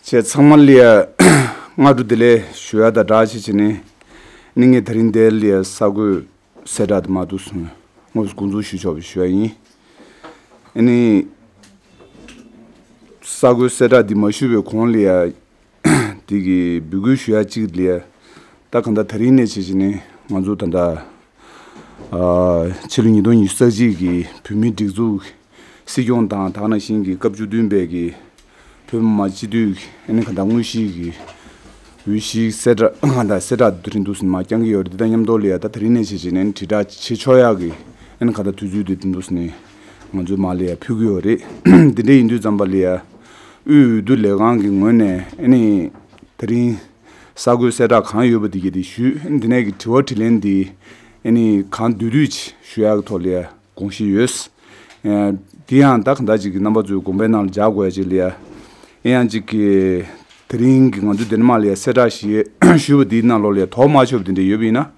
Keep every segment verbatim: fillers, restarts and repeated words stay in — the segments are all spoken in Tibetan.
ཁྱེད་ཚང་མ་ལ་ཡ་སྔ་དྲོ་བདེ་ལེགས་ཞུ་ཡ་དང་སྦྲགས་བྱས་བྱས་ནས། ནི་ངས་དེ་རིང་འདིར་ལ་ཡ་ས་རྒོད་གསལ་བསྒྲགས་དེ་མ་འདུག་སོང་། དངོས་སུ་འགོ་འཛུགས་ཞུ་ཆོག་པ་ཞུ་ཡ་ཡིན། ཨ་ནི་ས་རྒོད་གསལ་བསྒྲགས་འདི་མ་ཞུས་པའི་གོང་ལ་ཡ། དེ་གི་འབོད་སྐུལ་ཞུ་ཡ་གཅིག་ལ་ཡ། ད་གང་ལྟར་དེ་རིང་ནས་བྱས་བྱས་ནས་ང་ཚོ་ད་ལྟ་ཨ་ཕྱི་ལོ་ཉིས་སྟོང་ཉི་ཤུ་རྩ་གཅིག་གི་བོད་མིའི་སྒྲིག་འཛུགས་སྲིད་སྐྱོང་དང་དེ་ནང་བཞིན་གྱི་སྐབས་བཅུ་བདུན་པའི་གི་བོད་མི་མང་སྤྱི་འཐུས་ཀྱི་ཨ་ནི་གང་ལྟར་དངོས་གཞིའི་གི་འོས་གཞིའི་གསལ་བསྒྲགས་གང་ལྟར་གསལ་བསྒྲགས་དེ་རིང་འདུག་སེ་མར་བསྐྱང་གི་ཡོད་རེད། དེ་དང་མཉམ་དུ་ལ་ཡ་ད་དེ་རིང་ནས་བྱས་བྱས་ནས་དྲིལ་བསྒྲགས་བྱེད་ཆོག་ཡག་གི་ཨ་ནི་གང་ལྟར་དུས་ཚོད་དེ་འདུག་སེ་ནས་ང་ཚོས་མར་ལ་ཡ་ཕུལ་གྱི་ཡོད་རེད། དེ་འདྲ་ཡིན་དུས་ཙམ་པ་ལ་ཡ་དབུས་འོས་བསྡུ་ལས་ཁང་གི་ངོས་ནས་ཨ་ནི་དེ་རིང་གསར་འགོད་གསལ་བསྒྲགས་གང་ཡོད་པ་དེ་གའི་དེ་ཞུས། ཨ་ནི་དེ་ནས་ཀྱི་དྲི་བ་དྲིས་ལན་འདི་ཨ་ནི་གང་བསྡུས་བསྡུས་ཅིག་ཞུ་ཡག་གི་ཐོག་ལ་ཡ་དགོངས་བཞེས་ཡོད། ཨ་དེ་ཡང་ད་གང་ལྟར་ཅིག་གི་རྣམ་པ་ཚོའི་དགོངས་པའི་ནང་ལ་འཇགས་དགོས་ཡ་ཅིག་ལ་ཡ། ཨེ་ཡང་ཅིག་གི་དེ་རིང་གི་ང་ཚོ་འདི་ནས་མར་ལ་ཡ་གསལ་བསྒྲགས་ཞུས་པ་འདིའི་ནང་ལོགས་ལ་ཡ་དོགས་མ་ཆོད་པ་དེ་འདྲ་ཡོད་པ་ཡིན་ན་ཨ་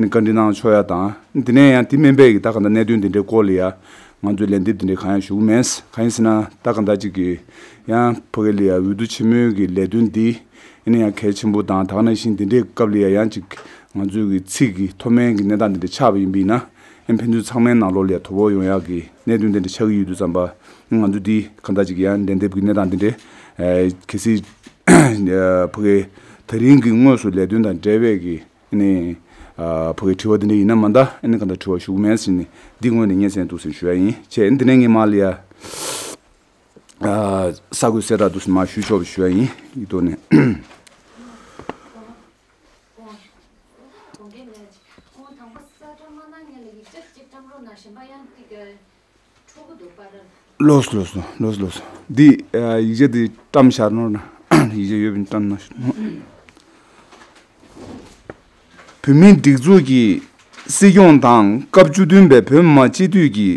ནི་བཀའ་འདྲི་གནང་ཆོག་ཡ་དང་། དེ་ནས་ཡང་དེ་མིན་པའི་གི་ད་གང་ལྟར་གནད་དོན་དེ་འདྲའི་སྐོར་ལ་ཡ་ང་ཚོས་ལན་འདེབས་དེ་འདྲའི་གང་ཡང་ཞུ་གི་མེད། གང་ཡིན་ཟེར་ན་ད་གང་ལྟར་ཅིག་གི་ཡང་ཕ་གི་ལ་ཡ་འོས་བསྡུ་ཆེན་མོའི་གི་ལས་དོན་འདི་ཨ་ནི་ཡང་གལ་ཆེན་པོ་དང་། དེ་ནང་བཞིན་དེ་འདྲའི་སྐབས་ལ་ཡ་ཡང་ཅིག་ང་ཚོའི་གི་ཚིག་གི་མཐོ་དམན་གི་གནས་སྟངས་དེ་འདྲ་ཆགས་པ་ཡིན་པ་ཡིན་ན། ཨེ་ཕན་ཚུན་ཚང་མའི་ནང་ལོགས་ལ་ཡ་དོ་ཕོག་ཡོང་ཡག་གི་གནད་དོན་དེ་འདྲ་ཆགས་ཀྱི་ཡོད་དུས་ཙམ་པ། ང་ཚོ་འདི་གང་ལྟར་ཅིག་ཡང་ལན་འདེབས་ཀྱི་གནས་སྟངས་དེ་འདྲ་ཨེ་གལ་སྲིད་ཨ་ཕ་གི་དེ་རིང་གི་དངོས་སུ་ལས་དོན་དང་འབྲེལ་བའི་གི་ཨ་ནི་ཨ་ཕ་གི་དྲི་བ་དེ་འདྲ་ཡིན་ན་མ་གཏོགས་ཨ་ནི་གང་ལྟར་དྲི་བ་ཞུ་གི་མེད་ཟེར་ནས་འདི་ངོས་ནས་སྙན་སེང་འདུག་ཟེར་ཞུ་ཡ་ཡིན། བྱས་འདི་ནས་ངས་མར་ལ་ཡ་ཨ་གསར་འགོད་གསལ་བསྒྲགས་འདུག་ཟེར་མར་ཞུ་ཆོག་པ་ཞུ་ཡ་ཡིན། ཡིག་ཐོག་ནས། ལོས་ལོས་ལོས་ལོས། འདི་ཨ་ཡིག་ཆ་འདི་བཀྲམ་བཞག་ནོར་ན། ཡིག་ཆ་ཡོད་པ་བཀྲམ་ན། བོད་མིའི་སྒྲིག་འཛུགས་ཀྱི་སྲིད་སྐྱོང་དང་སྐབས་བཅུ་བདུན་པའི་བོད་མི་མང་སྤྱི་འཐུས་ཀྱི་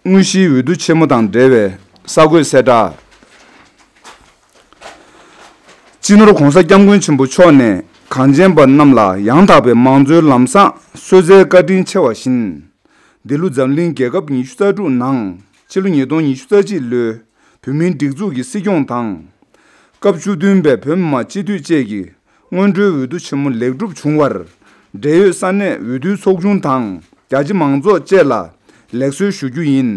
དངོས་གཞིའི་འོས་བསྡུ་ཆེན་མོ་དང་འབྲེལ་བའི་གསར་འགོད་གསལ་བསྒྲགས། སྤྱི་ནོར་༸གོང་ས་༸སྐྱབས་མགོན་ཆེན་པོ་མཆོག་ནས་གངས་ཅན་པ་རྣམས་ལ་ཡང་དག་པའི་མང་གཙོའི་ལམ་བཟང་གསོལ་སྩལ་བཀའ་དྲིན་ཆེ་བ་བཞིན། འདི་ལོ་འཛམ་གླིང་རྒྱལ་ཁབ་ཉི་ཤུ་རྩ་དྲུག་ནང་ཕྱི་ལོ་ཉིས་སྟོང་ཉི་ཤུ་རྩ་གཅིག་ལོའི་བོད་མིའི་སྒྲིག་འཛུགས་ཀྱི་སྲིད་སྐྱོང་དང་། སྐབས་བཅུ་བདུན་པའི་བོད་མི་མང་སྤྱི་འཐུས་བཅས་ཀྱི་སྔོན་འགྲོའི་འོས་བསྡུ་ཆེན་མོ་ལེགས་གྲུབ་བྱུང་བར། འབྲེལ་ཡོད་ས་གནས་འོས་བསྡུའི་ཚོགས་ཆུང་དང་རྒྱ་ཆེ་མང་ཚོགས་བཅས་ལ་ལེགས་གསོལ་ཞུ་རྒྱུ་ཡིན།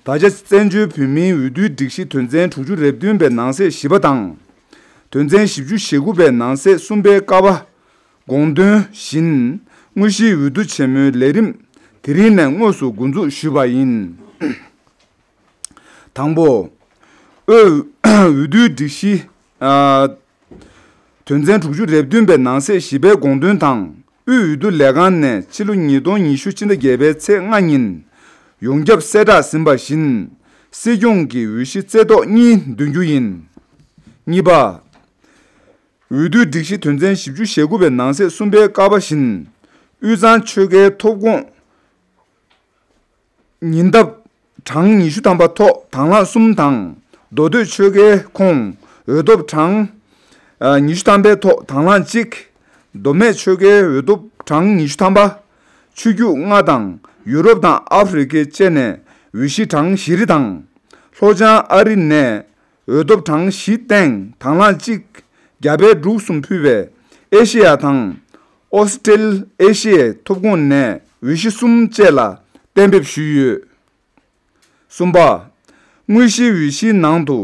ད་ཆ་བཙན་བྱོལ་བོད་མིའི་འོས་བསྡུའི་སྒྲིག་གཞི་དོན་ཚན་དྲུག་ཅུ་རེ་བདུན་པའི་ནང་གསེས་བཞི་པ་དང་། དོན་ཚན་བཞི་བཅུ་ཞེ་དགུ་པའི་ནང་གསེས་གསུམ་པའི་ཀ་པ་དགོངས་དོན་བཞིན། དངོས་གཞིའི་འོས་བསྡུ་ཆེན་མོའི་ལས་རིམ་དེ་རིང་ནས་དངོས་སུ་འགོ་འཛུགས་ཞུས་པ་ཡིན། དང་པོ། འོས་འོས་བསྡུའི་སྒྲིག་གཞི། ཨ། དོན་ཚན་དྲུག་ཅུ་རེ་བདུན་པའི་ནང་གསེས་བཞི་པའི་དགོངས་དོན་དང་། དབུས་འོས་བསྡུ་ལས་ཁང་ནས་ཕྱི་ལོ་ཉིས་སྟོང་ཉི་ཤུ་ཕྱི་ཟླ་བརྒྱད་པའི་ཚེས་ལྔ་ཉིན་ཡོངས་ཁྱབ་གསལ་བསྒྲགས་ཟིན་པ་བཞིན། སྲིད་སྐྱོང་གི་འོས་གཞི་རྩེ་ཐོག་གཉིས་འདོན་རྒྱུ་ཡིན། གཉིས་པ། འོས་བསྡུའི་སྒྲིག་གཞི་དོན་ཚན་བཞི་བཅུ་ཞེ་དགུ་པའི་ནང་གསེས་གསུམ་པའི་ཀ་པ་བཞིན། དབུས་གཙང་ཆོལ་ཁའི་ཐོབ་ཁོངས་ཉེ་འདབས་གྲངས་ཉི་ཤུ་ཐམ་པ་ཐོག་དང་བླངས་གསུམ་དང་། མདོ་སྟོད་ཆོལ་ཁའི་ཁོངས་འོས་ཐོབ་གྲངས་ཉི་ཤུ་ཐམ་པའི་ཐོག་དང་བླངས་གཅིག། མདོ་སྨད་ཆོལ་ཁའི་འོས་ཐོབ་གྲངས་ཉི་ཤུ་ཐམ་པ། ཆོས་བརྒྱུད་ལྔ་དང་ཡུ་རོབ་དང་ཨ་ཧྥེ་རི་ཁའི་བཅས་ནས་འོས་གཞི་གྲངས་བཞི་རེ་དང་། ལྷོ་བྱང་ཨ་རི་ནས་འོས་ཐོབ་གྲངས་བཞི་སྟེང་དང་བླངས་གཅིག། རྒྱ་བལ་འབྲུག་གསུམ་ཕུད་པའི་ཨེ་ཤེ་ཡ་དང་། ཨོ་སི་ཀྲེལ་ཨེ་ཤི་ཡའི་ཐོབ་ཁོངས་ནས་འོས་གཞི་གསུམ་བཅས་ལ་གཏན་འབེབས་ཞུས་ཡོད། གསུམ་པ། དངོས་གཞིའི་འོས་གཞིའི་ནང་དུ་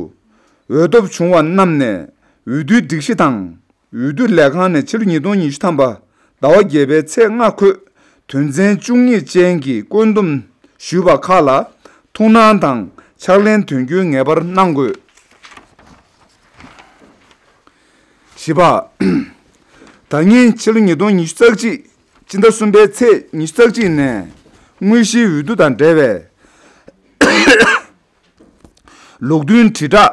འོས་ཐོབ་བྱུང་བ་རྣམས་ནས་འོས་བསྡུའི་སྒྲིག་གཞི་དང་། འོས་བསྡུ་ལས་ཁང་ནས་ཕྱི་ལོ་ཉིས་སྟོང་ཉི་ཤུ་ཐམ་པ་ཟླ་བ་བརྒྱད་པའི་ཚེས་ལྔ་འཁོད་དོན་ཚན་བཅུ་གཉིས་ཅན་གྱི་བཀོད་འདོམས་ཞུས་པ་ཁག་ལ་ཐུགས་སྣང་དང་ཕྱག་ལེན་དོན་འཁྱོལ་ངེས་པར་གནང་དགོས། བཞི་པ། ད་ཉིན་ཕྱི་ལོ་ཉིས་སྟོང་ཉི་ཤུ་རྩ་གཅིག་སྤྱི་ཟླ་གསུམ་པའི་ཚེས་ཉི་ཤུ་རྩ་གཅིག་ནས་དངོས་གཞིའི་འོས་བསྡུ་དང་འབྲེལ་བའི་ལུགས་མཐུན་དྲིལ་བསྒྲགས་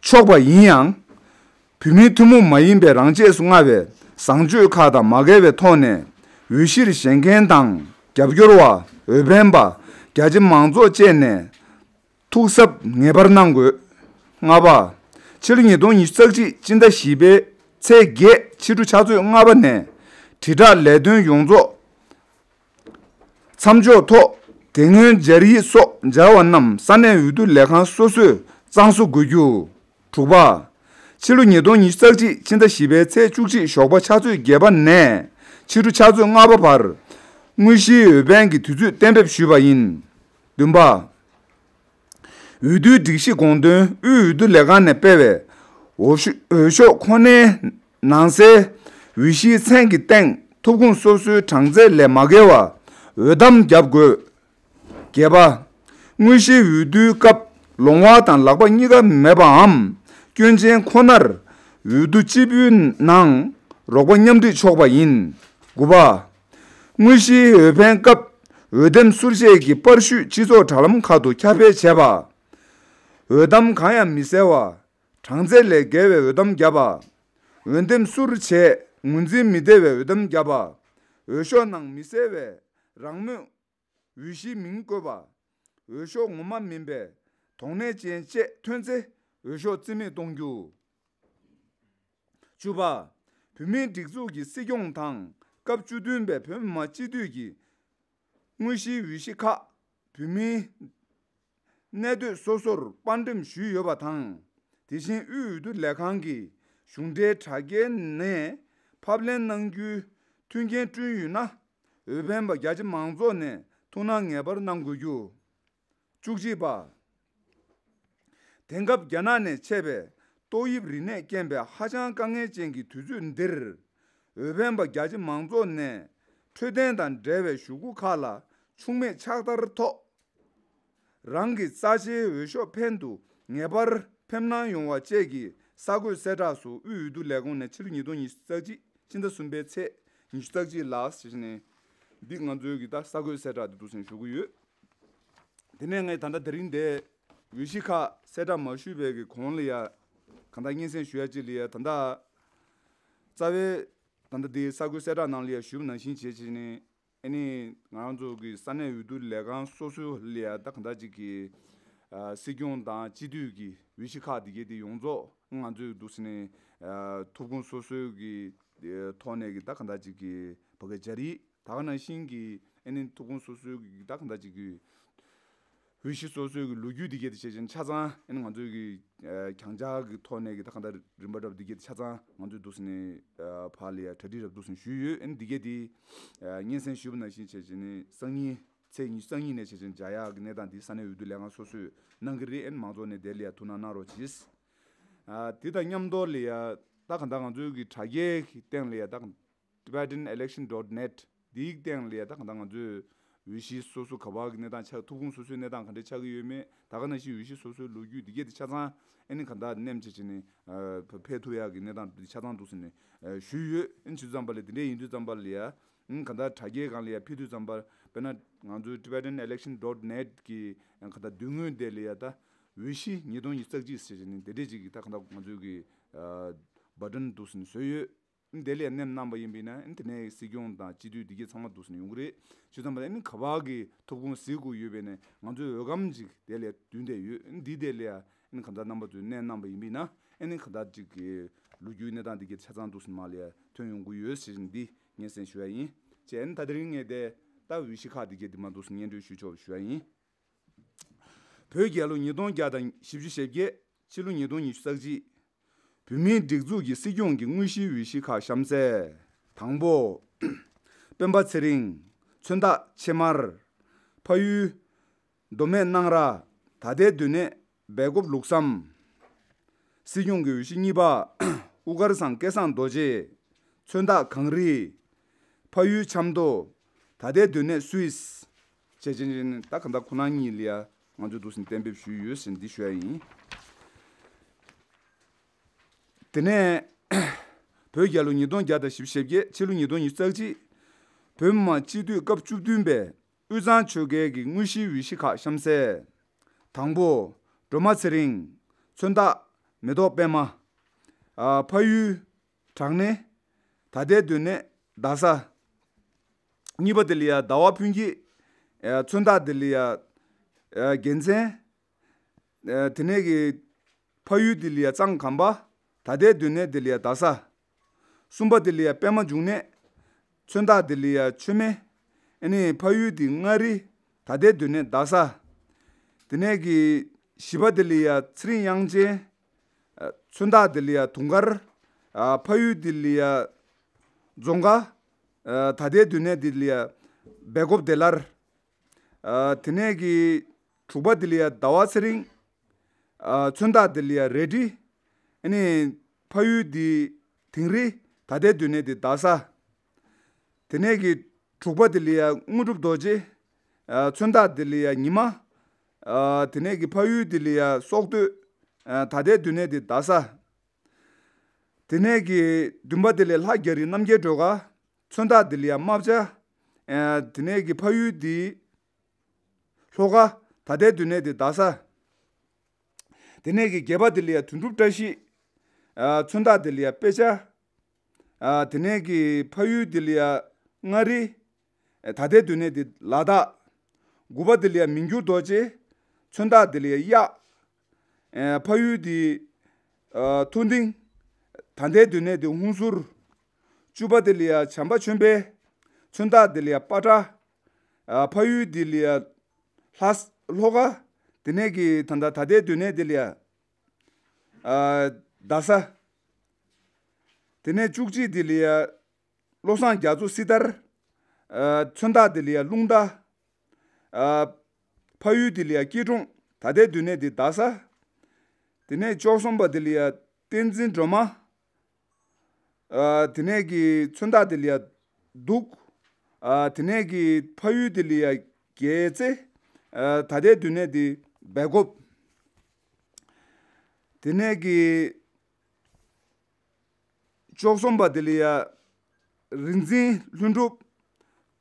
ཆོག་པ་ཡིན་ཡང་། བོད་མིའི་ཐུན་མོང་མ་ཡིན་པའི་རང་ཆས་སུ་མངའ་བའི་བཟང་སྤྱོད་ཁག་དང་མ་འགལ་བའི་ཐོག་ནས་འོས་གཞིར་བཞེངས་མཁན་དང་རྒྱབ་སྐྱོར་བ། འོས་འཕེན་པ། རྒྱ་ཆེ་མང་ཚོགས་བཅས་ནས་ཐུགས་གཟབ་ངེས་པར་གནང་དགོས། ལྔ་པ། ཕྱི་ལོ་ཉིས་སྟོང་ཉི་ཤུ་རྩ་གཅིག་སྤྱི་ཟླ་བཞི་པའི་ཚེས་བརྒྱད་ཕྱི་དྲོ་ཕྱག་ཚོད་ལྔ་པ་ནས་དྲིལ་བསྒྲགས་ལས་དོན་ཡོངས་རྫོགས་མཚམས་འཇོག་ཐོག་དེ་སྔོན་སྦྱར་ཡིག་སོགས་སྦྱར་བ་རྣམས་ས་གནས་འོས་བསྡུ་ལས་ཁང་སོ་སོས་གཙང་བཟོ་དགོས་རྒྱུ། དྲུག་པ། ཕྱི་ལོ་ཉིས་སྟོང་ཉི་ཤུ་རྩ་གཅིག་ཕྱི་ཟླ་བཞི་པའི་ཚེས་བཅུ་གཅིག་ཞོགས་པ་ཕྱག་ཚོད་བརྒྱད་པ་ནས་ཕྱི་དྲོ་ཕྱག་ཚོད་ལྔ་པ་བར་དངོས་གཞིའི་འོས་འཕེན་གྱི་དུས་ཚོད་གཏན་འབེབས་ཞུས་པ་ཡིན། བདུན་པ། འོས་བསྡུའི་སྒྲིག་གཞི་དགོངས་དོན་དབུས་འོས་བསྡུ་ལས་ཁང་ནས་སྤེལ་བའི་འོས་ཤོག་འོས་ཤོག་ཁོ་ནའི་ནང་གསལ་འོས་གཞིའི་མཚན་གྱི་སྟེང་ཐོབ་ཁུངས་སོ་སོའི་གྲངས་ཚད་ལས་མ་བརྒལ་བ་འོས་འདམ་བརྒྱབ་དགོས། བརྒྱད་པ། དངོས་གཞིའི་འོས་བསྡུའི་སྐབས་ལོང་བ་དང་ལག་པ་གཉིས་ཀ་མེད་པའམ་སྐྱོན་ཅན་ཁོ་ནར་འོས་བསྡུ་སྤྱི་པོའི་ནང་རོགས་པ་མཉམ་འཁྲིད་ཆོག་པ་ཡིན། དགུ་པ། དངོས་གཞིའི་འོས་འཕེན་སྐབས་འོས་འདེམས་སུར་བཅད་ཀྱི་པར་བཤུས་སྤྱི་ཚོགས་དྲ་ལམ་ཁག་ཏུ་ཁྱབ་སྤེལ་བྱས་པ། འོས་འདམ་གང་ཡང་མི་གསལ་བ། གྲངས་ཚད་ལས་བརྒལ་བའི་འོས་འདམ་བརྒྱབ་པ། འོས་འདེམས་སུར་བྱས་ངོས་འཛིན་མི་བདེ་བའི་འོས་འདམ་བརྒྱབ་པ། འོས་ཤོག་ནང་མི་གསལ་བའི་རང་མོས་འོས་གཞིའི་མིང་བཀོད་པ། འོས་ཤོག་ངོ་མ་མིན་པའི་གདོང་ལེན་ཅན་བཅས་ཐོན་ཚེ་འོས་ཤོག་རྩིས་མེད་གཏོང་རྒྱུ། བཅུ་པ། བོད་མིའི་སྒྲིག་འཛུགས་ཀྱི་སྲིད་སྐྱོང་དང་སྐབས་བཅུ་བདུན་པའི་བོད་མི་མང་སྤྱི་འཐུས་ཀྱི་དངོས་གཞིའི་འོས་གཞི་ཁག་བོད་མིའི་གནས་སྡོད་སོ་སོར་དཔར་འགྲེམས་ཞུས་ཡོད་པ་དང་། དེ་བཞིན་དབུས་འོས་བསྡུ་ལས་ཁང་གི་གཞུང་འབྲེལ་དྲ་རྒྱའི་ནས་ཕབ་ལེན་གནང་རྒྱུའི་མཐུན་རྐྱེན་བསྐྲུན་ཡོད་ན། འོས་འཕེན་པ་རྒྱ་ཆེ་མང་ཚོགས་ནས་ཐུགས་སྣང་ངེས་པར་གནང་དགོས་རྒྱུ། བཅུ་གཅིག་པ། དེང་སྐབས་རྒྱ་ནག་ནས་མཆེད་པའི་ཏོག་དབྱིབས་རིམས་ནད་རྐྱེན་པས་ཧ་ཅང་དཀའ་ངལ་ཅན་གྱི་དུས་ཚོད་འདིར། འོས་འཕེན་པ་རྒྱ་ཆེ་མང་ཚོགས་ནས་འཕྲོད་བསྟེན་དང་འབྲེལ་བའི་ཞུ་སྒོ་ཁག་ལ་འཆུག་མེད་ཕྱག་བསྟར་ཐོག་རང་གི་རྩ་ཆེའི་འོས་ཤོག་འཕེན་དུ་ངེས་པར་ཕེབས་གནང་ཡོང་བ་བཅས་ཀྱི་གསར་འགོད་གསལ་བསྒྲགས་སུ་དབུས་འོས་བསྡུ་ལས་ཁུངས་ནས་ཕྱི་ལོ་ཉིས་སྟོང་ཉི་ཤུ་རྩ་གཅིག་ཕྱི་ཟླ་གསུམ་པའི་ཚེས་ཉི་ཤུ་རྩ་གཅིག་ལ་ཞེས་ནས། འདི་ང་ཚོའི་གི་ད་གསར་འགོད་གསལ་བསྒྲགས་འདི་འདུག་སེ་ཞུ་གི་ཡོད། དེ་ནས་ངས་ད་ལྟ་དེ་རིང་འདི་འོས་གཞི་ཁག་གསལ་བསྒྲགས་མ་ཞུས་པའི་གི་གོང་ལ་ཡ་གང་ལྟར་སྙན་སེང་ཞུ་ཡ་ཅིག་ལ་ཡ་ད་ལྟ་རྩ་བའི་ད་ལྟ་འདི་གསར་འགོད་གསལ་བསྒྲགས་ནང་ལ་ཡ་ཞུས་པ་ནང་བཞིན་བྱས་བྱས་ནས། ཨ་ནི་ང་རང་ཚོ་གི་ས་གནས་འོས་བསྡུ་ལས་ཁང་སོ་སོ་ལ་ཡ་ད་གང་ལྟར་ཅིག་གི་ཨ་སྲིད་སྐྱོང་དང་སྤྱི་འཐུས་ཀྱི་འོས་གཞི་ཁག་འདི་གས་དེ་ཡོངས་རྫོགས་ང་ཚོས་འདུག་སེ་ནས་ཨ་ཐོབ་ཁུངས་སོ་སོའི་གི་ཨ་ཐོག་ནས་གི་ད་གང་ལྟར་ཅིག་གི་ཕ་གི་སྦྱར་ཡིག་ད་ག་ནང་བཞིན་གྱི་ཨ་ནི་ཐོབ་ཁུངས་སོ་སོའི་གི་ད་གང་ལྟར་ཅིག་གི་འོས་གཞི་སོ་སོའི་གི་ལོ་རྒྱུས་འདི་གས་དེ་བྱས་ཙང་ཆ་ཚང་ཨ་ནི་ང་ཚོའི་གི་ཨ་གྱང་ཆག་གི་ཐོག་ནས་གི་ད་གང་ལྟར་རིམ་པ་འདྲ་པོ་འདི་གས་དེ་ཆ་ཚང་ང་ཚོས་འདུག་སེ་ནས་ཨ་ཕར་ལ་ཡ་གྲ་སྒྲིག་རབ་འདུག་སེ་ཞུས་ཡོད། ཨ་ནི་འདི་གས་དེ་ཨ་སྙན་སེང་ཞུས་པ་ནང་བཞིན་བྱས་ཙང་ནི་སང་ཉིན་ཚེས་ཉི་ཤུ་རྩ་གཉིས་ནས་བྱས་ཙང་མཇལ་ཡག་གི་གནས་སྟངས་འདི་ས་གནས་འོས་བསྡུ་ལས་ཁང་སོ་སོས་གནང་གི་རེད། ཨ་ནི་མང་ཚོགས་ནས་དེ་ལ་ཡ་ཐུགས་སྣང་གནང་རོགས་གྱིས། ཨ་དེ་དང་མཉམ་དུ་ལ་ཡ་ད་གང་ལྟར་ང་ཚོའི་གི་དྲ་རྒྱའི་གི་སྟེང་ལ་ཡ་ད་Tibetan Election dot net འདིའི་སྟེང་ལ་ཡ་ད་གང་ལྟར་ང་ཚོས་འོས་གཞི་སོ་སོ་ག་པར་གྱི་གནས་སྟངས་ཆགས། ཐོབ་ཁུངས་སོ་སོའི་གནས་སྟངས་ག་འདྲ་ཆགས་ཀྱི་ཡོད་མེད། ད་ག་ནང་བཞིན་འོས་གཞི་སོ་སོའི་ལོ་རྒྱུས་འདི་གས་དེ་ཆ་ཚང་ཨ་ནི་གང་ལྟར་མནན་བྱས་བྱས་ནས་ཨ་ཕ་ཕེབས་ཐུབ་ཡག་གི་གནས་སྟངས་འདི་ཆ་ཚང་འདུག་སེ་ནས་ཨ་ཞུས་ཡོད། ཨ་ནི་བྱེད་དུས་ཙམ་པ་ལ་དེ་འདྲས་ཡིན་དུས་ཙམ་པ་ལ་ཡ་ཨ་ནི་གང་ལྟར་དྲ་རྒྱའི་སྒང་ལ་ཡ་ཕེབས་དུས་ཙམ་པ་དཔེར་ན་ང་ཚོའི་Tibetan Election dot net གི་གང་ལྟར་མདུན་ངོས་དེ་ལ་ཡ་ད་འོས་གཞི་ཉིས་སྟོང་ཉི་ཤུ་རྩ་གཅིག་ཟེར་བྱས་ནས་དེ་འདྲས་ཅིག་གི་ད་གང་ལྟར་ང་ཚོའི་གི་ཨ་བ་ཊན་འདུག་སེ་ནས་བཟོས་ཡོད། དེ་ལ་མནན་གནང་པ་ཡིན་པས་ན་དེ་ནས་སྲིད་སྐྱོང་དང་སྤྱི་འཐུས་འདི་གས་ཚང་མ་འདུག་སེ་ཡོང་གི་རེད། བྱས་ཙང་པ་ཨ་ནི་ག་པར་གྱི་ཐོབ་ཁུངས་གཟིགས་དགོས་ཡོད་པས་ན་ང་ཚོའི་འོས་སྒམ་ཅིག་དེ་ལ་བསྡུས་བསྡད་ཡོད། འདི་དེ་ལ་ཨ་ནི་གང་ལྟར་རྣམ་པ་ཚོས་མནན་གནང་པ་ཡིན་པས་ན་ཨ་ནི་གང་ལྟར་ཅིག་གི་ལོ་རྒྱུས་གནས་སྟངས་འདི་གས་ཆ་ཚང་འདུག་སེ་མར་ལ་ཐོན་ཡོང་གི་ཡོད་ཟེར་འདི་སྙན་སེང་ཞུ་ཡ་ཡིན། བྱས་ཨ་ནི་ད་དེ་རིང་ངས་དེ་ད་འོས་གཞི་ཁག་འདི་གས་འདི་མ་འདུག་སེ་སྙན་སྒྲོན་ཞུས་ཆོག་ཞུ་ཡ་ཡིན། བོད་རྒྱལ་ལོ་ཉིས་སྟོང་བརྒྱ་དང་བཞི་བཅུ་ཞེ་བརྒྱད། ཕྱི་ལོ་ཉིས་སྟོང་ཉི་ཤུ་རྩ་གཅིག་བོད་མིའི་སྒྲིག་འཛུགས་ཀྱི་སྲིད་སྐྱོང་གི་དངོས་གཞིའི་འོས་གཞི་ཁག་གཤམ་གསལ། དང་པོ། སྤེན་པ་ཚེ་རིང་། མཚོན་རྟགས་ཕྱེ་མར། ཕ་ཡུལ་མདོ་སྨད་སྣང་ར། ད་ལྟའི་སྡོད་གནས་སྦེལ་ཀོབ་ལུགས་བསམ། སྲིད་སྐྱོང་གི་འོས་གཞི་གཉིས་པ། དབུ་དཀར་ཚང་སྐལ་བཟང་རྡོ་རྗེ། མཚོན་རྟགས་གངས་རི། ཕ་ཡུལ་ཆབ་མདོ། ད་ལྟའི་སྡོད་གནས་སུད་སི། བྱས་ཙང་ད་གང་ལྟར་ཁོ་རང་གཉིས་ལ་ཡ་ང་ཚོས་འདུག་སེ་གཏན་འབེབས་ཞུས་ཡོད་ཟེར་འདི་ཞུ་ཡ་ཡིན། དེ་ནས་བོད་རྒྱལ་ལོ་ཉིས་སྟོང་བརྒྱ་དང་བཞི་བཅུ་ཞེ་བརྒྱད། ཕྱི་ལོ་ཉིས་སྟོང་ཉི་ཤུ་རྩ་གཅིག་བོད་མི་མང་སྤྱི་འཐུས་སྐབས་བཅུ་བདུན་པའི་དབུས་གཙང་ཆོལ་ཁའི་གི་དངོས་གཞིའི་འོས་གཞི་ཁག་གཤམ་གསལ། དང་པོ། སྒྲོལ་མ་ཚེ་རིང་། མཚོན་རྟགས་མེ་ཏོག་པད་མ། ཨ་ཕ་ཡུལ་བྲག་སྣེ། ད་ལྟའི་སྡོད་གནས་རྡ་ས། གཉིས་པ་དེ་ལ་ཡ་ཟླ་བ་ཕུན་སྐྱིད། ཨ་མཚོན་རྟགས་དེ་ལ་ཡ་ཨ་རྒྱལ་མཚན། ཨ་དེ་ནས་གི་ཕ་ཡུལ་དེ་ལ་ཡ་གཙང་གམ་པ། ད་ལྟའི་སྡོད་གནས་དེ་ལ་ཡ་རྡ་ས། གསུམ་པ་དེ་ལ་ཡ་པད་མ་འབྱུང་གནས། མཚོན་རྟགས་དེ་ལ་ཡ་མཆོད་མེ། ཨ་ནི་ཕ་ཡུལ་དེ་མངའ་རིས། ད་ལྟའི་སྡོད་གནས་རྡ་ས། དེ་ནས་གི་བཞི་པ་དེ་ལ་ཡ་ཚེ་རིང་དབྱངས་ཅན། མཚོན་རྟགས་དེ་ལ་ཡ་དུང་དཀར། ཨ་ཕ་ཡུལ་དེ་ལ་ཡ་རྫོང་དཀར། ཨ་ད་ལྟའི་སྡོད་གནས་དེ་ལ་ཡ་སྦེལ་ཀོབ་བདེ་སླར། ཨ་དེ་ནས་ཀྱི་དྲུག་པ་དེ་ལ་ཡ་ཟླ་བ་ཚེ་རིང་། ཨ་མཚོན་རྟགས་དེ་ལ་ཡ་རལ་གྲི། ཨ་ནི་ཕ་ཡུལ་དེ་དིང་རི། ད་ལྟའི་སྡོད་གནས་དེ་རྡ་ས། དེ་ནས་ཀྱི་དྲུག་པ་དེ་ལ་ཡ་དངོས་གྲུབ་རྡོ་རྗེ། ཨ་མཚོན་རྟགས་དེ་ལ་ཡ་ཉི་མ། ཨ་དེ་ནས་ཀྱི་ཕ་ཡུལ་དེ་ལ་ཡ་སྲོག་བསྟོད། ཨ་ད་ལྟའི་སྡོད་གནས་དེ་རྡ་ས། དེ་ནས་ཀྱི་བདུན་པ་དེ་ལ་ཡ་ལྷ་རྒྱ་རི་རྣམ་རྒྱལ་སྒྲོལ་དཀར། མཚོན་རྟགས་དེ་ལ་ཡ་རྨ་བྱ། ཨ་དེ་ནས་ཀྱི་ཕ་ཡུལ་དེ་ལྷོ་ཁ། ད་ལྟའི་སྡོད་གནས་དེ་རྡ་ས། དེ་ནས་ཀྱི་བརྒྱད་པ་དེ་ལ་ཡ་དོན་གྲུབ་བཀྲ་ཤིས། ཨ་མཚོན་རྟགས་དེ་ལ་ཡ་དཔེ་ཆ། ཨ་དེ་ནས་ཀྱི་ཕ་ཡུལ་དེ་ལ་ཡ་མངའ་རིས། ཨ་ད་ལྟའི་སྡོད་གནས་དེ་ལ་དྭགས། དགུ་པ་དེ་ལ་ཡ་མི་འགྱུར་རྡོ་རྗེ། མཚོན་རྟགས་དེ་ལ་ཡ་གཡག། ཨ་ཕ་ཡུལ་དེ་ཨ་མཐོ་ལྡིང་། ད་ལྟའི་སྡོད་གནས་དེ་ཧུན་སུར། བཅུ་པ་དེ་ལ་ཡ་བྱམས་པ་ཆོས་འཕེལ། མཚོན་རྟགས་དེ་ལ་ཡ་པ་ཏྲ། ཨ་ཕ་ཡུལ་དེ་ལ་ཡ་ལྷ་ལྷོ་ཁ། དེ་ནས་ཀྱི་ད་ལྟ་ད་ལྟའི་སྡོད་གནས་དེ་ལ་ཡ་ཨ་རྡ་ས། དེ་ནས་བཅུ་གཅིག་དེ་ལ་ཡ་བློ་བཟང་རྒྱ་མཚོ་སྲི་ཐར། ཨ་མཚོན་རྟགས་དེ་ལ་ཡ་རླུང་རྟ། ཨ་ཕ་ཡུལ་དེ་ལ་ཡ་སྐྱིད་གྲོང་། ད་ལྟའི་སྡོད་གནས་དེ་རྡ་ས། དེ་ནས་བཅུ་གསུམ་པ་དེ་ལ་ཡ་བསྟན་འཛིན་སྒྲོལ་མ། ཨ་དེ་ནས་ཀྱི་མཚོན་རྟགས་དེ་ལ་ཡ་གདུགས། ཨ་དེ་ནས་ཀྱི་ཕ་ཡུལ་དེ་ལ་ཡ་རྒྱལ་རྩེ། ཨ་ད་ལྟའི་སྡོད་གནས་དེ་སྦེལ་ཀོབ། དེ་ནས་ཀྱི་བཅུ་གསུམ་པ་དེ་ལ་ཡ་རིག་འཛིན་ལྷུན་གྲུབ།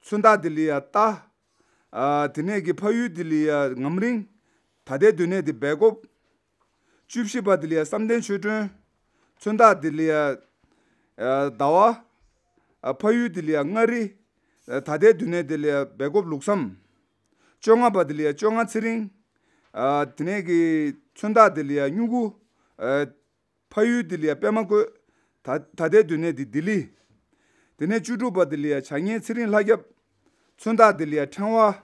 མཚོན་རྟགས་དེ་ལ་ཡ་རྟ། ཨ་དེ་ནས་ཀྱི་ཕ་ཡུལ་དེ་ལ་ཡ་ངམ་རིང་། ད་ལྟའི་སྡོད་གནས་དེ་སྦེལ་ཀོབ། བཅུ་བཞི་པ་དེ་ལ་ཡ་བསམ་གཏན་ཆོས་སྒྲོན། མཚོན་རྟགས་དེ་ལ་ཡ་ཨ་ཟླ་བ། ཨ་ཕ་ཡུལ་དེ་ལ་ཡ་མངའ་རིས། ཨ་ད་ལྟའི་སྡོད་གནས་དེ་ལ་ཡ་སྦེལ་ཀོབ་ལུགས་བསམ། བཅོ་ལྔ་པ་དེ་ལ་ཡ་བཅོ་ལྔ་ཚེ་རིང་། ཨ་དེ་ནས་ཀྱི་མཚོན་རྟགས་དེ་ལ་ཡ་སྨྱུ་གུ། ཨ་ཕ་ཡུལ་དེ་ལ་ཡ་པད་མ་བཀོད། ད་ད་ལྟའི་སྡོད་གནས་དེ་ལྡི་ལི། དེ་ནས་བཅུ་དྲུག་པ་དེ་ལ་ཡ་བྱ་ངན་ཚེ་རིང་ལྷ་སྐྱབས། མཚོན་རྟགས་དེ་ལ་ཡ་ཕྲེང་བ།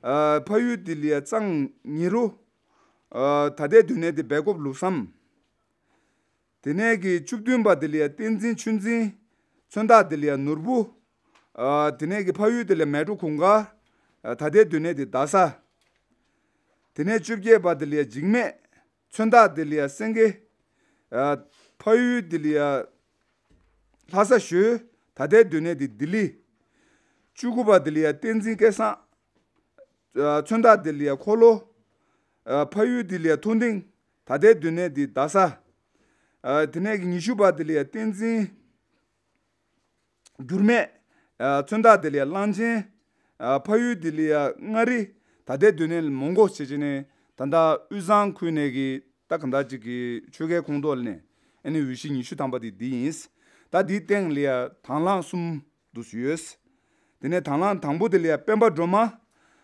ཨ་ཕ་ཡུལ་དེ་ལ་ཡ་གཙང་ཉི་རུ། ཨ་ད་ལྟའི་སྡོད་གནས་དེ་སྦེལ་ཀོབ་ལུགས་བསམ། དེ་ནས་ཀྱི་བཅུ་བདུན་པ་དེ་ལ་ཡ་བསྟན་འཛིན་ཆོས་འཛིན། མཚོན་རྟགས་དེ་ལ་ཡ་ནོར་བུ། ཨ་དེ་ནས་ཀྱི་ཕ་ཡུལ་དེ་ལ་ཡ་མལ་གྲོ་གུང་དཀར། ཨ་ད་ལྟའི་སྡོད་གནས་དེ་རྡ་ས། དེ་ནས་བཅོ་བརྒྱད་པ་དེ་ལ་ཡ་འཇིགས་མེད། མཚོན་རྟགས་དེ་ལ་ཡ་སེང་གེ། ཨ་ཕ་ཡུལ་དེ་ལ་ཡ་ལྷ་ས་ཞོལ། ད་ལྟའི་སྡོད་གནས་དེ་ལྡི་ལི། བཅུ་དགུ་པ་དེ་ལ་ཡ་བསྟན་འཛིན་སྐལ་བཟང་། ཨ་མཚོན་རྟགས་དེ་ལ་ཡ་འཁོར་ལོ། ཨ་ཕ་ཡུལ་དེ་ལ་ཡ་མཐོ་ལྡིང་། ད་ལྟའི་སྡོད་གནས་དེ་རྡ་ས། ཨ་དེ་ནས་ཀྱི་ཉི་ཤུ་པ་དེ་ལ་ཡ་བསྟན་འཛིན་འགྱུར་མེད། ཨ་མཚོན་རྟགས་དེ་ལ་ཡ་གླང་ཆེན། ཨ་ཕ་ཡུལ་དེ་ལ་ཡ་མངའ་རིས། ད་ལྟའི་སྡོད་གནས་མོན་གྷོ་བྱས་བྱས་ནས་ད་ལྟ་དབུས་གཙང་ཁུལ་ནས་ཀྱི་ད་གང་ལྟར་ཅིག་གི་ཆོལ་ཁའི་ཁོངས་གཏོགས་ནས་ཨ་ནི་འོས་གཞི་ཉི་ཤུ་ཐམ་པ་དེ་འདི་ཡིན། ད་འདིའི་སྟེང་ལ་ཡ་དང་བླངས་གསུམ་འདུས་ཡོད། དེ་ནས་དང་བླངས་དང་པོ་དེ་ལ་ཡ་སྤེན་པ་སྒྲོལ་མ།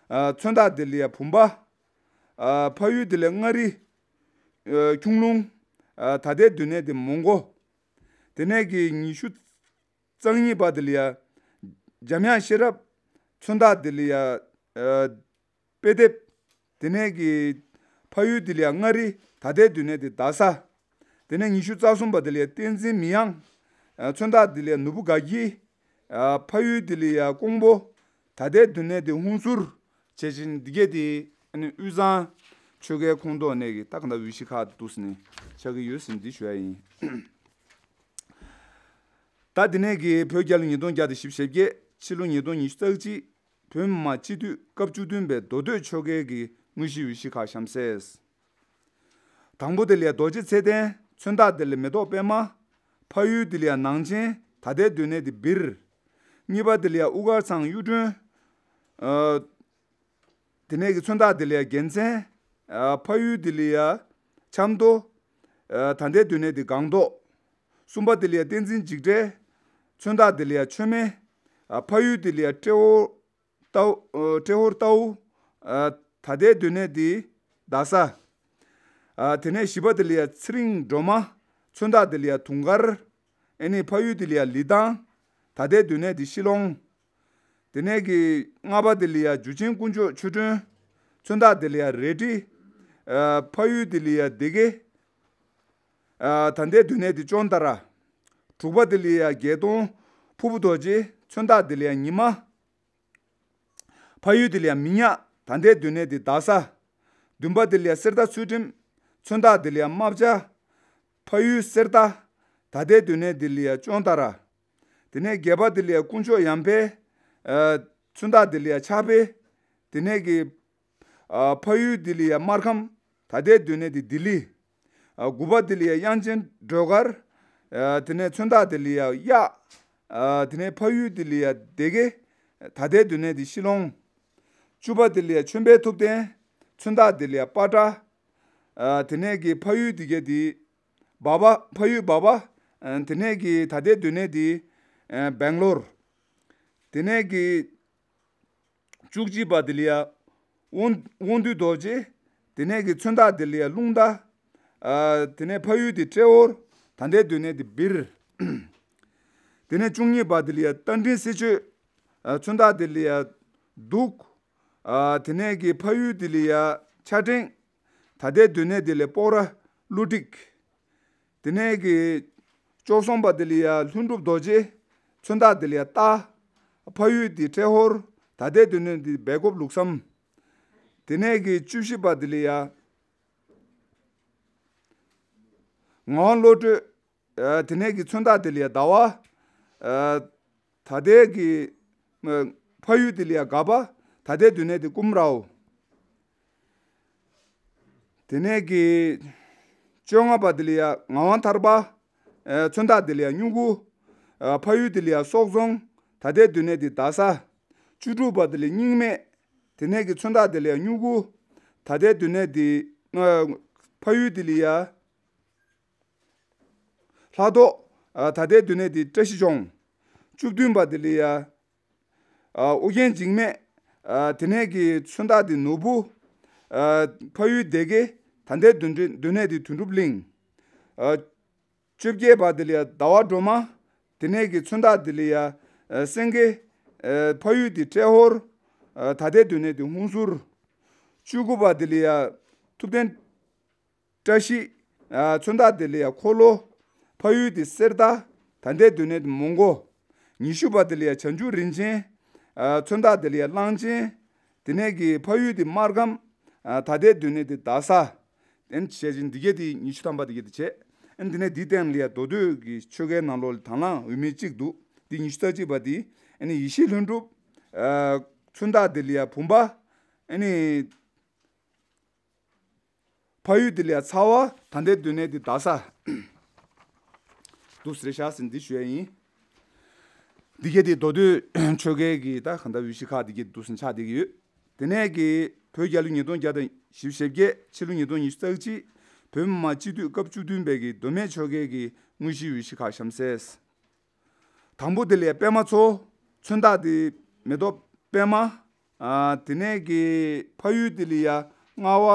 ཨ་མཚོན་རྟགས་དེ་ལ་ཡ་བུམ་པ། ཨ་ཕ་ཡུལ་དེ་ལ་ཡ་མངའ་རིས། ཨ་ཁྱུང་ལུང་། ཨ་ད་ལྟའི་སྡོད་གནས་དེ་མོན་གྷོ། དེ་ནས་ཀྱི་ཉི་ཤུ་རྩ་གཉིས་པ་དེ་ལ་ཡ་འཇམ་དབྱངས་ཤེས་རབ། མཚོན་རྟགས་དེ་ལ་ཡ་ཨ་དཔེ་དེབ། དེ་ནས་ཀྱི་ཕ་ཡུལ་དེ་ལ་ཡ་མངའ་རིས། ད་ལྟའི་སྡོད་གནས་དེ་རྡ་ས། དེ་ནས་ཉི་ཤུ་རྩ་གསུམ་པ་དེ་ལ་ཡ་བསྟན་འཛིན་མི་དབྱངས། ཨ་མཚོན་རྟགས་དེ་ལ་ཡ་ནོར་བུ་དགའ་འཁྱིལ། ཨ་ཕ་ཡུལ་དེ་ལ་ཡ་ཀོང་པོ། ད་ལྟའི་སྡོད་གནས་དེ་ཧུན་སུར། བྱས་ཅིང་འདི་གས་དེ་ཨ་ནི་དབུས་གཙང་ཆོལ་ཁའི་ཁོངས་གཏོགས་ནས་ཀྱི་ད་ག་འདྲ་འོས་གཞི་ཁག་འདུག་ཟེར་ནས་ཆགས་ཀྱི་ཡོད་ཟེར་འདི་ཞུ་ཡ་ཡིན། ད་དེ་ནས་ཀྱི་བོད་རྒྱལ་ལོ་ཉིས་སྟོང་བརྒྱ་དང་བཞི་བཅུ་ཞེ་བརྒྱད། ཕྱི་ལོ་ཉིས་སྟོང་ཉི་ཤུ་རྩ་གཅིག་བོད་མི་མང་སྤྱི་འཐུས་སྐབས་བཅུ་བདུན་པའི་མདོ་སྟོད་ཆོལ་ཁའི་གི་དངོས་གཞིའི་འོས་གཞི་ཁག་གཤམ་གསལ། དང་པོ་དེ་ལ་ཡ་རྡོ་རྗེ་ཚེ་བརྟན། མཚོན་རྟགས་དེ་ལ་ཡ་མེ་ཏོག་པད་མ། ཕ་ཡུལ་དེ་ལ་ཡ་ནང་ཆེན། ད་ལྟའི་སྡོད་གནས་དེ་སྦིར། གཉིས་པ་དེ་ལ་ཡ་དབུ་དཀར་ཚང་གཡུ་སྒྲོན། ཨ་དེ་ནས་ཀྱི་མཚོན་རྟགས་དེ་ལ་ཡ་རྒྱལ་མཚན། ཨ་ཕ་ཡུལ་དེ་ལ་ཡ་ཆབ་མདོ། ཨ་ད་ལྟའི་སྡོད་གནས་དེ་སྒང་ཏོག་གསུམ་པ་དེ་ལ་ཡ་བསྟན་འཛིན་འཇིགས་བྲལ། མཚོན་རྟགས་དེ་ལ་ཡ་མཆོད་མེ། ཨ་ཕ་ཡུལ་དེ་ལ་ཡ་ཏྲེ་ཧོར་རྟའུ། ཨ་ཏྲེ་ཧོར་རྟའུ། ཨ་ད་ལྟའི་སྡོད་གནས་དེ་རྡ་ས། ཨ་དེ་ནས་བཞི་པ་དེ་ལ་ཡ་ཚེ་རིང་སྒྲོལ་མ། མཚོན་རྟགས་དེ་ལ་ཡ་དུང་དཀར། ཨ་ནི་ཕ་ཡུལ་དེ་ལ་ཡ་ལི་ཐང་། ད་ལྟའི་སྡོད་གནས་དེ་ཤི་ལོང་། དེ་ནས་ཀྱི་ལྔ་པ་དེ་ལ་ཡ་འཇུ་ཆེན་དཀོན་མཆོག་ཆོས་སྒྲོན། མཚོན་རྟགས་དེ་ལ་ཡ་རལ་གྲི། ཨ་ཕ་ཡུལ་དེ་ལ་ཡ་སྡེ་དགེ། ཨ་ད་ལྟའི་སྡོད་གནས་དེ་ཅོན་ཏ་ར། དྲུག་པ་དེ་ལ་ཡ་བརྒྱད་སྟོང་ཕུར་བུ་རྡོ་རྗེ། མཚོན་རྟགས་དེ་ལ་ཡ་ཉི་མ། ཕ་ཡུལ་དེ་ལ་ཡ་མི་ཉག་ད་ལྟའི་སྡོད་གནས་དེ་རྡ་ས། བདུན་པ་དེ་ལ་ཡ་གསེར་རྟ་ཚུལ་ཁྲིམས། མཚོན་རྟགས་དེ་ལ་ཡ་རྨ་བྱ། ཕ་ཡུལ་གསེར་རྟ། ད་ལྟའི་སྡོད་གནས་དེ་ལ་ཡ་ཅོན་ཏ་ར། དེ་ནས་བརྒྱད་པ་དེ་ལ་ཡ་དཀོན་མཆོག་ཡར་འཕེལ། ཨ་མཚོན་རྟགས་དེ་ལ་ཡ་ཕྱག་དཔེ། དེ་ནས་ཀྱི། ཨ་ཕ་ཡུལ་དེ་ལ་ཡ་སྨར་ཁམས། ད་ལྟའི་སྡོད་གནས་དེ་ལྡི་ལི། ཨ་དགུ་པ་དེ་ལ་ཡ་དབྱངས་ཅན་སྒྲོལ་དཀར། ཨ་དེ་ནས་མཚོན་རྟགས་དེ་ལ་ཡ་གཡག་ཨ་དེ་ནས་ཕ་ཡུལ་དེ་ལ་ཡ་སྡེ་དགེ། ད་ལྟའི་སྡོད་གནས་དེ་ཤི་ལོང་། བཅུ་པ་དེ་ལ་ཡ་ཆོས་འཕེལ་ཐུབ་བསྟན། མཚོན་རྟགས་དེ་ལ་ཡ་པ་ཏྲ། ཨ་དེ་ནས་ཀྱི་ཕ་ཡུལ་དེ་ག་དེ། སྦག་སྦག་ཕ་ཡུལ་སྦག་སྦག་ཨ་དེ་ནས་ཀྱི་ད་ལྟའི་སྡོད་གནས་དེ། ཨ་སྦེང་ལོར། དེ་ནས་ཀྱི་བཅུ་གཅིག་པ་དེ་ལ་ཡ་དབང་དབང་འདུས་རྡོ་རྗེ། དེ་ནས་ཀྱི་མཚོན་རྟགས་དེ་ལ་ཡ་རླུང་རྟ། ཨ་དེ་ནས་ཕ་ཡུལ་དེ་ཏྲེ་ཧོར། ད་ལྟའི་སྡོད་གནས་དེ་སྦིར། དེ་ནས་བཅུ་གཉིས་པ་དེ་ལ་ཡ་རྟ་མགྲིན་གསེར་ཆོས། ཨ་མཚོན་རྟགས་དེ་ལ་ཡ་གདུགས། ཨ་དེ་ནས་ཀྱི་ཕ་ཡུལ་དེ་ལ་ཡ་ཆ་ཕྲེང་། ད་ལྟའི་སྡོད་གནས་དེ་ལ་ཡ་སྤོག་ར་ཀླུ་ཊིག་དེ་ནས་ཀྱི་བཅུ་གསུམ་པ་དེ་ལ་ཡ་ལྷུན་གྲུབ་རྡོ་རྗེ། མཚོན་རྟགས་དེ་ལ་ཡ་རྟ། ཕ་ཡུལ་དེ་ཏྲེ་ཧོར། ད་ལྟའི་སྡོད་གནས་དེ་སྦེལ་ཀོབ་ལུགས་བསམ། དེ་ནས་ཀྱི་བཅུ་བཞི་པ་དེ་ལ་ཡ་ངག་དབང་བློ་གྲོས། ཨ་དེ་ནས་ཀྱི་མཚོན་རྟགས་དེ་ལ་ཡ་ཟླ་བ། ཨ་ད་ལྟའི་གི་ཨ་ཕ་ཡུལ་དེ་ལ་ཡ་སྒ་པ། ད་ལྟའི་སྡོད་གནས་དེ་ཀུམ་རའོ། དེ་ནས་ཀྱི་བཅོ་ལྔ་པ་དེ་ལ་ཡ་ངག་དབང་ཐར་པ། ཨ་མཚོན་རྟགས་དེ་ལ་ཡ་སྨྱུ་གུ། ཨ་ཕ་ཡུལ་དེ་ལ་ཡ་སོག་རྫོང་། ད་ལྟའི་སྡོད་གནས་དེ་རྡ་ས། བཅུ་དྲུག་པ་དེ་ལ་ཡ་སྙིང་སྨད། དེ་ནས་ཀྱི་མཚོན་རྟགས་དེ་ལ་ཡ་སྨྱུ་གུ། ད་ལྟའི་སྡོད་གནས་དེ་ཨ་ཕ་ཡུལ་དེ་ལ་ཡ་ལྷ་ཐོག་ཨ་ད་ལྟའི་སྡོད་གནས་དེ་བཀྲ་ཤིས་ལྗོངས། བཅུ་བདུན་པ་དེ་ལ་ཡ་ཨ་ཨོ་རྒྱན་འཇིགས་མེད། ཨ་དེ་ནས་ཀྱི་མཚོན་རྟགས་དེ་ནོར་བུ། ཨ་ཕ་ཡུལ་སྡེ་དགེ། ད་ལྟའི་སྡོད་གནས་དེ་དོན་གྲུབ་གླིང་། ཨ་བཅོ་བརྒྱད་པ་དེ་ལ་ཡ་ཟླ་བ་སྒྲོལ་མ། དེ་ནས་ཀྱི་མཚོན་རྟགས་དེ་ལ་ཡ་ཨ་སེང་གེ། ཨ་ཕ་ཡུལ་དེ་ཏྲེ་ཧོར། ཨ་ད་ལྟའི་སྡོད་གནས་དེ་ཧུན་སུར། བཅུ་དགུ་པ་དེ་ལ་ཡ་ཐུབ་བསྟན་བཀྲ་ཤིས། ཨ་མཚོན་རྟགས་དེ་ལ་ཡ་འཁོར་ལོ། ཕ་ཡུལ་དེ་གསེར་རྟ། ད་ལྟའི་སྡོད་གནས་དེ་མོན་གྷོ། ཉི་ཤུ་པ་དེ་ལ་ཡ་བྱང་ཆུབ་རིན་ཆེན། ཨ་མཚོན་རྟགས་དེ་ལ་ཡ་གླང་ཆེན། དེ་ནས་ཀྱི་ཕ་ཡུལ་དེ་སྨར་ཁམས། ཨ་ད་ལྟའི་སྡོད་གནས་དེ་རྡ་ས། ཨན་བྱས་ཅིང་འདི་གས་དེ་ཉི་ཤུ་ཐམ་པ་དེ་གས་དེ་བྱས། ཨན་དེ་ནས་འདིའི་སྟེང་ལ་ཡ་མདོ་སྟོད་ཀྱི་ཆོལ་ཁའི་ནང་ལོགས་ལ་དང་བླངས་འོས་མི་གཅིག་འདུག་འདི་ཉི་ཤུ་རྩ་གཅིག་པ་དེ། ཨ་ནི་ཡེ་ཤེས་ལྷུན་གྲུབ། ཨ་མཚོན་རྟགས་དེ་ལ་ཡ་བུམ་པ། ཨ་ནི། ཕ་ཡུལ་དེ་ལ་ཡ་ཚ་བ། ད་ལྟའི་སྡོད་གནས་དེ་རྡ་ས། འདུག་ཟེར་ཤག་ཟེར་འདི་ཞུ་ཡ་ཡིན། འདི་གས་དེ་མདོ་སྟོད་ཆོལ་ཁའི་གི་ད་གང་ལྟར་འོས་གཞི་ཁག་འདི་གས་འདུག་ཟེར་ཆགས་བསྡད་ཀྱི་ཡོད། དེ་ནས་ཀྱི་བོད་རྒྱལ་ལོ་ཉིས་སྟོང་བརྒྱ་དང་བཞི་བཅུ་ཞེ་བརྒྱད། ཕྱི་ལོ་ཉིས་སྟོང་ཉི་ཤུ་རྩ་གཅིག་བོད་མི་མང་སྤྱི་འཐུས་སྐབས་བཅུ་བདུན་པའི་གི་མདོ་སྨད་ཆོལ་ཁའི་གི་དངོས་གཞིའི་འོས་གཞི་ཁག་གཤམ་གསལ། དང་པོ་དེ་ལ་ཡ་པད་མ་མཚོ། མཚོན་རྟགས་དེ་མེ་ཏོག་པད་མ། ཨ་དེ་ནས་ཀྱི་ཕ་ཡུལ་དེ་ལ་ཡ་རྔ་བ་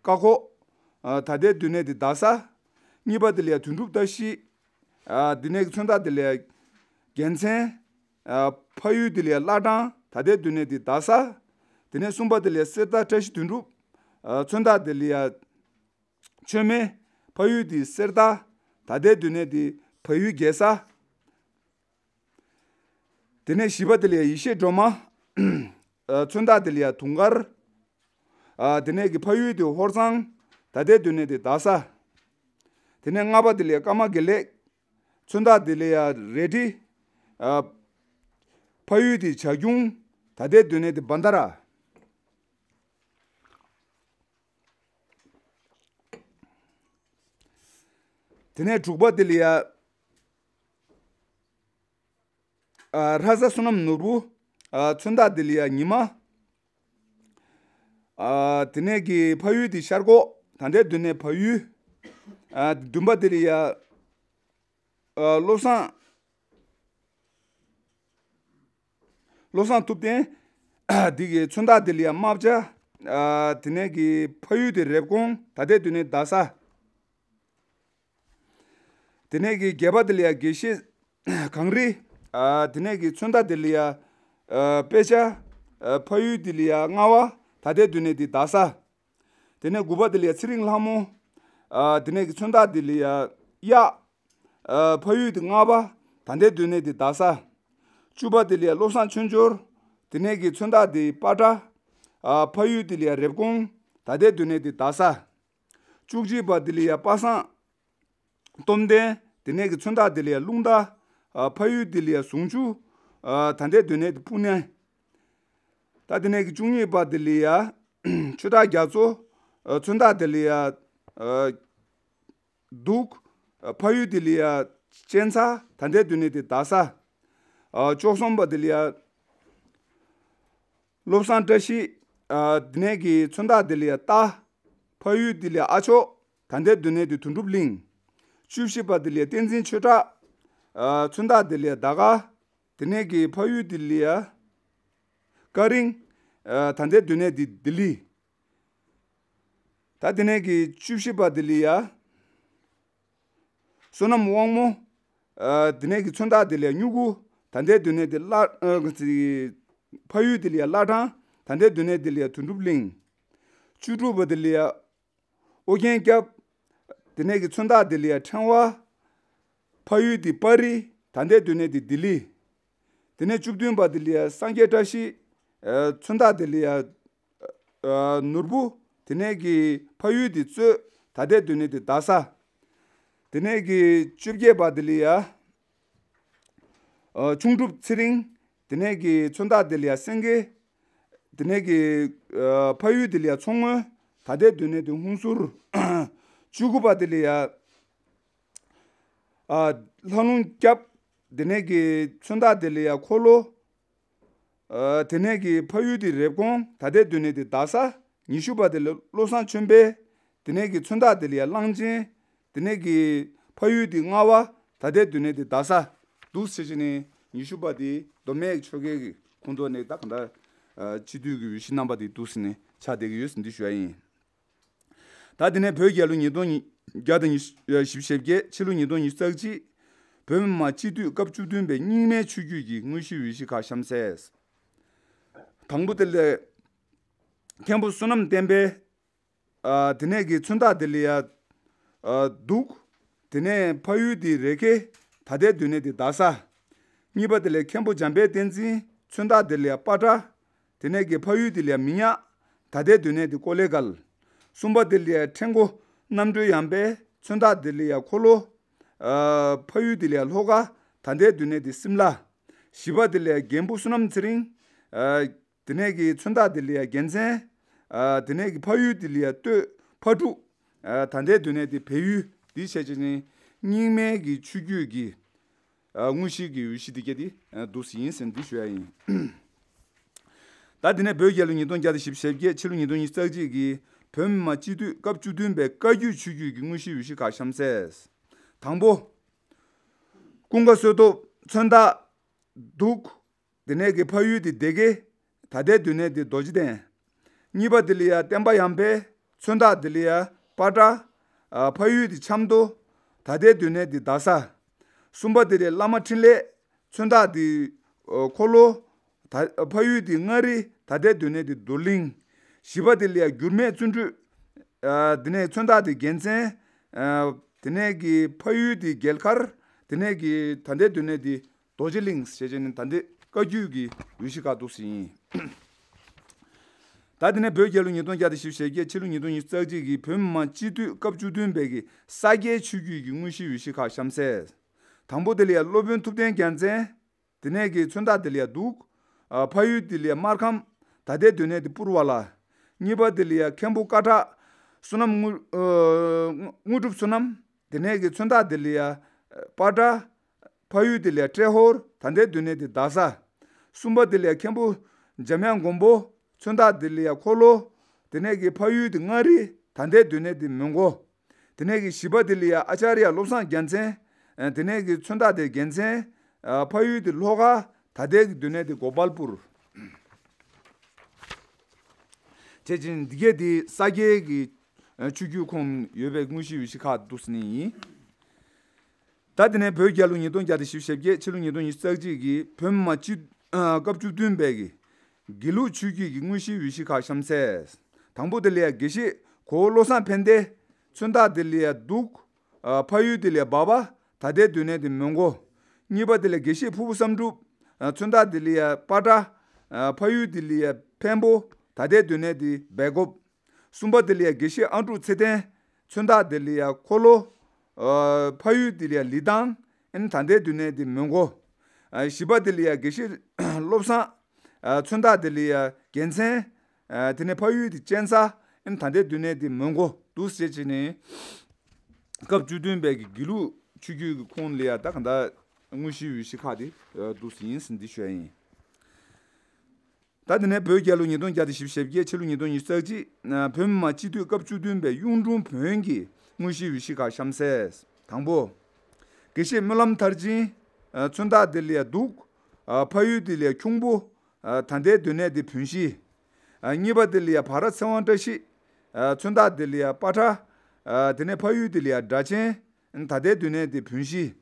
ཀ་ཁོག་ཨ་ད་ལྟའི་སྡོད་གནས་དེ་རྡ་ས། གཉིས་པ་དེ་ལ་ཡ་དོན་གྲུབ་བཀྲ་ཤིས། ཨ་དེ་ནས་ཀྱི་མཚོན་རྟགས་དེ་ལ་ཡ་རྒྱལ་མཚན། ཨ་ཕ་ཡུལ་དེ་ལ་ཡ་བླ་བྲང་། ད་ལྟའི་སྡོད་གནས་དེ་རྡ་ས། དེ་ནས་གསུམ་པ་དེ་ལ་ཡ་གསེར་རྟ་བཀྲ་ཤིས་དོན་གྲུབ། ཨ་མཚོན་རྟགས་དེ་ལ་ཡ་མཆོད་མེ། ཕ་ཡུལ་དེ་གསེར་རྟ། ད་ལྟའི་སྡོད་གནས་དེ་བལ་ཡུལ་རྒྱལ་ས། དེ་ནས་བཞི་པ་དེ་ལ་ཡ་ཡེ་ཤེས་སྒྲོལ་མ། ཨ་མཚོན་རྟགས་དེ་ལ་ཡ་དུང་དཀར། ཨ་དེ་ནས་ཀྱི་ཕ་ཡུལ་དེ་ཧོར་གཙང་། ད་ལྟའི་སྡོད་གནས་དེ་རྡ་ས། དེ་ནས་ལྔ་པ་དེ་ལ་ཡ་ཀརྨ་དགེ་ལེགས། མཚོན་རྟགས་དེ་ལ་ཡ་རལ་གྲི། ཨ་ཕ་ཡུལ་དེ་བྱ་ཁྱུང་། ད་ལྟའི་སྡོད་གནས་དེ་བྷན་དྷ་ར། དེ་ནས་དྲུག་པ་དེ་ལ་ཡ། ཨ་ལྷ་ས་བསོད་ནམས་ནོར་བུ། ཨ་མཚོན་རྟགས་དེ་ལ་ཡ་ཉི་མ། ཨ་དེ་ནས་ཀྱི་ཕ་ཡུལ་དེ་ཤར་ཁོག་ད་ལྟའི་སྡོད་གནས་བལ་ཡུལ། ཨ་བདུན་པ་དེ་ལ་ཡ། ཨ་བློ་བཟང་། བློ་བཟང་ཐུབ་བསྟན། འདི་གི་མཚོན་རྟགས་དེ་ལ་ཡ་རྨ་བྱ། ཨ་དེ་ནས་ཀྱི་ཕ་ཡུལ་དེ་རེབ་གོང་། ད་ལྟའི་སྡོད་གནས་རྡ་ས། དེ་ནས་ཀྱི་བརྒྱད་པ་དེ་ལ་ཡ་དགེ་བཤེས་གངས་རི། ཨ་དེ་ནས་ཀྱི་མཚོན་རྟགས་དེ་ལ་ཡ། ཨ་དཔེ་ཆ། ཨ་ཕ་ཡུལ་དེ་ལ་ཡ་རྔ་བ། ད་ལྟའི་སྡོད་གནས་དེ་རྡ་ས། དེ་ནས་དགུ་པ་དེ་ལ་ཡ་ཚེ་རིང་ལྷ་མོ། ཨ་དེ་ནས་ཀྱི་མཚོན་རྟགས་དེ་ལ་ཡ་ གཡག་ཨ་ཕ་ཡུལ་དེ་རྔ་བ། ད་ལྟའི་སྡོད་གནས་དེ་རྡ་ས། བཅུ་པ་དེ་ལ་ཡ་བློ་བཟང་ཆོས་འབྱོར། དེ་ནས་ཀྱི་མཚོན་རྟགས་དེ་པ་ཏྲ། ཨ་ཕ་ཡུལ་དེ་ལ་ཡ་རེབ་གོང་། ད་ལྟའི་སྡོད་གནས་དེ་རྡ་ས། བཅུ་གཅིག་པ་དེ་ལ་ཡ་པ་སངས། སྟོབས་ལྡན། དེ་ནས་ཀྱི་མཚོན་རྟགས་དེ་ལ་ཡ་རླུང་རྟ། ཨ་ཕ་ཡུལ་དེ་ལ་ཡ་ཟུང་ཆུ། ཨ་ད་ལྟའི་སྡོད་གནས་དེ་སྤུ་ན། ད་དེ་ནས་ཀྱི་བཅུ་གཉིས་པ་དེ་ལ་ཡ་ཆོས་གྲགས་རྒྱ་མཚོ། ཨ་མཚོན་རྟགས་དེ་ལ་ཡ་ཨ་གདུགས། ཨ་ཕ་ཡུལ་དེ་ལ་ཡ་གཅན་ཚ། ད་ལྟའི་སྡོད་གནས་དེ་རྡ་ས། ཨ་བཅུ་གསུམ་པ་དེ་ལ་ཡ་བློ་བཟང་བཀྲ་ཤིས། ཨ་དེ་ནས་ཀྱི་མཚོན་རྟགས་དེ་ལ་ཡ་རྟ། ཕ་ཡུལ་དེ་ལ་ཡ་ཨ་མཆོག། ད་ལྟའི་སྡོད་གནས་དེ་དོན་གྲུབ་གླིང་། བཅུ་བཞི་པ་དེ་ལ་ཡ་བསྟན་འཛིན་ཆོས་གྲགས། ཨ་མཚོན་རྟགས་དེ་ལ་ཡ་ཟླ་དཀར། དེ་ནས་ཀྱི་ཕ་ཡུལ་དེ་ལ་ཡ་ཀ་རིང་། ཨ་ད་ལྟའི་སྡོད་གནས་དེ་ལྡི་ལི། ད་དེ་ནས་ཀྱི་བཅུ་བཞི་པ་དེ་ལ་ཡ་བསོད་ནམས་དབང་མོ། ཨ་དེ་ནས་ཀྱི་མཚོན་རྟགས་དེ་ལ་ཡ་སྨྱུ་གུ། ད་ལྟའི་སྡོད་གནས་དེ་བླ་ཨ་ཕ་ཡུལ་དེ་ལ་ཡ་བླ་བྲང་། ད་ལྟའི་སྡོད་གནས་དེ་ལ་ཡ་དོན་གྲུབ་གླིང་། བཅུ་དྲུག་པ་དེ་ལ་ཡ་ཨོ་རྒྱན་སྐྱབས། དེ་ནས་ཀྱི་མཚོན་རྟགས་དེ་ལ་ཡ་ཕྲེང་བ། ཕ་ཡུལ་དེ་པ་རི། ད་ལྟའི་སྡོད་གནས་དེ་ལྡི་ལི། དེ་ནས་བཅུ་བདུན་པ་དེ་ལ་ཡ་སངས་རྒྱས་བཀྲ་ཤིས། ཨ་མཚོན་རྟགས་དེ་ལ་ཡ་ཨ་ནོར་བུ། དེ་ནས་ཀྱི་ཕ་ཡུལ་དེ་གཙོས། ད་ལྟའི་སྡོད་གནས་དེ་རྡ་ས། དེ་ནས་ཀྱི་བཅོ་བརྒྱད་པ་དེ་ལ་ཡ་ཨ་ཁྱུང་གྲུབ་ཚེ་རིང་། དེ་ནས་ཀྱི་མཚོན་རྟགས་དེ་ལ་ཡ་སེང་གེ། དེ་ནས་ཀྱི་ཨ་ཕ་ཡུལ་དེ་ལ་ཡ་མཚོ་སྔོན། ད་ལྟའི་སྡོད་གནས་དེ་ཧུན་སུར། བཅུ་དགུ་པ་དེ་ལ་ཡ་ཨ་ལྷ་ལུང་སྐྱབས། དེ་ནས་ཀྱི་མཚོན་རྟགས་དེ་ལ་ཡ་འཁོར་ལོ། ཨ་དེ་ནས་ཀྱི་ཕ་ཡུལ་དེ་རེབ་གོང་། ད་ལྟའི་སྡོད་གནས་དེ་རྡ་ས། ཉི་ཤུ་པ་དེ་ལ་བློ་བཟང་ཆོས་འཕེལ། དེ་ནས་ཀྱི་མཚོན་རྟགས་དེ་ལ་ཡ་གླང་ཆེན། དེ་ནས་ཀྱི་ཕ་ཡུལ་དེ་རྔ་བ། ད་ལྟའི་སྡོད་གནས་དེ་རྡ་ས། འདུག་སེ་བྱས་ནས་ཉི་ཤུ་པ་དེ་མདོ་སྨད་ཆོལ་ཁའི་གི་ཁོངས་གཏོགས་ནས་ད་གང་ལྟར་ཨ་སྤྱི་འཐུས་ཀྱི་འོས་གཞི་རྣམ་པ་དེ་འདུག་སེ་ནས་ཆགས་བསྡད་ཀྱི་ཡོད་ཟེར་འདི་ཞུ་ཡ་ཡིན། ད་དེ་ནས་བོད་རྒྱལ་ལོ་ཉིས་སྟོང་བརྒྱ་དང་ཉི་ཤུ་ཞེ་བརྒྱད། ཕྱི་ལོ་ཉིས་སྟོང་ཉི་ཤུ་རྩ་གཅིག་བོད་མི་མང་སྤྱི་འཐུས་སྐབས་བཅུ་བདུན་པའི་རྙིང་མའི་ཆོས་བརྒྱུད་ཀྱི་དངོས་གཞིའི་འོས་གཞི་ཁག་གཤམ་གསལ། དང་པོ་དེ་ལ་མཁན་པོ་བསོད་ནམས་བསྟན་འཕེལ། ཨ་དེ་ནས་ཀྱི་མཚོན་རྟགས་དེ་ལ་ཡ་ཨ་གདུགས། དེ་ནས་ཕ་ཡུལ་དེ་རེ་ཁེ། ད་ལྟའི་སྡོད་གནས་དེ་རྡ་ས། གཉིས་པ་དེ་ལ་མཁན་པོ་འཇམ་དཔལ་བསྟན་འཛིན། མཚོན་རྟགས་དེ་ལ་ཡ་པ་ཏྲ། དེ་ནས་ཀྱི་ཕ་ཡུལ་དེ་ལ་ཡ་མི་ཉག་ད་ལྟའི་སྡོད་གནས་དེ་ཀོ་ལེ་གལ། གསུམ་པ་དེ་ལ་ཡ་ཕྲེང་སྐོ་རྣམ་གྲོལ་དབྱངས་དཔལ། མཚོན་རྟགས་དེ་ལ་ཡ་འཁོར་ལོ། ཨ་ཕ་ཡུལ་དེ་ལ་ཡ་ལྷོ་ཁ། ད་ལྟའི་སྡོད་གནས་དེ་སིམ་ལ། བཞི་པ་དེ་ལ་ཡ་རྒན་པོ་བསོད་ནམས་ཚེ་རིང་། ཨ་དེ་ནས་ཀྱི་མཚོན་རྟགས་དེ་ལ་ཡ་རྒྱལ་མཚན། ཨ་དེ་ནས་ཀྱི་ཕ་ཡུལ་དེ་ལ་ཡ་སྟོད་ཕ་ཕྲུག་ཨ་ད་ལྟའི་སྡོད་གནས་དེ་བལ་ཡུལ། འདི་བྱས་བྱས་ནས་རྙིང་མའི་གི་ཆོས་བརྒྱུད་ཀྱི་ཨ་དངོས་གཞི་གི་འོས་གཞི་འདི་ག་དེ་ཨ་འདུག་སེ་ཡིན་ཟེར་འདི་ཞུ་ཡ་ཡིན། ད་དེ་ནས་བོད་རྒྱལ་ལོ་ཉིས་སྟོང་བརྒྱ་དང་བཞི་བཅུ་ཞེ་བརྒྱད། ཕྱི་ལོ་ཉིས་སྟོང་ཉི་ཤུ་རྩ་གཅིག་གི་བོད་མི་མང་སྤྱི་འཐུས་སྐབས་བཅུ་བདུན་པའི་བཀའ་བརྒྱུད་ཆོས་བརྒྱུད་ཀྱི་དངོས་གཞིའི་འོས་གཞི་ཁག་གཤམ་གསལ། དང་པོ། ཀུན་དགའ་བསོད་སྟོབས། མཚོན་རྟགས་གདུགས། དེ་ནས་ཀྱི་ཕ་ཡུལ་དེ་སྡེ་དགེ། ད་ལྟའི་སྡོད་གནས་དེ་རྡོ་རྗེ་གདན། གཉིས་པ་དེ་ལ་ཡ་བསྟན་པ་ཡར་འཕེལ། མཚོན་རྟགས་དེ་ལ་ཡ་པ་ཏྲ། ཨ་ཕ་ཡུལ་དེ་ཆབ་མདོ། ད་ལྟའི་སྡོད་གནས་དེ་རྡ་ས། གསུམ་པ་དེ་ལ་ཡ་བླ་མ་འཕྲིན་ལས། མཚོན་རྟགས་དེ་ཨ་འཁོར་ལོ། ད་ཕ་ཡུལ་དེ་མངའ་རིས། ད་ལྟའི་སྡོད་གནས་དེ་རྡོར་གླིང་། བཞི་པ་དེ་ལ་ཡ་འགྱུར་མེད་བརྩོན་འགྲུས། ཨ་དེ་ནས་མཚོན་རྟགས་དེ་རྒྱལ་མཚན། ཨ་དེ་ནས་ཀྱི་ཕ་ཡུལ་དེ་རྒྱལ་མཁར། དེ་ནས་ཀྱི་ད་ལྟའི་སྡོད་གནས་དེ་རྡོ་རྗེ་གླིང་ཞེས་བྱས་ནས་ད་ལྟའི་བཀའ་བརྒྱུད་ཀྱི་འོས་གཞི་ཁག་འདུག་སེ་ཡིན། ད་དེ་ནས་བོད་རྒྱལ་ལོ་ཉིས་སྟོང་བརྒྱ་དང་བཞི་བཅུ་ཞེ་བརྒྱད། ཕྱི་ལོ་ཉིས་སྟོང་ཉི་ཤུ་རྩ་གཅིག་གི་བོད་མི་མང་སྤྱི་འཐུས་སྐབས་བཅུ་བདུན་པའི་གི་ས་སྐྱའི་ཆོས་བརྒྱུད་ཀྱི་དངོས་གཞིའི་འོས་གཞི་ཁག་གཤམ་གསལ། དང་པོ་དེ་ལ་ཡ་སློབ་དཔོན་ཐུབ་བསྟན་རྒྱལ་མཚན། དེ་ནས་ཀྱི་མཚོན་རྟགས་དེ་ལ་ཡ་གདུགས། ཨ་ཕ་ཡུལ་དེ་ལ་ཡ་སྨར་ཁམས། ད་ལྟའི་སྡོད་གནས་དེ་པུར་བ་ལ། གཉིས་པ་དེ་ལ་ཡ་མཁན་པོ་ཀ་ཁྲག། བསོད་ནམས་དངོས་ཨ་དངོས་གྲུབ་བསོད་ནམས། དེ་ནས་ཀྱི་མཚོན་རྟགས་དེ་ལ་ཡ་པ་ཏྲ། ཕ་ཡུལ་དེ་ལ་ཡ་ཏྲེ་ཧོར། ད་ལྟའི་སྡོད་གནས་དེ་རྡ་ས། གསུམ་པ་དེ་ལ་ཡ་མཁན་པོ་འཇམ་དབྱངས་མགོན་པོ། མཚོན་རྟགས་དེ་ལ་ཡ་འཁོར་ལོ། དེ་ནས་ཀྱི་ཕ་ཡུལ་དེ་མངའ་རིས། ད་ལྟའི་སྡོད་གནས་དེ་མོན་གྷོ། དེ་ནས་ཀྱི་བཞི་པ་དེ་ལ་ཡ་ཨ་ཅཱརྱ་བློ་བཟང་རྒྱལ་མཚན། ཨ་དེ་ནས་ཀྱི་མཚོན་རྟགས་དེ་རྒྱལ་མཚན། ཨ་ཕ་ཡུལ་དེ་ལྷོ་ཁ། ད་ལྟའི་གི་སྡོད་གནས་དེ་གོ་པལ་པུར། བྱས་ཙང་འདི་གས་དེ་ས་སྐྱའི་གི་ཨ་ཆོས་བརྒྱུད་ཁོངས་ཡོད་པའི་དངོས་གཞིའི་འོས་གཞི་ཁག་འདུག་སེ་ནི་ཡིན། ད་དེ་ནས་བོད་རྒྱལ་ལོ་ཉིས་སྟོང་བརྒྱ་དང་བཞི་བཅུ་ཞེ་བརྒྱད། ཕྱི་ལོ་ཉིས་སྟོང་ཉི་ཤུ་རྩ་གཅིག་གི་བོད་མི་མང་སྤྱི་ཨ་སྐབས་བཅུ་བདུན་པའི་གི་དགེ་ལུགས་ཆོས་བརྒྱུད་ཀྱི་དངོས་གཞིའི་འོས་གཞི་ཁག་གཤམ་གསལ། དང་པོ་དེ་ལ་ཡ་དགེ་བཤེས་གོ་བོ་བློ་བཟང་ཕན་བདེ། མཚོན་རྟགས་དེ་ལ་ཡ་གདུགས། ཕ་ཡུལ་དེ་ལ་ཡ་སྦག་སྦག་ད་ལྟའི་སྡོད་གནས་དེ་མོན་གྷོ། གཉིས་པ་དེ་ལ་ཡ་དགེ་བཤེས་ཕུར་བུ་བསམ་གྲུབ། མཚོན་རྟགས་དེ་ལ་ཡ་པ་ཏྲ། ཕ་ཡུལ་དེ་ལ་ཡ་འཕན་པོ། ད་ལྟའི་སྡོད་གནས་དེ་སྦེལ་ཀོབ། གསུམ་པ་དེ་ལ་ཡ་དགེ་བཤེས་ཨ་འབྲུག་ཚེ་བརྟན། མཚོན་རྟགས་དེ་ལ་ཡ་འཁོར་ལོ། ཕ་ཡུལ་དེ་ལ་ཡ་ལི་ཐང་། ཨན་ད་ལྟའི་སྡོད་གནས་དེ་མོན་གྷོ། བཞི་པ་དེ་ལ་ཡ་དགེ་བཤེས་བློ་བཟང་། མཚོན་རྟགས་དེ་ལ་ཡ་རྒྱལ་མཚན། དེ་ནས་ཕ་ཡུལ་དེ་གཅན་ཚ། ཨན་ད་ལྟའི་སྡོད་གནས་དེ་མོན་གྷོ་འདུག་ཟེར་བྱས་ནས། སྐབས་བཅུ་བདུན་པའི་གི་དགེ་ལུགས་ཆོས་བརྒྱུད་ཀྱི་ཁོངས་ལ་ཡ་ད་ག་འདྲ་དངོས་གཞིའི་འོས་གཞི་ཁག་དེ་འདུག་ཟེར་ཡིན་ཟེར་འདི་ཞུ་ཡ་ཡིན། ད་དེ་ནས་བོད་རྒྱལ་ལོ་ཉིས་སྟོང་བརྒྱ་དང་བཞི་བཅུ་ཞེ་བརྒྱད། ཕྱི་ལོ་ཉིས་སྟོང་ཉི་ཤུ་རྩ་གཅིག་བོད་མི་མང་སྤྱི་འཐུས་སྐབས་བཅུ་བདུན་པའི་གཡུང་དྲུང་བོན་གྱི་དངོས་གཞིའི་འོས་གཞི་ཁག་གཤམ་གསལ། དང་པོ། དགེ་བཤེས་སྨོན་ལམ་མཐར་ཕྱིན། མཚོན་རྟགས་དེ་ལ་ཡ་གདུགས། ཕ་ཡུལ་དེ་ལ་ཡ་ཁྱུང་པོ། ད་ལྟའི་སྡོད་གནས་དེ་བོན་གཞིས། གཉིས་པ་དེ་ལ་ཡ་བྷ་ར་ཚེ་དབང་བཀྲ་ཤིས། མཚོན་རྟགས་དེ་ལ་ཡ་པ་ཏྲ། དེ་ནས་ཕ་ཡུལ་དེ་ལ་ཡ་སྦྲ་ཆེན། ད་ལྟའི་སྡོད་གནས་དེ་བོན་གཞིས།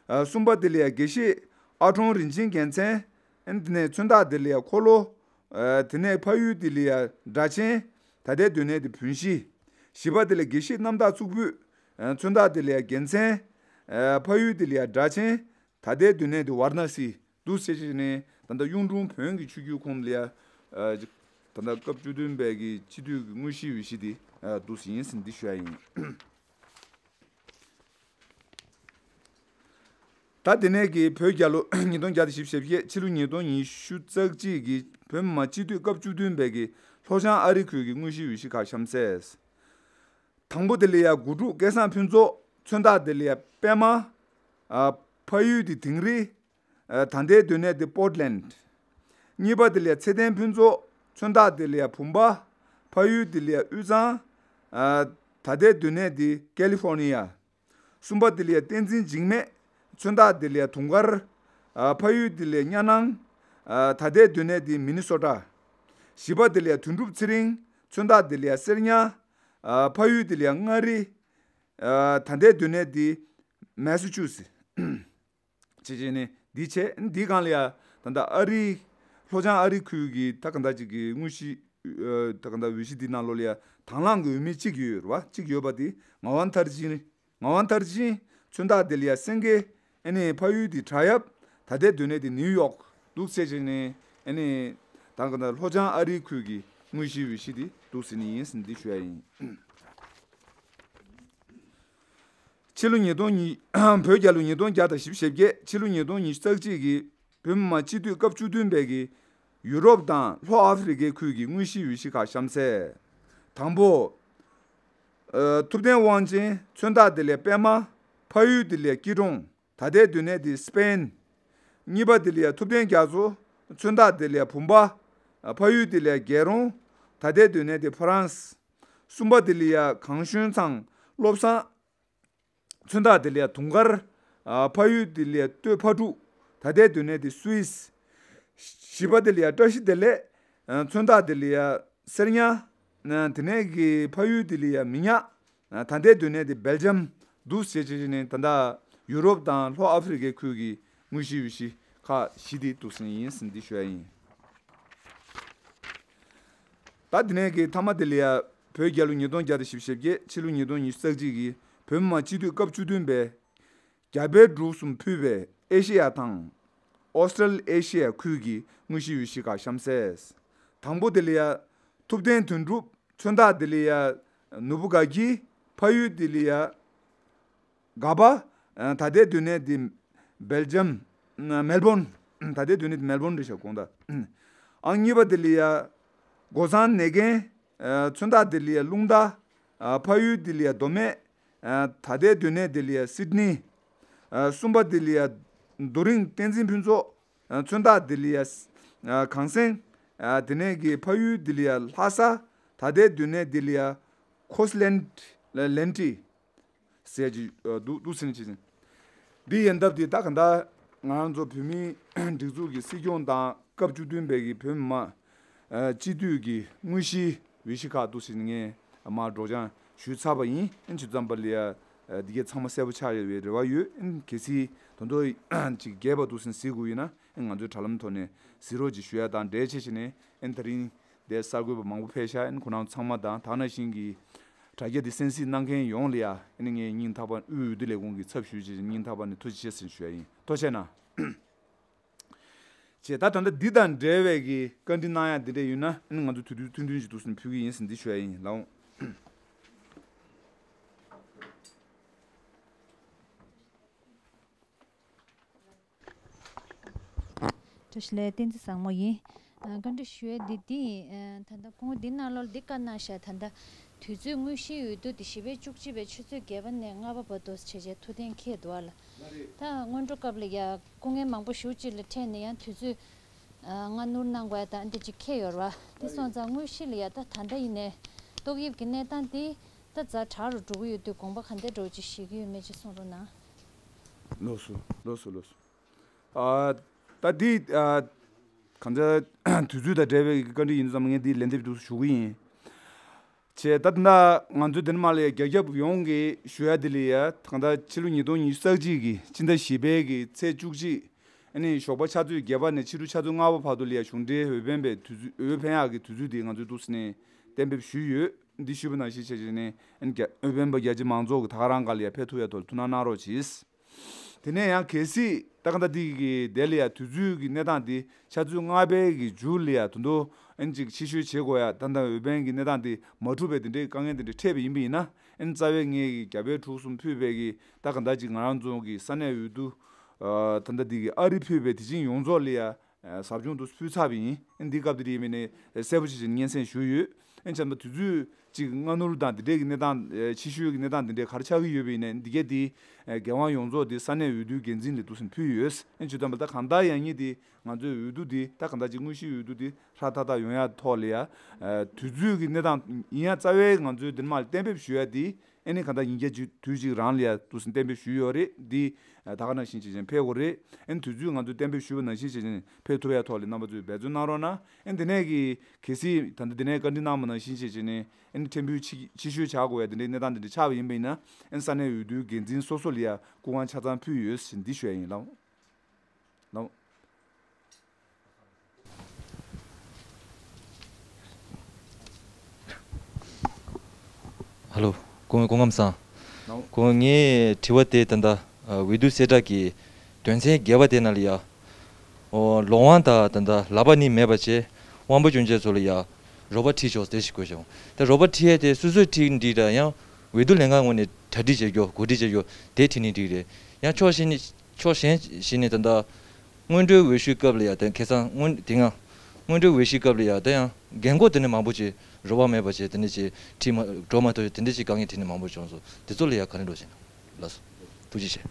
གསུམ་པ་དེ་ལ་ཡ་དགེ་བཤེས་ཨ་ཁྲོང་རིན་ཆེན་རྒྱལ་མཚན། དེ་ནས་མཚོན་རྟགས་དེ་ལ་ཡ་འཁོར་ལོ། དེ་ནས་ཕ་ཡུལ་དེ་ལ་ཡ་སྦྲ་ཆེན། ད་ལྟའི་སྡོད་གནས་དེ་བོན་གཞིས། བཞི་པ་དེ་ལ་ཡ་དགེ་བཤེས་རྣམ་དག་གཙུག་ཕུད། མཚོན་རྟགས་དེ་ལ་ཡ་རྒྱལ་མཚན། ཕ་ཡུལ་དེ་ལ་ཡ་སྦྲ་ཆེན། ད་ལྟའི་སྡོད་གནས་དེ་ཝཱ་ར་ཎ་སི། འདུག་ཟེར་བྱས་ནས་ད་ལྟ་གཡུང་དྲུང་བོན་གྱི་ཆོས་བརྒྱུད་ཁོངས་ལ་ཡ། ད་ལྟ་སྐབས་བཅུ་བདུན་པའི་གི་སྤྱི་འཐུས་ཀྱི་དངོས་གཞིའི་འོས་གཞི་འདི་འདུག་ཟེར་ཡིན་ཟེར་འདི་ཞུ་ཡ་ཡིན། ད་དེ་ནས་ཀྱི་བོད་རྒྱལ་ལོ་ཉིས་སྟོང་བརྒྱ་དང་བཞི་བཅུ་ཞེ་བརྒྱད། ཕྱི་ལོ་ཉིས་སྟོང་ཉི་ཤུ་རྩ་གཅིག་གི་བོད་མི་མང་སྤྱི་འཐུས་སྐབས་བཅུ་བདུན་པའི་གི་ལྷོ་བྱང་ཨ་རི་ཁུལ་གྱི་དངོས་གཞིའི་འོས་གཞི་ཁག་གཤམ་གསལ། དང་པོ་དེ་ལ་ཡ་དགུ་ཕྲུག་སྐལ་བཟང་ཕུན་ཚོགས། མཚོན་རྟགས་དེ་ལ་ཡ་པད་མ། ཕ་ཡུལ་དེ་དིང་རི། ད་ལྟའི་སྡོད་གནས་དེ་པོར་ཊི་ལེན་ཌི། གཉིས་པ་དེ་ལ་ཡ་ཚེ་བརྟན་ཕུན་ཚོགས། མཚོན་རྟགས་དེ་ལ་ཡ་བུམ་པ། ཕ་ཡུལ་དེ་ལ་ཡ་དབུས་གཙང་། ད་ལྟའི་སྡོད་གནས་དེ་ཀ་ལི་ཧྥོར་ནི་ཡ། གསུམ་པ་དེ་ལ་ཡ་བསྟན་འཛིན་འཇིགས་མེད། མཚོན་རྟགས་དེ་ལ་ཡ་དུང་དཀར། ཕ་ཡུལ་དེ་ལ་ཡ་གཉའ་ནང་། ད་ལྟའི་སྡོད་གནས་དེ་མི་ནི་སོ་ཊ། བཞི་པ་དེ་ལ་ཡ་དོན་གྲུབ་ཚེ་རིང་། མཚོན་རྟགས་དེ་ལ་ཡ་གསེར་ཉ། ཕ་ཡུལ་དེ་ལ་ཡ་མངའ་རིས། ད་ལྟའི་སྡོད་གནས་དེ་མེ་སི་ཆུ་སི། བྱས་བྱས་ནས་འདི་བྱས། འདི་སྒང་ལ་ཡ་ད་ལྟ་ཨ་རི། ལྷོ་བྱང་ཨ་རི་ཁུལ་གྱི་ད་ག་འདྲ་ཅིག་གི་དངོས་གཞི། ད་ག་འདྲ་འོས་གཞི་འདི་ནང་ལོགས་ལ་ཡ་དང་བླངས་ཀྱི་འོས་མི་གཅིག་ཡོད་རེད་བ། གཅིག་ཡོད་པ་དེ་ངག་དབང་མཐར་ཕྱིན། ངག་དབང་མཐར་ཕྱིན། མཚོན་རྟགས་དེ་ལ་ཡ་སེང་གེ། ཨ་ནི་ཕ་ཡུལ་དེ་བྲག་གཡབ། ད་ལྟའི་སྡོད་གནས་དེ་ནིའུ་ཡོག་འདུག་བྱས་བྱས་ནས། ཨ་ནི་ད་ག་འདྲ་ལྷོ་བྱང་ཨ་རི་ཁུལ་གྱི་དངོས་གཞིའི་འོས་གཞི་དེ་འདུག་ཟེར་ནི་ཡིན་ཟེར་འདི་ཞུ་ཡ་ཡིན། ཕྱི་ལོ་ཉིས་སྟོང་གཉིས། བོད་རྒྱལ་ལོ་ཉིས་སྟོང་བརྒྱ་དང་བཞི་བཅུ་ཞེ་བརྒྱད། ཕྱི་ལོ་ཉིས་སྟོང་ཉི་ཤུ་རྩ་གཅིག་གི་བོད་མི་མང་སྤྱི་འཐུས་སྐབས་བཅུ་བདུན་པའི་གི་ཡུ་རོབ་དང་ལྷོ་ཨ་ཧྥེ་རི་ཁའི་ཁུལ་གྱི་དངོས་གཞིའི་འོས་གཞི་ཁག་གཤམ་གསལ། དང་པོ། ཨ། ཐུབ་བསྟན་དབང་ཆེན། མཚོན་རྟགས་དེ་ལ་ཡ་པད་མ། ཕ་ཡུལ་དེ་ལ་ཡ་སྐྱིད་གྲོང་། ད་ལྟའི་སྡོད་གནས་དེ་སི་པེན། གཉིས་པ་དེ་ལ་ཡ་ཐུབ་བསྟན་རྒྱ་མཚོ། མཚོན་རྟགས་དེ་ལ་ཡ་བུམ་པ། ཕ་ཡུལ་དེ་ལ་ཡ་རྒྱལ་རོང་། ད་ལྟའི་སྡོད་གནས་དེ་ཧྥ་རན་སི། གསུམ་པ་དེ་ལ་ཡ་གངས་ཞོན་ཚང་བློ་བཟང་། མཚོན་རྟགས་དེ་ལ་ཡ་དུང་དཀར། ཨ། ཕ་ཡུལ་དེ་ལ་ཡ་སྟོད་ཕ་ཕྲུག། ད་ལྟའི་སྡོད་གནས་དེ་སུད་སི། བཞི་པ་དེ་ལ་ཡ་བཀྲ་ཤིས་བདེ་ལེགས། ཨ། མཚོན་རྟགས་དེ་ལ་ཡ་གསེར་ཉ། ཨ། དེ་ནས་ཀྱི་ཕ་ཡུལ་དེ་ལ་ཡ་མི་ཉག། ཨ། ད་ལྟའི་སྡོད་གནས་དེ་སྦེལ་ཇམ་འདུག་ཟེར་བྱས་བྱས་ནས་ད་ལྟ་ཡུ་རོབ་དང་ལྷོ་ཨ་ཧྥེ་རི་ཁའི་ཁུལ་གྱི་དངོས་གཞིའི་འོས་གཞི་ཁག་བཞི་དེ་འདུག་ཟེར་ཡིན་ཟེར་འདི་ཞུ་ཡ་ཡིན། ད་དེ་ནས་ཀྱི་མཐའ་མ་དེ་ལ་ཡ་བོད་རྒྱལ་ལོ་ཉིས་སྟོང་བརྒྱ་དང་བཞི་བཅུ་ཞེ་བརྒྱད། ཕྱི་ལོ་ཉིས་སྟོང་ཉི་ཤུ་རྩ་གཅིག་གི་བོད་མི་མང་སྤྱི་འཐུས་སྐབས་བཅུ་བདུན་པའི་རྒྱ་བལ་འབྲུག་གསུམ་ཕུད་པའི་ཨེ་ཤེ་ཡ་དང་ཨོ་སི་ཊལ་ཨེ་ཤེ་ཡ་ཁུལ་གྱི་དངོས་གཞིའི་འོས་གཞི་ཁག་གཤམ་གསལ། དང་པོ་དེ་ལ་ཡ་ཐུབ་བསྟན་དོན་གྲུབ། མཚོན་རྟགས་དེ་ལ་ཡ་ནོར་བུ་དགའ་འཁྱིལ། ཕ་ཡུལ་དེ་ལ་ཡ་དགའ་པ། ད་ལྟའི་སྡོད་གནས་དེ་སྦེལ་ཇམ། མེལ་བོན། ད་ལྟའི་སྡོད་གནས་དེ་མེལ་བོན་རེད་ཤག་དགོངས་དག་ཨང་གཉིས་པ་དེ་ལ་ཡ་སྒོ་བཟང་ནེ་རྒན། མཚོན་རྟགས་དེ་ལ་ཡ་རླུང་རྟ། ཕ་ཡུལ་དེ་ལ་ཡ་མདོ་སྨད། ད་ལྟའི་སྡོད་གནས་དེ་ལ་ཡ་སིད་ནི། གསུམ་པ་དེ་ལ་ཡ་རྡོ་རིང་བསྟན་འཛིན་ཕུན་ཚོགས། མཚོན་རྟགས་དེ་ལ་ཡ་གངས་སེང་། དེ་ནས་ཀྱི་ཕ་ཡུལ་དེ་ལ་ཡ་ལྷ་ས། ད་ལྟའི་སྡོད་གནས་དེ་ལ་ཡ་ཁོས་ལན་ལན་ཏི། ཟེར་གྱི་འདུག་འདུག་ཟེར་ནས་བྱས་ཙང་། འདི་ཡིན་སྟབས་དེ་ད་ག་འདྲ་ང་རང་ཚོ་བོད་མིའི་སྒྲིག་འཛུགས་ཀྱི་སྲིད་སྐྱོང་དང་སྐབས་བཅུ་བདུན་པའི་གི་བོད་མི་མང་སྤྱི་འཐུས་ཀྱི་དངོས་གཞིའི་འོས་གཞི་ཁག་འདུག་ཟེར་ནས་ངས་མར་སྒྲོག་སྦྱང་ཞུས་ཚར་བ་ཡིན། ཨ་ནི་ཅི་ཙམ་པ་ལ་ཡ་འདི་གའི་ཚང་མ་གསལ་པོ་ཆགས་ཡོད་པའི་རེ་བ་ཡོད། ཨ་ནི་གལ་སྲིད་དོན་དག་ཅིག་རྒྱས་པ་འདུག་ཟེར་ནས་གཟིགས་དགོས་ཡོད་ན་ཨ་ནི་ང་ཚོའི་དྲ་ལམ་ཐོག་ནས་གཟིགས་རོགས་ཅིག་ཞུ་ཡ་དང་འབྲེལ་བྱས་བྱས་ནས་ཨ་ནི་ད་རིང་འདིར་གསར་འགོད་པ་མང་པོ་ཕེབས་ཤག་ཨ་ནི་ཁོང་རྣམ་ཚང་མ་དང་དེ་ནང་བཞིན་གྱི་ དྲ་རྒྱ་འདི་གསན་གཟིགས་གནང་མཁན་ཡོངས་ལ་ཡ་ཨ་ནི་ངས་སྙིང་ཐག་པ་དབུས་འོས་བསྡུ་ལས་ཁུངས་ཀྱི་ཚབ་ཞུས་བྱས་སྙིང་ཐག་པ་ནས་ཐུགས་རྗེ་ཆེ་ཟེར་ཞུ་ཡ་ཡིན། ཐུགས་རྗེ་གནང་། བྱས་ད་ད་ལྟ་འདི་དང་འབྲེལ་བའི་གི་བཀའ་འདྲི་གནང་ཡ་འདི་འདྲ་ཡོད་ན་ཨ་ནི་ང་ཚོ་དུས་དུས་ཐུང་ཐུང་ཞིག་འདུག་ཟིན་ཕུལ་གི་ཡིན་ཟིན་འདི་ཞུ་ཡ་ཡིན་ལགས། བཀྲ་ཤིས་བདེ་ལེགས། བསྟན་འཛིན་བཟང་མོ་ཡིན། ཨ། བཀའ་འདྲི་ཞུ་ཡས་འདི་འདི་ཡིན། ཨ། ད་ལྟ་ཁོང་འདི་ནང་ལོགས་འདི་བཀའ་གནང་ཤག་ད་ལྟ་དུས་ཚོད་དངོས་གཞིའི་འོས་བསྡུ་འདི་བཞི་པའི་བཅུ་གཅིག་པའི་ཆུ་ཚོད་བརྒྱད་པ་ནས་ལྔ་པ་བར་དུ་བྱས་བྱས་ཐུགས་གཏན་འཁེལ་འདུག་ཨ་ལ། ད་སྔོན་འགྲོ་སྐབས་ལ་ཡ་སྐུ་ངལ་མང་པོ་ཞེ་པོ་ཅིག་ལ་འཕྲད་ནས་ཡང་དུས་ཚོད་ཨ། སྔ་སྣུར་གནང་དགོས་ཡ་ད་འདི་ཅིག་འཁེལ་ཡོད་རེད་བ། འདི་སོང་ཙང་དངོས་གཞི་ལ་ཡ་ད་ད་ལྟ་ཡིན་ནའི་ཏོག་དབྱིབས་ཀྱི་གནས་སྟངས་འདི་ད་ཛ་དྲག་རུ་འགྲོ་གི་ཡོད་དུས་དགོངས་པ་ག་འདྲ་འདྲ་བོ་ཅིག་བཞེས་ཀྱི་ཡོད་མེད་ཅིག་གསུང་རོགས་གནང་། ལགས་སོ། ལགས་སོ། ལགས་སོ། ཨ། ད་འདི་ཨ། གང་ལྟར་དུས་ཚོད་དང་འབྲེལ་བའི་བཀའ་འདྲི་ཡིན་ཙང་ངས་འདི་ལན་འདེབས་འདུག་ཞུ་གི་ཡིན། བྱས་ད་ལྟ་ང་ཚོའི་འདི་ནས་མར་ལ་ཡ་རྒྱ་ཁྱབ་ཡོངས་ཀྱི་ཞུ་ཡ་འདི་ལ་ཡ་གང་ལྟར་ཕྱི་ལོ་ཉིས་སྟོང་ཉི་ཤུ་རྩ་གཅིག་གི་ཕྱི་ཟླ་བཞི་པའི་གི་ཚེས་བཅུ་གཅིག་ཨ་ནི་ཞོགས་པ་ཆུ་ཚོད་བརྒྱད་པ་ནས་ཕྱི་དྲོ་ཆུ་ཚོད་ལྔ་པ་བར་དུ་ལ་ཡ་གཞུང་འབྲེལ་འོས་འཕེན་པའི་དུས་ཚོད་འོས་འཕེན་ཡག་གི་དུས་ཚོད་དེ་ང་ཚོས་འདུག་ཟིན་ནས་གཏན་འབེབས་ཞུས་ཡོད། འདི་ཞུས་པ་ནང་བཞིན་བྱས་བྱས་ནས་ཨ་ནི་རྒྱ་འོས་འཕེན་པ་རྒྱ་ཆེ་མང་ཚོགས་ཀྱི་ད་ག་རང་སྒང་ལ་ཡ་ཕེབས་ཐུབ་ཡ་ཐོག་ལ་ཐུགས་སྣང་གནང་རོགས་གྱིས། དེ་ནས་ཡང་གལ་སྲིད་ད་ག་ད་འདི་གི་དེ་ལ་ཡ་དུས་ཚོད་ཀྱི་གནས་སྟངས་འདི་ཆུ་ཚོད་ལྔ་པའི་གི་མཇུག་ལ་ཡ་དུ་འདོ་ཨན་ཅིག་ཕྱི་བཤོལ་བྱེད་དགོས་ཡ་ད་ལྟ་འོས་འཕེན་གྱི་གནས་སྟངས་འདི་མ་འཁྲུགས་པའི་དེ་འདྲའི་དཀའ་ངལ་དེ་འདྲ་འཕྲད་པ་ཡིན་པ་ཡིན་ན་ཨན་རྩ་བའི་ངས་གི་རྒྱ་བལ་འབྲུག་གསུམ་ཕུད་པའི་གི་ད་ག་ད་ཅིག་ང་རང་ཚོ་གི་ས་གནས་འོས་བསྡུ་ད་ལྟ་འདི་གི་ཨ་རི་ཕུད་པའི་དེ་བཞིན་ཡོངས་རྫོགས་ལ་ཡ་ཟབ་སྦྱོང་དུ་ཕུལ་ཚར་བ་ཡིན། ཨན་འདི་སྐབས་དེ་དེ་ཡིན་མིན་ནས་གསལ་པོ་ཞིག་ཞིག་སྙན་སེང་ཞུས་ཡོད། ཨན་བྱས་ན་དུས་ཚོད་ཅིག་སྔ་སྣུར་དང་འདི་འདྲའི་གི་གནས་སྟངས་ཕྱི་བཤོལ་གྱི་གནས་སྟངས་འདི་འདྲའི་ག་རེ་ཆགས་ཀྱི་ཡོད་པ་ཡིན་ནའི་འདི་གས་དེ་རྒྱལ་དབང་ཡོངས་རྫོགས་དེ་ས་གནས་འོས་བསྡུའི་འགན་འཛིན་ལ་འདུག་སེ་ཕུལ་ཡོད། ཨན་བྱས་ཙམ་པ་ད་གང་ལྟར་ཡང་སྙིང་དེ་ང་ཚོའི་འོས་བསྡུ་དེ་ད་གང་ལྟར་ཅིག་དངོས་གཞིའི་འོས་བསྡུ་དེ་ཧྲ་ཐག་ཐག་ཡོང་ཡ་ཐོག་ལ་ཡ་དུས་ཚོད་ཀྱི་གནས་སྟངས་ཡིན་ཡ་རྩ་བའི་ང་ཚོའི་འདིར་མ་ལ་གཏན་འབེབས་ཞུ་ཡ་དེ། ཨ་ནི་གང་ལྟར་ཉིན་བརྒྱ་གཅིག་དུས་གཅིག་རང་ལ་ཡ་དུས་ཟིན་གཏན་འབེབས་ཞུས་ཡོད་རེད། འདི་ད་ག་ནང་བཞིན་བྱས་བྱས་ཕེབས་དགོས་རེད། ཨ་ནི་དུས་ཚོད་ང་ཚོས་གཏན་འབེབས་ཞུས་པ་ནང་བཞིན་བྱས་བྱས་ཕེབས་ཐུབ་ཡ་ཐོག་ལ་རྣམ་པ་ཚོས་འབད་བརྩོན་གནང་རོགས་གནང་། ཨ་ནི་དེ་ནས་ཀྱི་གལ་སྲིད་ད་ལྟ་དེ་ནས་བཀའ་འདྲི་གནང་བ་ནང་བཞིན་བྱས་བྱས་ནས་ཨ་ནི་ཕྲན་བུ་ཕྱི་ཕྱི་བཤོལ་བྱ་དགོས་ཡ་དེ་འདྲའི་གནས་སྟངས་དེ་འདྲ་ཆགས་པ་ཡིན་པ་ཡིན་ན་ཨ་ནི་ས་གནས་འོས་བསྡུའི་འགན་འཛིན་སོ་སོ་ལ་ཡ་སྐུ་ཁམས་ཆ་ཚང་ཕུལ་ཡོད་ཟེར་འདི་ཞུ་ཡ་ཡིན་ལགས། ལགས། ཧ་ལོ། སྐུ་ངོ་སྐུ་ཁམས་བཟང་། ལགས། སྐུ་ངོ་ངའི་དྲི་བ་དེ་ད་ལྟ་ཨ་འོས་བསྡུ་གསལ་བསྒྲགས་ཀྱི་དོན་ཚན་བརྒྱད་པ་དེ་ནང་ལ་ཡ། ཨོ་ལོང་བ་དང་ད་ལྟ་ལག་པ་གཉིས་མེད་པ་བྱས་དབང་པོ་སྐྱོན་ཅན་ཚོ་ལ་ཡ་རོགས་པ་ཁྲིད་ཆོག་དེ་ཞིག་དགོས་བྱུང་། ད་རོགས་པ་ཁྲིད་ཡས་དེ་སོ་སོས་ཁྲིད་འགྲིག་ད་ཡང་འོས་བསྡུ་ལས་ཁང་ངོས་ནས་གྲ་སྒྲིག་བྱེད་རྒྱུ་གོ་སྒྲིག་བྱེད་རྒྱུ་དེ་ཁྲིད་ནི་འགྲིག་རེད། ཡང་ཕྱོགས་གཞན་ནས་ཕྱོགས་གཞན་ཞིག་ནས་ད་ལྟ་སྔོན་འགྲོའི་འོས་གཞིའི་སྐབས་ལ་ཡ་དེ་ཁ་སང་སྔོན་དེ་སྔ་སྔོན་འགྲོའི་འོས་གཞིའི་སྐབས་ལ་ཡ་དེ་ཡང་འགན་འཁུར་དེ་ནས་མང་པོ་ཅིག་རོགས་པ་མེད་པ་བྱས་དེ་འདྲ་ཅིག་ཁྲིད་མ་འགྲོ་མ་ཐུབ་དེ་འདྲ་ཅིག་དཀའ་ངལ་འཕྲད་ནས་མང་པོ་བྱུང་སོང་། དེ་ཚོ་ལ་ཡ་ག་རེ་འགྲོ་བྱས་ན་ལགས་སོ། ཐུགས་རྗེ་ཆེ།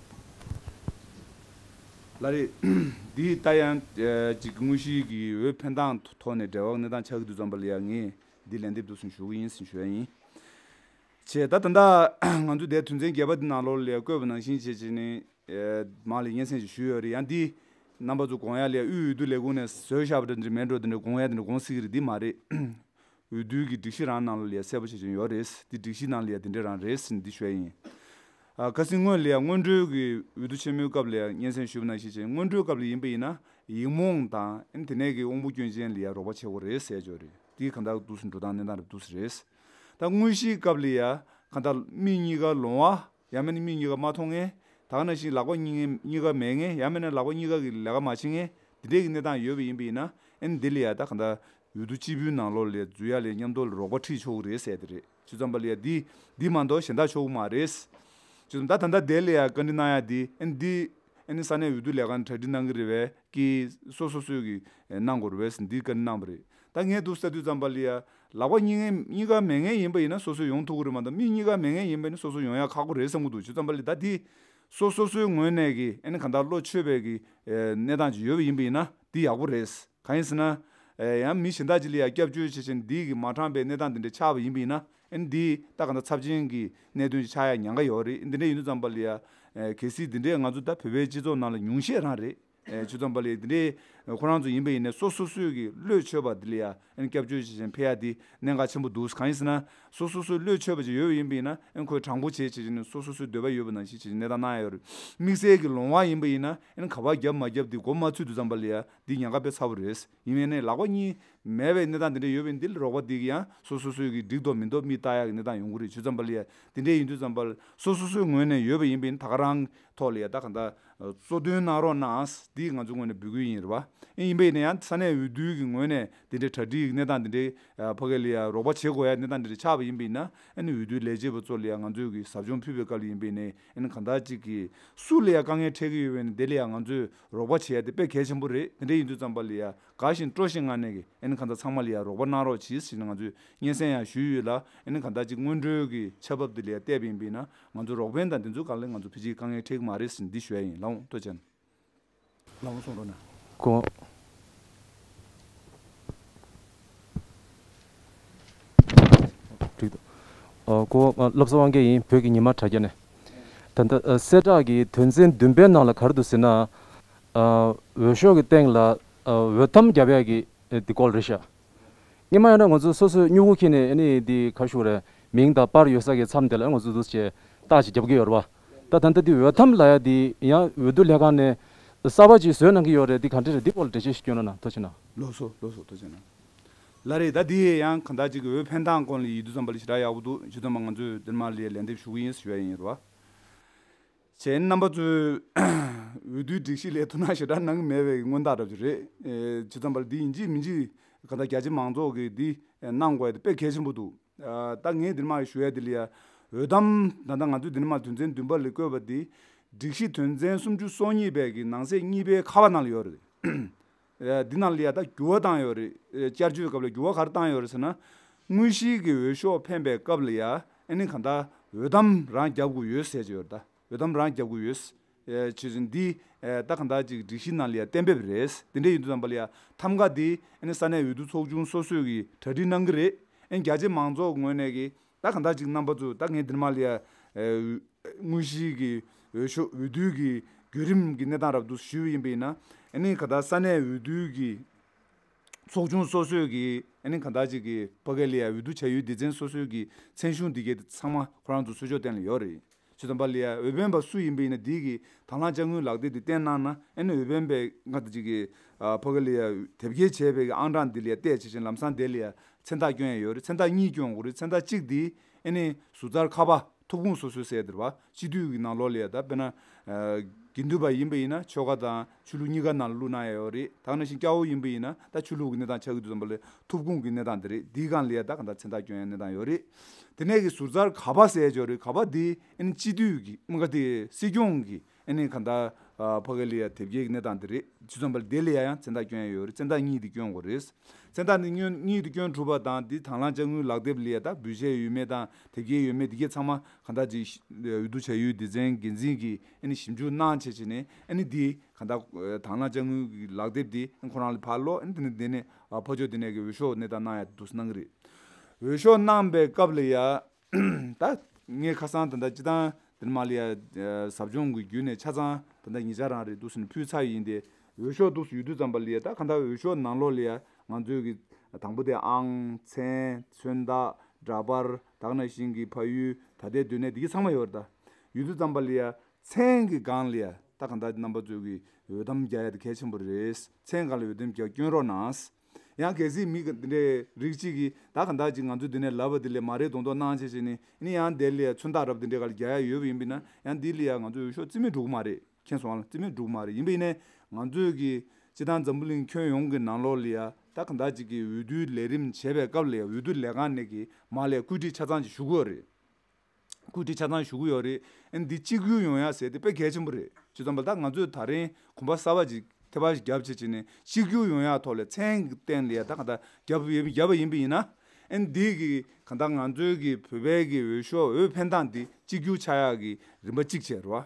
ལགས་རེད། འདི་ད་ཡང་ཅིག་དངོས་གཞིའི་གི་འོས་འཕེན་སྟངས་ཐོག་ནས་འབྲེལ་བ་གནས་སྟངས་ཆགས་ཀྱི་འདུག་ཙམ་པ་ལ་ཡ་ངས་འདི་ལན་འདེབས་འདུག་སེ་ཞུ་གི་ཡིན་ཟེར་ཞུ་ཡ་ཡིན། བྱས་ད་ད་ལྟ་ང་ཚོ་དེ་དོན་ཚན་བརྒྱད་པ་འདི་ནང་ལོགས་ལ་ཡ་བཀོད་པ་ནང་བཞིན་བྱས་བྱས་ནས། ཨེ། མང་ལ་སྙན་སེང་ཞིག་ཞུས་ཡོད་རེད། ཡང་འདི་རྣམ་པ་ཚོ་དགོངས་ཡ་ལ་ཡ་དབུས་འོས་བསྡུ་ལས་ཁུངས་ནས་བཟོས་བཞག་པ་འདྲ་འདྲ་མེད་འགྲོ་དེ་འདྲ་དགོངས་ཡ་དེ་འདྲ་དགོངས་སྲིད་ཀྱི་རེད། འདི་མ་རེད། འོས་བསྡུའི་གི་སྒྲིག་གཞི་རང་ནང་ལ་ཡ་གསལ་པོ་བྱས་བྱས་ཡོད་རེད། འདི་སྒྲིག་གཞི་ནང་ལ་ཡ་འདི་འདྲ་རང་རེད་ཟེར་ནས་འདི་ཞུ་ཡ་ཡིན། ཨ། ཁ་སང་སྔོན་ལ་ཡ་སྔོན་འགྲོའི་གི་འོས་བསྡུ་ཆེན་མོའི་སྐབས་ལ་ཡ་སྙན་སེང་ཞུས་པ་ནང་བཞིན་བྱས་སྔོན་འགྲོའི་སྐབས་ལ་ཡིན་པ་ཡིན་ན་ཡིག་རྨོངས་དང་ཨ་ནི་དེ་ནས་གི་དབང་པོ་སྐྱོན་ཅན་ལ་ཡ་རོགས་པ་བྱེད་དགོས་རེད་ཟེར་ཡ་ཅིག་ཡོད་རེད། འདི་གང་ལྟར་འདུག་སེ་འགྲོ་སྟངས་གནས་སྟངས་རེད་འདུག་སེ་རེད། ད་དངོས་གཞིའི་སྐབས་ལ་ཡ་གང་ལྟར་མི་གཉིས་ཀ་ལོང་བ། ཡང་མིན་ན་མི་གཉིས་ཀ་མ་མཐོང་མཁན། ད་ག་ནང་བཞིན་ལག་པ་གཉིས་གཉིས་ཀ་མེད་མཁན། ཡང་མིན་ན་ལག་པ་གཉིས་ཀ་གི་ལས་ཀ་མ་བྱེད་མཁན། འདི་འདྲའི་གི་གནས་སྟངས་ཡོད་པ་ཡིན་པ་ཡིན་ན་ཨ་ནི་འདི་ལ་ཡ་ད་ག་འདྲ་འོས་བསྡུ་སྤྱི་པའི་ནང་ལོགས་ལ་འཛུལ་ཡ་ལ་མཉམ་དུ་ལ་རོགས་པ་ཁྲིད་ཆོག་གི་རེད་ཟེར་དེ་རེད། བྱས་ཙམ་པ་ལ་ཡ་འདི་འདི་མ་གཏོགས་གཞན་དག་ཆོག་གི་མ་རེད། བྱས་ཙམ་ད་ད་ལྟ་དེ་ལ་ཡ་བཀའ་འདྲི་གནང་ཡ་འདི་ཨ་ནི་འདི་ཨ་ནི་ས་གནས་འོས་བསྡུ་ལས་ཁང་གྲ་སྒྲིག་གནང་གི་རེད་པས། ཀྱི་སོ་སོ་སོས་ཀྱི་གནང་དགོས་རེད་པས་འདི་བཀའ་འདྲི་གནང་བ་རེད། ད་ངས་འདུག་ཟེར་དུས་ཙམ་པ་ལ་ཡ་ལག་པ་གཉིས་ངན་གཉིས་ཀ་མེད་མཁན་ཡིན་པ་ཡིན་ན་སོ་སོ་ཡོང་ཐུབ་ཀྱི་རེད་མ་གཏོགས་མི་གཉིས་ཀ་མེད་མཁན་ཡིན་པ་ཡིན་ན་སོ་སོ་ཡོང་ཡ་ཁག་པོ་རེད་བསམ་གྱི་འདུག་བྱས་ཙམ་པ་ལ་ད་འདི་སོ་སོ་སོའི་ངོས་ནས་ཀྱི་ཨ་ནི་གང་ལྟར་བློ་འཆོས་པའི་གི་གནས་སྟངས་ཅིག་ཡོད་པ་ཡིན་པ་ཡིན་ན་འདི་ཡག་པོ་རེད། གང་ཡིན་ཟེར་ན། ཨེ། ཡང་མི་གཞན་དག་ཅིག་ལ་ཡང་སྐྱབས་བཅོལ་བྱེད་བཞིན་འདི་གི་མ་དྲངས་པའི་གནས་སྟངས་འདི་འདྲ་ཆགས་པ་ཡིན་པ་ཡིན་ན་ཨ་ནི་འདི་ད་ག་ད་ཚབས་ཆེན་གྱི་གནད་དོན་ཅིག་ཆགས་ཡ་ཉེན་ཁ་ཡོད་རེད། འདི་འདྲ་ཡིན་དུས་ཙམ་པ་ལ་ཡ། ཨེ། གལ་སྲིད་འདི་འདྲས་ང་ཚོ་ད་བོད་པའི་སྤྱི་ཚོགས་ནང་ལ་ཉུང་ཤས་རང་རེད། ཨེ། བྱས་ཙམ་པ་ལ་ཡ་འདི་འདྲས་ཁོ་རང་ཚོ་ཡིན་པ་ཡིན་ནའི་སོ་སོ་སོའི་གི་བློས་ཆོས་པ་འདི་ལ་ཡ་ཨ་ནི་སྐྱབས་བཅོལ་བྱེད་བཞིན་ཕེབས་ཡ་འདི་གནད་འགག་ཆེན་པོ་འདུག་གང་ཡིན་ཟེར་ན་སོ་སོ་སོའི་བློས་ཆོས་པ་ཅིག་ཡོད་པ་ཡིན་པ་ཡིན་ན་ཨ་ནི་ཁོས་དྲང་པོ་བྱེད་བྱེད་བྱེད་ནས་སོ་སོ་སོའི་འདོད་པ་ཡོད་པ་ནང་བཞིན་བྱེད་བྱེད་གནས་སྟངས་གནང་ཡ་ཡོད་རེད། དམིགས་བསལ་གྱི་ལོང་བ་ཡིན་པ་ཡིན་ན་ཨ་ནི་ག་པར་རྒྱབ་མ་རྒྱབ་འདི་མགོ་མ་ཚོས་དུས་ཙམ་པ་ལ་ཡ། འདི་ཉེན་ཁ་དཔེ་ཚ་པོ་རེད། ཡིན་ནའི་ལག་པ་གཉིས་ མེད་པའི་གནས་སྟངས་དེ་འདྲ་ཡོད་པ་ཡིན་དེ་ལ་རོགས་པ་འདི་གི་ཡང་སོ་སོ་སོའི་གི་འགྲིག་འདུག་མི་འདུག་མིག་ལྟ་ཡག་གི་གནས་སྟངས་ཡོང་གི་རེད། བྱས་ཙམ་པ་ལ་ཡ་དེ་འདྲ་ཡིན་དུས་ཙམ་པ་ལ་སོ་སོ་སོའི་ངོས་ནས་ཡོད་པ་ཡིན་པ་ཡིན་ད་ག་རང་ཐོག་ལ་ཡ་ད་ག་འདྲ་གཙོ་འདོན་གནང་རོགས་གནང་འདི་ང་ཚོའི་ངོས་ནས་འབོད་སྐུལ་ཡིན་རེད་བ། ཨེ་ཡིན་པ་ཡིན་ན་ཡང་ས་གནས་འོས་བསྡུའི་གི་ངོས་ནས་དེ་འདྲའི་གྲ་སྒྲིག་གི་གནས་སྟངས་དེ་འདྲའི་ཕ་གི་ལ་ཡ་རོགས་པ་བྱེད་དགོས་ཡ་གནས་སྟངས་དེ་འདྲ་ཆགས་པ་ཡིན་པ་ཡིན་ན་ཨ་ནི་འོས་བསྡུའི་ལས་བྱེད་པ་ཚོ་ལ་ཡ་ང་ཚོས་གི་ཟབ་སྦྱོང་ཕུལ་བའི་སྐབས་ལ་ཡིན་པ་ཡིན་ནའི་ཨ་ནི་གང་ལྟར་ཅིག་གི་སུ་ལ་ཡ་དཀའ་ངལ་འཕྲད་ཀྱི་ཡོད་པ་ཡིན་ན་དེ་ལ་ཡ་ང་ཚོས་རོགས་པ་བྱེད་ཡ་དེ་དཔེ་གལ་ཆེན་པོ་རེད། དེ་འདྲ་ཡིན་དུས་ཙམ་པ་ལ་ཡ་དགའ་ཞིང་སྤྲོ་ཞིང་ངང་ནས་གི་ཨ་ནི་གང་ལྟར་ཚང་མ་ལ་ཡ་རོགས་པ་གནང་རོགས་གྱིས་ཟེར་ནས་ང་ཚོས་སྙན་སེང་ཡང་ཞུས་ཡོད་ལ་ཨ་ནི་གང་ལྟར་ཅིག་སྔོན་འགྲོའི་གི་ཆ་བབ་དེ་ལ་ཡ་བལྟས་པ་ཡིན་པ་ཡིན་ན་ང་ཚོ་རོགས་ཕན་དང་དེ་ཚོའི་སྒང་ལ་ང་ཚོ་ཕལ་ཆེར་དཀའ་ངལ་འཕྲད་ཀྱི་མ་རེད་ཟེར་ནས་འདི་ཞུ་ཡ་ཡིན། ལགས་འོང་ལྟོས་བྱས་ན། ལགས་འོང་གསུང་རོགས་གནང་། གོ། འགྲིག་འདུག་ཨ། གོ། ང་བློ་བཟང་དབང་རྒྱལ་ཡིན། བོད་ཀྱི་ཉི་མ་དྲ་རྒྱ་ནས། ད་ལྟ་ཨ་གསལ་བསྒྲགས་ཀྱི་དོན་ཚན་བདུན་པའི་ནང་ལ་ག་རེ་འདུག་ཟེར་ན། ཨ། འོས་ཤོག་གི་སྟེང་ལ་ཨ་འོས་ཐམ་བརྒྱབ་ཡག་གི་ཨ་འདི་སྐོར་རེད་ཤག་སྔོན་མ་ཡིན་ན་ང་ཚོ་སོ་སོའི་སྨྱུ་གུ་འཁྱེར་ནས་ཨ་ནི་འདི་ག་ཞུ་རེད། མིང་དང་པར་ཡོད་ས་གི་མཚམས་དེ་ལ་ང་ཚོ་འདུག་བྱས་རྟགས་ཅིག་རྒྱབ་ཀྱི་ཡོད་རེད་བ། ད་ད་ལྟ་འདི་འོས་ཐམ་ལབ་ཡ་འདི་ཡང་འོས་བསྡུ་ལྷན་ཁང་ནས་གསར་པ་ཅིག་བཟོས་གནང་གི་ཡོད་རེད། འདི་ག་འདྲ་རེད། འདི་སྐོར་ལ་འགྲེལ་བཤད་ཞིག་སྐྱོན་རོགས་གནང་། ཐུགས་རྗེ་གནང་། ལགས་སོ་ལགས་སོ། ཐུགས་རྗེ་གནང་། ལགས་རེད། ད་འདི་ཡང་གང་ལྟར་ཅིག་འོས་འཕེན་སྟངས་སྐོར་ལ་ཡིན་དུས་ཙམ་པ་ལ་ཞེ་དྲག་ཡག་པོ་འདུག་བྱས་ཙང་མ་ང་ཚོས་འདིར་མ་ལ་ལན་འདེབས་ཞུ་གི་ཡིན་ཞུ་ཡ་ཡིན་རེད་བ། བྱས་ན་རྣམ་པ་ཚོས་འོས་བསྡུའི་སྒྲིག་གཞི་ལ་དོ་སྣང་ཞེ་དྲག་གནང་གི་མེད་པའི་མངོན་རྟགས་འདྲ་པོ་ཅིག་རེད། ཨེ། བྱས་ཙང་པར་འདི་ཡིན་གཅིག་མིན་གཅིག་གང་ལྟར་རྒྱ་ཆེ་མང་ཚོགས་ཀྱིས་འདི་གནང་དགོས་ཡ་དེ་དཔེ་གལ་ཆེན་པོ་འདུག་ཨ། ད་ངས་འདིར་མ་ཞུ་ཡ་འདི་ལ་ཡ་འོས་ཐམ་ད་ལྟ་ང་ཚོས་འདིར་མ་དོན་ཚན་བདུན་པ་ལ་བཀོད་པ་འདི་སྒྲིག་གཞི་དོན་ཚན་སུམ་ཅུ་སོ་གཉིས་པའི་གི་ནང་གསེས་གཉིས་པའི་ཁ་པ་ནང་ལ་ཡོད་རེད། ཨ། འདི་ནང་ལ་ཡ་ད་འགྱུར་བ་བཏང་ཡོད་རེད། ཨ། བསྐྱར་བཅོས་སྐབས་ལ་འགྱུར་བ་ག་རེ་བཏང་ཡོད་རེད་ཟེར་ན། དངོས་གཞིའི་གི་འོས་ཤོག་འཕེན་པའི་སྐབས་ལ་ཡ་ཨ་ནི་གང་ལྟར་འོས་ཐམ་རང་རྒྱབ་དགོས་ཡོད་ཟེར་གྱི་ཡོད་རེད་ད། འོས་ཐམ་རང་རྒྱབ་དགོས་ཡོད། ཨེ། བྱས་ཙང་འདི་ཨེ་ད་གང་ལྟར་ཅིག་སྒྲིག་གཞི་ནང་ལ་ཡ་གཏན་འབེབས་རེད། དེ་འདྲ་ཡིན་དུས་ཙམ་པ་ལ་ཡ་ཐམ་ག་འདི་ཨ་ནི་ས་གནས་འོས་བསྡུ་ཚོགས་ཆུང་སོ་སོས་ཀྱི་གྲ་སྒྲིག་གནང་གི་རེད། ཨ་ནི་རྒྱ་ཆེ་མང་ཚོགས་ངོས་ནས་ཀྱི་ད་གང་ལྟར་ཅིག་རྣམ་པ་ཚོ་ད་ངས་འདིར་མ་ལ་ཡ་ཨེ་དངོས་གཞིའི་གི་འོས་ཤོག་འོས་བསྡུའི་གི་བརྒྱུད་རིམ་གྱི་གནས་སྟངས་རབ་ཏུ་ཞུས་པ་ཡིན་པ་ཡིན་ན་ཨ་ནི་གང་ལྟར་ས་གནས་འོས་བསྡུའི་གི་ཚོགས་ཆུང་སོ་སོས་ཀྱི་ཨ་ནི་གང་ལྟར་ཅིག་གི་ཕ་གི་ལ་ཡ་འོས་བསྡུ་བྱ་ཡུལ་སྡེ་ཚན་སོ་སོའི་གི་མཚན་གཞུང་འདི་གའི་ཚང་མ་ཁོ་རང་ཚོ་གསོལ་ཇོག་སྟེང་ལ་ཡོད་རེད། བྱས་ཙང་པ་ལ་ཡ་འོས་འཕེན་པ་སུ་ཡིན་པ་ཡིན་ན་འདི་གི་དང་བླངས་དཔྱ་དངུལ་ལག་དེབ་འདི་བསྟན་གནང་ན་ཨ་ནི་འོས་འཕེན་པའི་ང་ད་ཅིག་གི་ཨ་ཕ་གི་ལ་ཡ་དེབ་སྐྱེལ་བྱས་པའི་གི་ཨང་གྲངས་འདི་ལ་ཡ་བལྟས་བྱས་ཅིང་ལམ་སང་དེ་ལ་ཡ་མཚན་རྟགས་སྐྱོན་ཡ་ཡོད་རེད། མཚན་རྟགས་གཉིས་སྐྱོན་དགོས་རེད། མཚན་རྟགས་གཅིག་འདི་ཨ་ནི་ཟུར་རྩར་ཁ་པ། ཐོབ་ཁུངས་སོ་སོའི་ཟེར་དེ་རེད་བ། སྤྱི་འཐུས་ཀྱི་ནང་ལོགས་ལ་ཡ་ད་དཔེར་ན། ཨ། དགེ་འདུན་པ་ཡིན་པ་ཡིན་ན་ཆོལ་ཁ་དང་ཆོས་ལུགས་གཉིས་ཀ་ནང་ལ་བླུགས་གནང་ཡ་ཡོད་རེད། ད་ག་ནང་བཞིན་སྐྱ་བོ་ཡིན་པ་ཡིན་ན་ད་ཆོས་ལུགས་ཀྱི་གནས་སྟངས་ཆགས་ཀྱི་འདུག་བསམ་པ་ལས་ཐོབ་ཁུངས་ཀྱི་གནས་སྟངས་དེ་རེད། འདིའི་སྒང་ལ་ཡ་ད་ག་ད་མཚན་རྟགས་སྐྱོན་ཡ་གནས་སྟངས་ཡོད་རེད། དེ་ནས་ཀྱི་ཟུར་རྩར་ག་པ་ཟེར་ཡ་ཅིག་ཡོད་རེད། ག་པ་འདི་ཨ་ནི་སྤྱི་འཐུས་ཀྱི་མི་ག་དེ་སྲིད་སྐྱོང་གི་ཨ་ནི་ག་ད་ཨ་ཕ་གི་ལ་ཡ་དེབ་སྐྱེལ་གྱི་གནས་སྟངས་དེ་རེད། བྱས་ཙང་པ་ལ་དེ་ལ་ཡ་ཡང་མཚན་རྟགས་སྐྱོན་ཡ་ཡོད་རེད། མཚན་རྟགས་གཉིས་དེ་སྐྱོན་དགོས་རེད། མཚན་རྟགས་འདི་སྐྱོན་གཉིས་དེ་སྐྱོན་གྲུབ་པ་དང་འདི་དང་བླངས་དཔྱ་དངུལ་ལག་དེབ་ལ་ཡ་ད་འབུལ་བྱས་ཡོད་མེད་དང་དེབ་སྐྱེལ་ཡོད་མེད་འདི་གས་ཚང་མ་གང་ལྟར་ཅིག་འོས་བསྡུ་བྱ་ཡུལ་སྡེ་ཚན་འགན་འཛིན་གྱིས་ཨ་ནི་ཞིབ་འཇུག་གནང་བྱས་བྱས་ནས་ཨ་ནི་འདི་གང་ལྟར་དང་བླངས་དཔྱ་དངུལ་གྱི་ལག་དེབ་འདི་ཁོ་རང་ལ་ཕར་སློག་ཨ་ནི་དེ་ནས་དེ་ནས་ཕར་ཕྱོགས་དེ་ནས་ཀྱི་འོས་ཤོག་གནས་སྟངས་གནང་ཡ་འདུག་སེ་གནང་གི་རེད། འོས་ཤོག་གནང་པའི་སྐབས་ལ་ཡ། ད་ངས་ཁ་སང་ད་ལྟ་སྤྱི་བཏང་འདིར་མ་ལ་ཡ་ཟབ་སྦྱོང་གི་བརྒྱུད་ནས་ཆ་ཚང་ད་ལྟ་ཉིས་ཆ་རང་རེད་འདུག་སེ་ནས་ཕུལ་ཚར་ཡིན་ཏེ། འོས་ཤོག་འདུག་སེ་ཡོད་དུས་ཙམ་པ་ལ་ཡ་ད་གང་ལྟར་འོས་ཤོག་ནང་ལོགས་ལ་ཡ་ང་ཚོའི་གི་དང་པོ་དེ་ཨང་། མཚན། མཚོན་རྟགས། འདྲ་པར། ད་ག་ནང་བཞིན་གྱི་ཕ་ཡུལ། ད་ལྟའི་སྡོད་གནས་འདི་གི་ཚང་མ་ཡོད་རེད། ད་ཡོད་དུས་ཙམ་པ་ལ་ཡ་མཚན་གྱི་སྒང་ལ་ཡ་ད་གང་ལྟར་རྣམ་པ་ཚོས་གི་འོས་ཐམ་རྒྱག་ཡ་དེ་གལ་ཆེན་པོ་རེད། མཚན་སྒང་ལ་འོས་ཐམ་རྒྱག་སྐྱོན་རོགས་གནང་། ཡང་གལ་སྲིད་མི་འདི་འདྲའི་རིགས་གཅིག་གིས་ད་གང་ལྟར་ཅིག་ང་ཚོ་འདི་ནས་ལབ་པ་འདི་ལས་མ་རེད་མདོག་མདོག་གནང་བྱས་བྱས་ནས་ནི་ཡང་དེ་ལ་ཡ་མཚོན་རྟགས་རབ་འདི་འདྲའི་སྒང་ལ་རྒྱག་ཡ་ཡོད་པ་ཡིན་པ་ཡིན་ན་ཡང་འདི་ལ་ཡ་ང་ཚོ་འོས་ཤོག་རྩིས་མེད་འགྲོ་གི་མ་རེད། མཁྱེན་སོང་ཨ། རྩིས་མེད་འགྲོ་གི་མ་རེད། ཡིན་པ་ཡིན་ནའི་ང་ཚོས་ཀྱི་སྤྱི་བཏང་འཛམ་བུ་གླིང་ཁྱོན་ཡོངས་ཀྱི་ནང་ལོགས་ལ་ཡ་ད་གང་ལྟར་ཅིག་གི་འོས་བསྡུའི་ལས་རིམ་བྱེད་པའི་སྐབས་ལ་ཡ་འོས་བསྡུ་ལས་ཁང་ནས་ཀྱི་མར་ལ་ཡ་བཀོད་སྒྲིག་ཆ་ཚང་ཅིག་ཞུ་གི་ཡོད་རེད། བཀོད་སྒྲིག་ཆ་ཚང་ཞུ་གི་ཡོད་རེད། ཨ་ནི་འདི་གཅིག་གྱུར་ཡོང་ཡ་ཟེར་དེ་དཔེ་གལ་ཆེན་པོ་རེད། བྱས་ཙང་པ་ད་ང་ཚོས་ད་རིང་གོམ་པ་གསར་པ་ཅིག་ཐེ་བ་ཞིག་བརྒྱབ་བྱས་བྱས་ནས་གཅིག་གྱུར་ཡོང་ཡ་ཐོག་ལ་མཚན་གྱི་སྟེང་ལ་ཡ་ད་གང་ལྟར་བརྒྱབ་ཡོད་བརྒྱབ་པ་ཡིན་པ་ཡིན་ན། ཨ་ནི་འདི་གི་གང་ལྟར་ང་ཚོའི་གི་བོད་པའི་གི་འོས་ཤོག་འོས་འཕེན་སྟངས་འདི་གཅིག་གྱུར་ཆགས་ཡག་གི་རིམ་པ་གཅིག་བྱས་རེད་བ།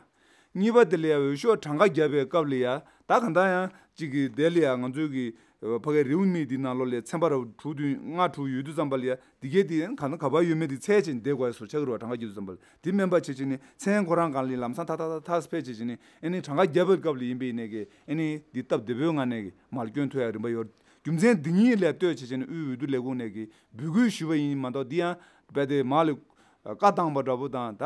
གཉིས་པ་དེ་ལ་ཡ་འོས་ཤོག་གྲངས་ཀ་བརྒྱབ་པའི་སྐབས་ལ་ཡ་ད་གང་ལྟར་ཡང་གཅིག་གི་དེ་ལ་ཡ་ང་ཚོའི་གི་ཕ་གའི་རེའུ་མིག་འདི་ནང་ལོགས་ལ་ཡ་ཚན་པ་ར་དྲུག་བདུན་ལྔ་དྲུག་ཡོད་དུས་ཙམ་པ་ལ་ཡ་འདི་གའི་དེ་གང་ན་ག་པར་ཡོད་མེད་དེ་འཚོལ་བྱས་ནས་བསྡད་དགོས་ཡ་བཟོ་ཆགས་ཀྱི་རེད་བ། གྲངས་ཀ་བརྒྱབ་དུས་ཙམ་པ་ལ་དེ་མིན་པ་བྱས་བྱས་ནས་མཚན་ཁོ་རང་སྒང་ལ་ལམ་སང་ཐག་ཐག་ཐག་ཐག་འཕེན་བྱས་བྱས་ནས་ཨ་ནི་གྲངས་ཀ་བརྒྱབ་པའི་སྐབས་ལ་ཡིན་པའི་ནས་ཀྱི་ཨ་ནི་འདི་སྟབས་བདེ་པོའི་ངང་ནས་ཀྱི་མར་སྐྱོན་ཐུབ་ཡ་རིམ་པ་ཡོད། རྒྱུ་མཚན་འདི་གཉིས་ལ་ལྟོས་བྱས་བྱས་ནས་དབུས་འོས་བསྡུ་ལས་ཁུངས་ནས་ཀྱི་འབོད་སྐུལ་ཞུས་པ་ཡིན་མ་གཏོགས་འདི་ཡང་རྦད་དེ་མར་ལ་ བཀའ་བཏང་བ་འདྲ་པོ་དང་ད་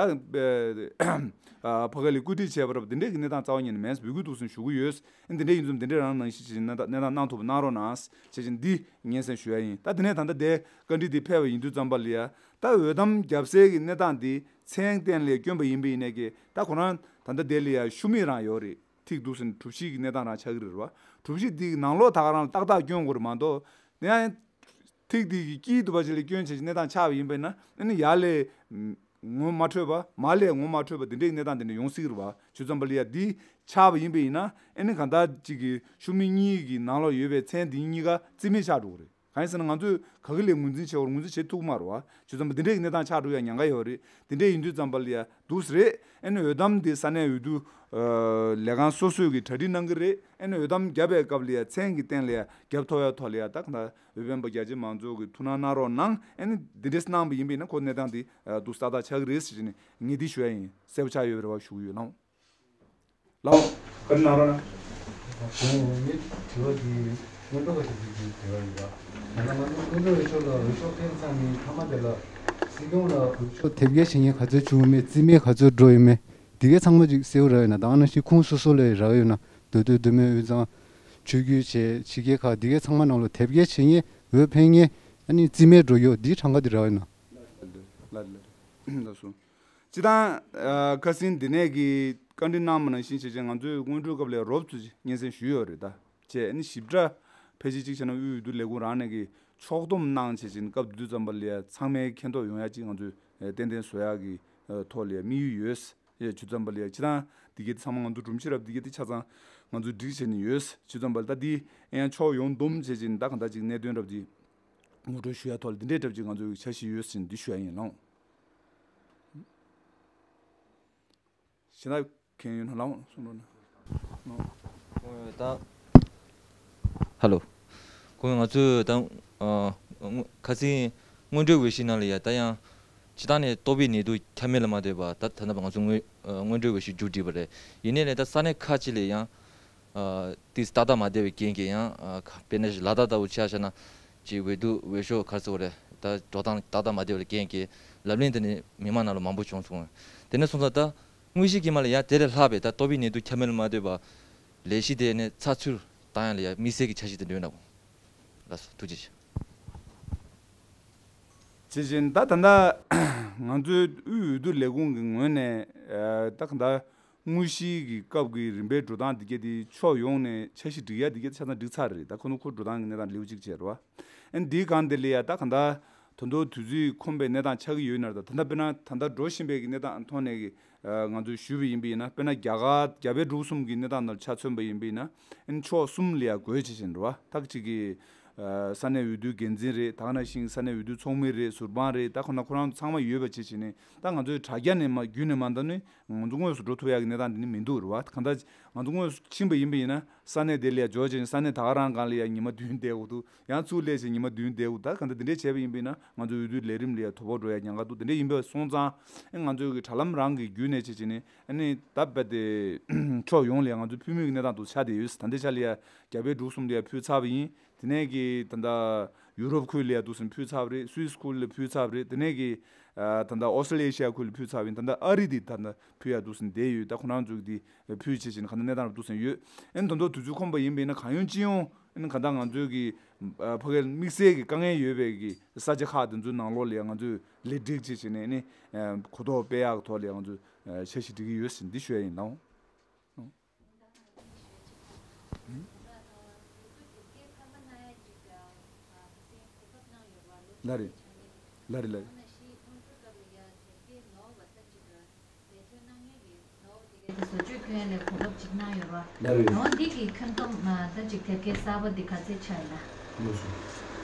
ཨ་ཕ་གི་ལ་བཀོད་སྒྲིག་བྱས་པ་འདྲ་པོ་དེ་འདྲའི་གི་གནས་སྟངས་རྩ་བ་ཉིད་ནས་མེད་འབོད་སྐུལ་འདུག་སེ་ཞུ་གི་ཡོད། ཨ་འདི་འདྲ་ཡིན་ཙང་འདི་འདྲའི་རང་ནང་བཞིན་བྱེད་ཅིང་གནས་སྟངས་གནས་སྟངས་གནང་ཐུབ་པ་གནང་རོགས་གནང་བྱེད་ཅིང་འདི་སྙན་སེང་ཞུ་ཡ་ཡིན། ད་དེ་ནས་ད་ལྟ་དེ་བཀའ་འདྲི་འདི་ཕེབས་པ་ཡིན་དུས་ཙམ་པ་ལ་ཡ་ད་འོས་འདེམས་རྒྱབ་སའི་གི་གནས་སྟངས་འདི་མཚན་གཏན་ལ་བསྐྱོན་པ་ཡིན་པ་ཡིན་ནའི་གི་ད་ཁོ་རང་ད་ལྟ་དེ་ལ་ཡ་ཤུ་མིག་རང་ཡོད་རེད། ཐིག་འདུག་སེ་གྲུ་བཞི་གི་གནས་སྟངས་རང་ཆགས་ཀྱི་རེད་བ། གྲུ་བཞི་འདི་གི་ནང་ལོགས་ད་ག་རང་ཏག་ཏག་སྐྱོན་དགོས་རེད་མ་གཏོགས་དེ་ཡང་ཐིག་འདི་གི་དཀྱིལ་དུ་བ་ཅིག་ལ་སྐྱོན་བྱས་ཀྱི་གནས་སྟངས་ཆགས་པ་ཡིན་པ་ཡིན་ན་ཨ་ནི་ཡར་ལས་ངོ་མ་འཕྲོད་པ་མར་ལས་ངོ་མ་འཕྲོད་པ་འདི་འདྲའི་གནས་སྟངས་འདི་འདྲ་ཡོང་སྲིད་ཀྱི་རེད་བ། བྱས་ཙམ་པ་ལ་ཡ་འདི་ཆགས་པ་ཡིན་པ་ཡིན་ན་ཨ་ནི་གང་ལྟར་ཅིག་གི་ཤུ་མིག་གཉིས་ཀྱི་ནང་ལོགས་ཡོད་པའི་མཚན་འདི་གཉིས་ཀ་རྩིས་མེད་ཆགས་འགྲོ་གི་རེད། གང་ཡིན་ཟེར་ན་ང་ཚོས་ག་གི་ལས་ངོས་འཛིན་བྱེད་དགོས་རེད། ངོས་འཛིན་བྱེད་ཐུབ་ཀྱི་མ་རེད་བ། བྱས་ཙམ་པ་འདི་འདྲའི་གནས་སྟངས་ཆགས་འགྲོ་ཡ་ཉེན་ཁ་ཡོད་རེད། འདི་འདྲའི་ཡིན་དུས་ཙམ་པ་ལ་ཡ་འདུག་སེ་རེད། ཨ་ནི་འོས་འདེམས་འདི་ས་གནས་འོས་བསྡུ་ལས་ཁང་སོ་སོས་ཀྱི་གྲ་སྒྲིག་གནང་གི་རེད། ཨ་ནི་འོས་འདེམས་བརྒྱབ་པའི་སྐབས་ལ་ཡ་མཚན་གྱི་སྟེང་ལ་ཡ་རྒྱབ་ཐོབ་ཡ་ཐོག་ལ་ཡ་ད་ག་ད་འོས་འཕེན་པ་རྒྱ་ཆེ་མང་ཚོགས་ཀྱི་ཐུགས་སྣང་གནང་རོགས་གནང་། ཨ་ནི་འདི་འདྲའི་གནང་བ་ཡིན་པ་ཡིན་ན་ཁོ་གནས་སྟངས་འདི་འདུག་སེ་ཏག་ཏག་ཆགས་ཀྱི་རེད་ཟེར་ནས་ངས་འདི་ཞུ་ཡ་ཡིན། གསལ་པོ་ཆགས་ཡོད་པ་རེད་བ་ཞུ་གི་ཡོད་ལགས། ལགས། བཀའ་འདྲི་གནང་རོགས་གནང་། ངའི་དྲི་བ་འདི་སྔོན་འགྲོ་བ་ཞིག་གི་དྲི་བ་ཡིན་པ། ཡང་ན་ང་ཚོ་སྔོན་འགྲོ་འོས་ཤོག་ལ་འོས་ཤོག་འཕེན་ཚར་ནས་མཐའ་མ་དེ་ལ་སྲིད་སྐྱོང་ལ་འོས་ཤོག་དེབ་སྐྱེལ་བྱེད་མཁན་ག་ཚོད་བྱུང་ཡོད་མེད། རྩིས་མེད་ག་ཚོད་འགྲོ་ཡོད་མེད། འདི་གའི་ཚང་མ་ཅིག་གསལ་པོ་རག་ཡོད་ན། ད་ག་ནང་བཞིན་ཁོངས་སོ་སོ་ལ་རག་ཡོད་ན། མདོ་སྟོད་མདོ་སྨད་དབུས་གཙང་ཆོས་བརྒྱུད་བྱས་ཕྱི་རྒྱལ་ཁག་འདི་གའི་ཚང་མ་ནང་ལ་དེབ་སྐྱེལ་བྱེད་མཁན་འོས་འཕེན་མཁན་ཨ་ནི་རྩིས་མེད་འགྲོ་རྒྱུ་འདིའི་གྲངས་ཀ་འདི་རག་ཡོད་ན། ལ་ལ་ལ་ལ་སོ། སྤྱི་བཏང་ཁ་སང་འདི་ནས་ཀྱི་བཀའ་འདྲི་གནང་བ་ནང་བཞིན་བྱས་བྱས་ང་ཚོས་སྔོན་འགྲོའི་སྐབས་ལ་རོབ་ཙམ་སྙན་སེང་ཞུས་ཡོད་རེད་ད། བྱས་ཨ་ནི་ཞིབ་ཕྲ་ཕལ་ཆེར་གཅིག་བྱས་ན་དབུས་འོས་བསྡུ་ལས་ཁུངས་རང་ནས་ཀྱི་ཕྱོགས་བསྡོམས་གནང་བྱས་བྱས་སྐབས་དེ་དུས་ཙམ་པ་ལ་ཡ་ཚང་མས་མཁྱེན་རྟོགས་ཡོང་ཡ་གཅིག་ང་ཚོས་ཏན་ཏན་བཟོ་ཡ་གི་ཐོག་ལ་ཡ་དམིགས་ཡུལ་ཡོད། ཡ་ཆུ་ཚང་པ་ལ་ཡ་ཕྱི་ཐང་འདི་གའི་ཚང་མ་ང་ཚོ་སྒྲོམ་གཞི་རབ་འདི་གའི་དེ་ཆ་ཚང་ང་ཚོས་སྒྲིག་བྱས་ནས་ཡོད། ཆུ་ཚང་པ་ལ་ད་འདི་ཡང་ཕྱོགས་ཡོངས་བསྡོམས་བྱས་ཅིང་ད་གང་ལྟར་ཅིག་གནད་དོན་རབ་ཅིག་ངོ་སྤྲོད་ཞུ་ཡ་ཐོག་ལ་འདི་འདྲའི་རབ་ཅིག་ང་ཚོའི་འཆར་གཞི་ཡོད་ཟིན་འདི་ཞུ་ཡ་ཡིན་ལགས། གཞན་དག་མཁན་ཡོད་ན་ལགས་གསུང་རོགས་གནང་། ད་ཧ་ལོ། ཁོང་ང་ཚོས་ད་ཁ་སང་སྔོན་འགྲོའི་འོས་གཞི་ནང་ལ་ཡ་ད་ཡང་། སྤྱི་བཏང་ནས་ཏོག་དབྱིབས་ནད་དུག་ཁྱབ་མེད་ལ་མ་ལྟོས་པར་ད་ད་ལྟ་ང་ཚོ་སྔོན་སྔོན་འགྲོའི་འོས་གཞི་མཇུག་བསྒྲིལ་བ་རེད། ཡིན་ནའི་ལས་ད་ས་གནས་ཁག་ཅིག་ལ་ཡང་ཏིས་ཏག་ཏག་མ་བསྡད་པའི་རྐྱེན་གྱིས་ཡང་དཔེར་ན་ལ་དྭགས་ལྟ་བུ་ཆ་བཞག་ན་ཅིག་འོས་བསྡུ་འོས་ཤོག་ག་རེ་ཟེར་དགོས་རེད། ད་འགྲོ་སྟངས་ཏག་ཏག་མ་བསྡད་པའི་རྐྱེན་གྱིས་ལབ་གླེང་དེ་ནི་མི་མང་ནང་ལ་མང་པོ་བྱུང་སོང་། དེ་ནས་སོང་ཙང་ད་དངོས་གཞི་གི་མ་ལ་ཡང་དེ་ལས་ལྷག་པའི་ད་ཏོག་དབྱིབས་ནད་དུག་ཁྱབ་མེད་ལ་མ་ལྟོས་པར་ལས་གཞི་དེ་ནི་ཚགས་ཚུད་བཏང་ཡ་ལ་ཡ་དམིགས་བསལ་གྱི་འཆར་གཞི་དེ་འདྲ་ཡོད་ན་དགོངས། ལགས་སོ། ཐུགས་རྗེ་ཆེ། ཇི་བཞིན་ད་ད་ལྟ་ང་ཚོའི་དབུས་འོས་བསྡུ་ལས་ཁུངས་ཀྱི་ངོས་ནས་ད་ག་ད་དངོས་གཞིའི་གི་སྐབས་ཀྱི་རིམ་པའི་འགྲོ་སྟངས་འདི་གས་དེ་ཕྱོགས་ཡོངས་ནས་འཆར་གཞི་སྒྲིག་ཡ་འདི་གས་ཆ་ཚང་སྒྲིག་ཚར་རེད། ད་ཁོ་ནོ་ཁོ་འགྲོ་སྟངས་ཀྱི་གནས་སྟངས་ལེའུ་གཅིག་བྱས་རེད་བ། ཨན་འདིའི་སྒང་དེ་ལ་ཡ་ད་ག་ད་ད་དུང་དུས་ཚོད་ཁོམ་པའི་གནས་སྟངས་ཆགས་ཀྱི་ཡོད་ན་ར། ད་ད་ལྟ་དཔེར་ན་ད་ལྟ་འགྲོ་བཞིན་པའི་གི་གནས་སྟངས་ཐོག་ནས་གི་ང་ཚོས་ཞུས་པ་ཡིན་པ་ཡིན་ན། དཔེར་ན་རྒྱ་གར་རྒྱ་བལ་འབྲུག་གསུམ་གྱི་གནས་སྟངས་ནང་ཆ་མཚོན་པ་ཡིན་པ་ཡིན་ན། ཨན་ཕྱོགས་གསུམ་ལ་ཡ་བགོས་བྱས་བཞིན་རེད་བ། ཐག་གཅིག་གི་ས་གནས་འོས་བསྡུའི་འགན་འཛིན་རེད། ད་ག་ནང་བཞིན་ས་གནས་འོས་བསྡུ་ཚོགས་མི་རེད། ཟུར་དཔང་རེད། ད་ཁོ་ན་ཁོ་རང་ཚང་མ་ཡོད་པ་བྱས་བྱས་ནས་ད་ང་ཚོའི་དྲ་རྒྱ་ནས་མ་བརྒྱུད་ནས་མ་འདང་ནས་ང་ཚོ་དངོས་སུ་འགྲོ་ཐུབ་ཡག་གི་གནས་སྟངས་འདི་ནི་མི་འདུག་རེད་བ། གང་ལྟར་ང་ཚོ་དངོས་སུ་ཕྱིན་པ་ཡིན་པ་ཡིན་ན་ས་གནས་དེ་ལ་ཡ་འབྱོར་བྱས་ནས་ས་གནས་ད་ག་རང་སྒང་ལ་ཡ་ཉི་མ་བདུན་བསྡད་དགོས་འདུག་ཡང་ཚུར་སླེབས་བྱས་ཉི་མ་བདུན་བསྡད་དགོས། ད་གང་ལྟར་དེ་འདྲས་བྱས་པ་ཡིན་པ་ཡིན་ན་ང་ཚོ་འོས་བསྡུའི་ལས་རིམ་ལ་ཡ་དོ་ཕོག་འགྲོ་ཡ་ཉེན་ཁ་འདུག་དེ་འདྲས་ཡིན་པ་སོང་ཙང་ང་ཚོའི་གི་དྲ་ལམ་རང་གི་བརྒྱུད་ནས་བྱས་བྱས་ནས་ཨ་ནི་ད་རྦད་དེ་ཕྱོགས་ཡོངས་ལ་ཡ་ང་ཚོ་ཕུལ་མུས་ཀྱི་གནས་སྟངས་འདུག་ཆགས་བསྡད་ཡོད། ད་ལྟའི་ཆ་ལ་ཡ་རྒྱ་བལ་འབྲུག་གསུམ་ལ་ཡ་ཕུལ་ཚར་བ་ཡིན། དེ་ནས་ཀྱི་ད་ལྟ་ཡུ་རོབ་ཁུལ་ལ་ཡ་འདུག་སེ་ཕུལ་ཚར་བ་རེད། སུད་སི་ཁུལ་ལ་ཕུལ་ཚར་བ་རེད། དེ་ནས་ཀྱི་ད་ལྟ་ཨོ་སི་ཊེ་ལི་ཤི་ཡ་ཁུལ་ལ་ཕུལ་ཚར་བ་ཡིན། ད་ལྟ་ཨ་རི་དེ་ད་ལྟ་ཕུལ་ཡ་འདུག་སེ་བསྡད་ཡོད། ད་ཁོ་རང་ཚོ་གི་དེ་ཕུལ་བྱས་བྱས་ནས་ག་ད་གནས་སྟངས་རབ་འདུག་སེ་ཡོད། ཨེ་ད་དུང་དུས་ཚོད་ཁོམ་པ་ཡིན་པ་ཡིན་ན་གང་ཡོང་ཅི་ཡོང་ཨེ་ག་ད་ང་ཚོའི་གི་ཕ་གིའི་དམིགས་བསལ་གྱི་དཀའ་ངལ་ཡོད་པའི་གི་ས་ཆ་ཁག་དེ་ཚོའི་ནང་ལོགས་ལ་ཡ་ང་ཚོས་ལས་སྒྲིག་བྱས་བྱས་ནས་ནི་གོ་རྟོགས་སྤེལ་ཡག་གི་ཐོག་ལ་ཡ་ང་ཚོས་འཆར་གཞི་སྒྲིག་གི་ཡོད་ཟེར་འདི་ཞུ་ཡ་ཡིན་ལགས། ལ་རེད། ལ་རེད་ལ་རེད། བཟོ་བཅོས་ཁྱོན་ལས་གོ་སྐབས་ཅིག་གནང་ཡོད་ར། ལ་རེད། འོ་འདི་གི་ཁྱོན་བསྡོམས་ད་ཅིག་དེབ་སྐྱེལ་གསར་པ་འདི་ག་ཚད་ཆགས་ཡིན་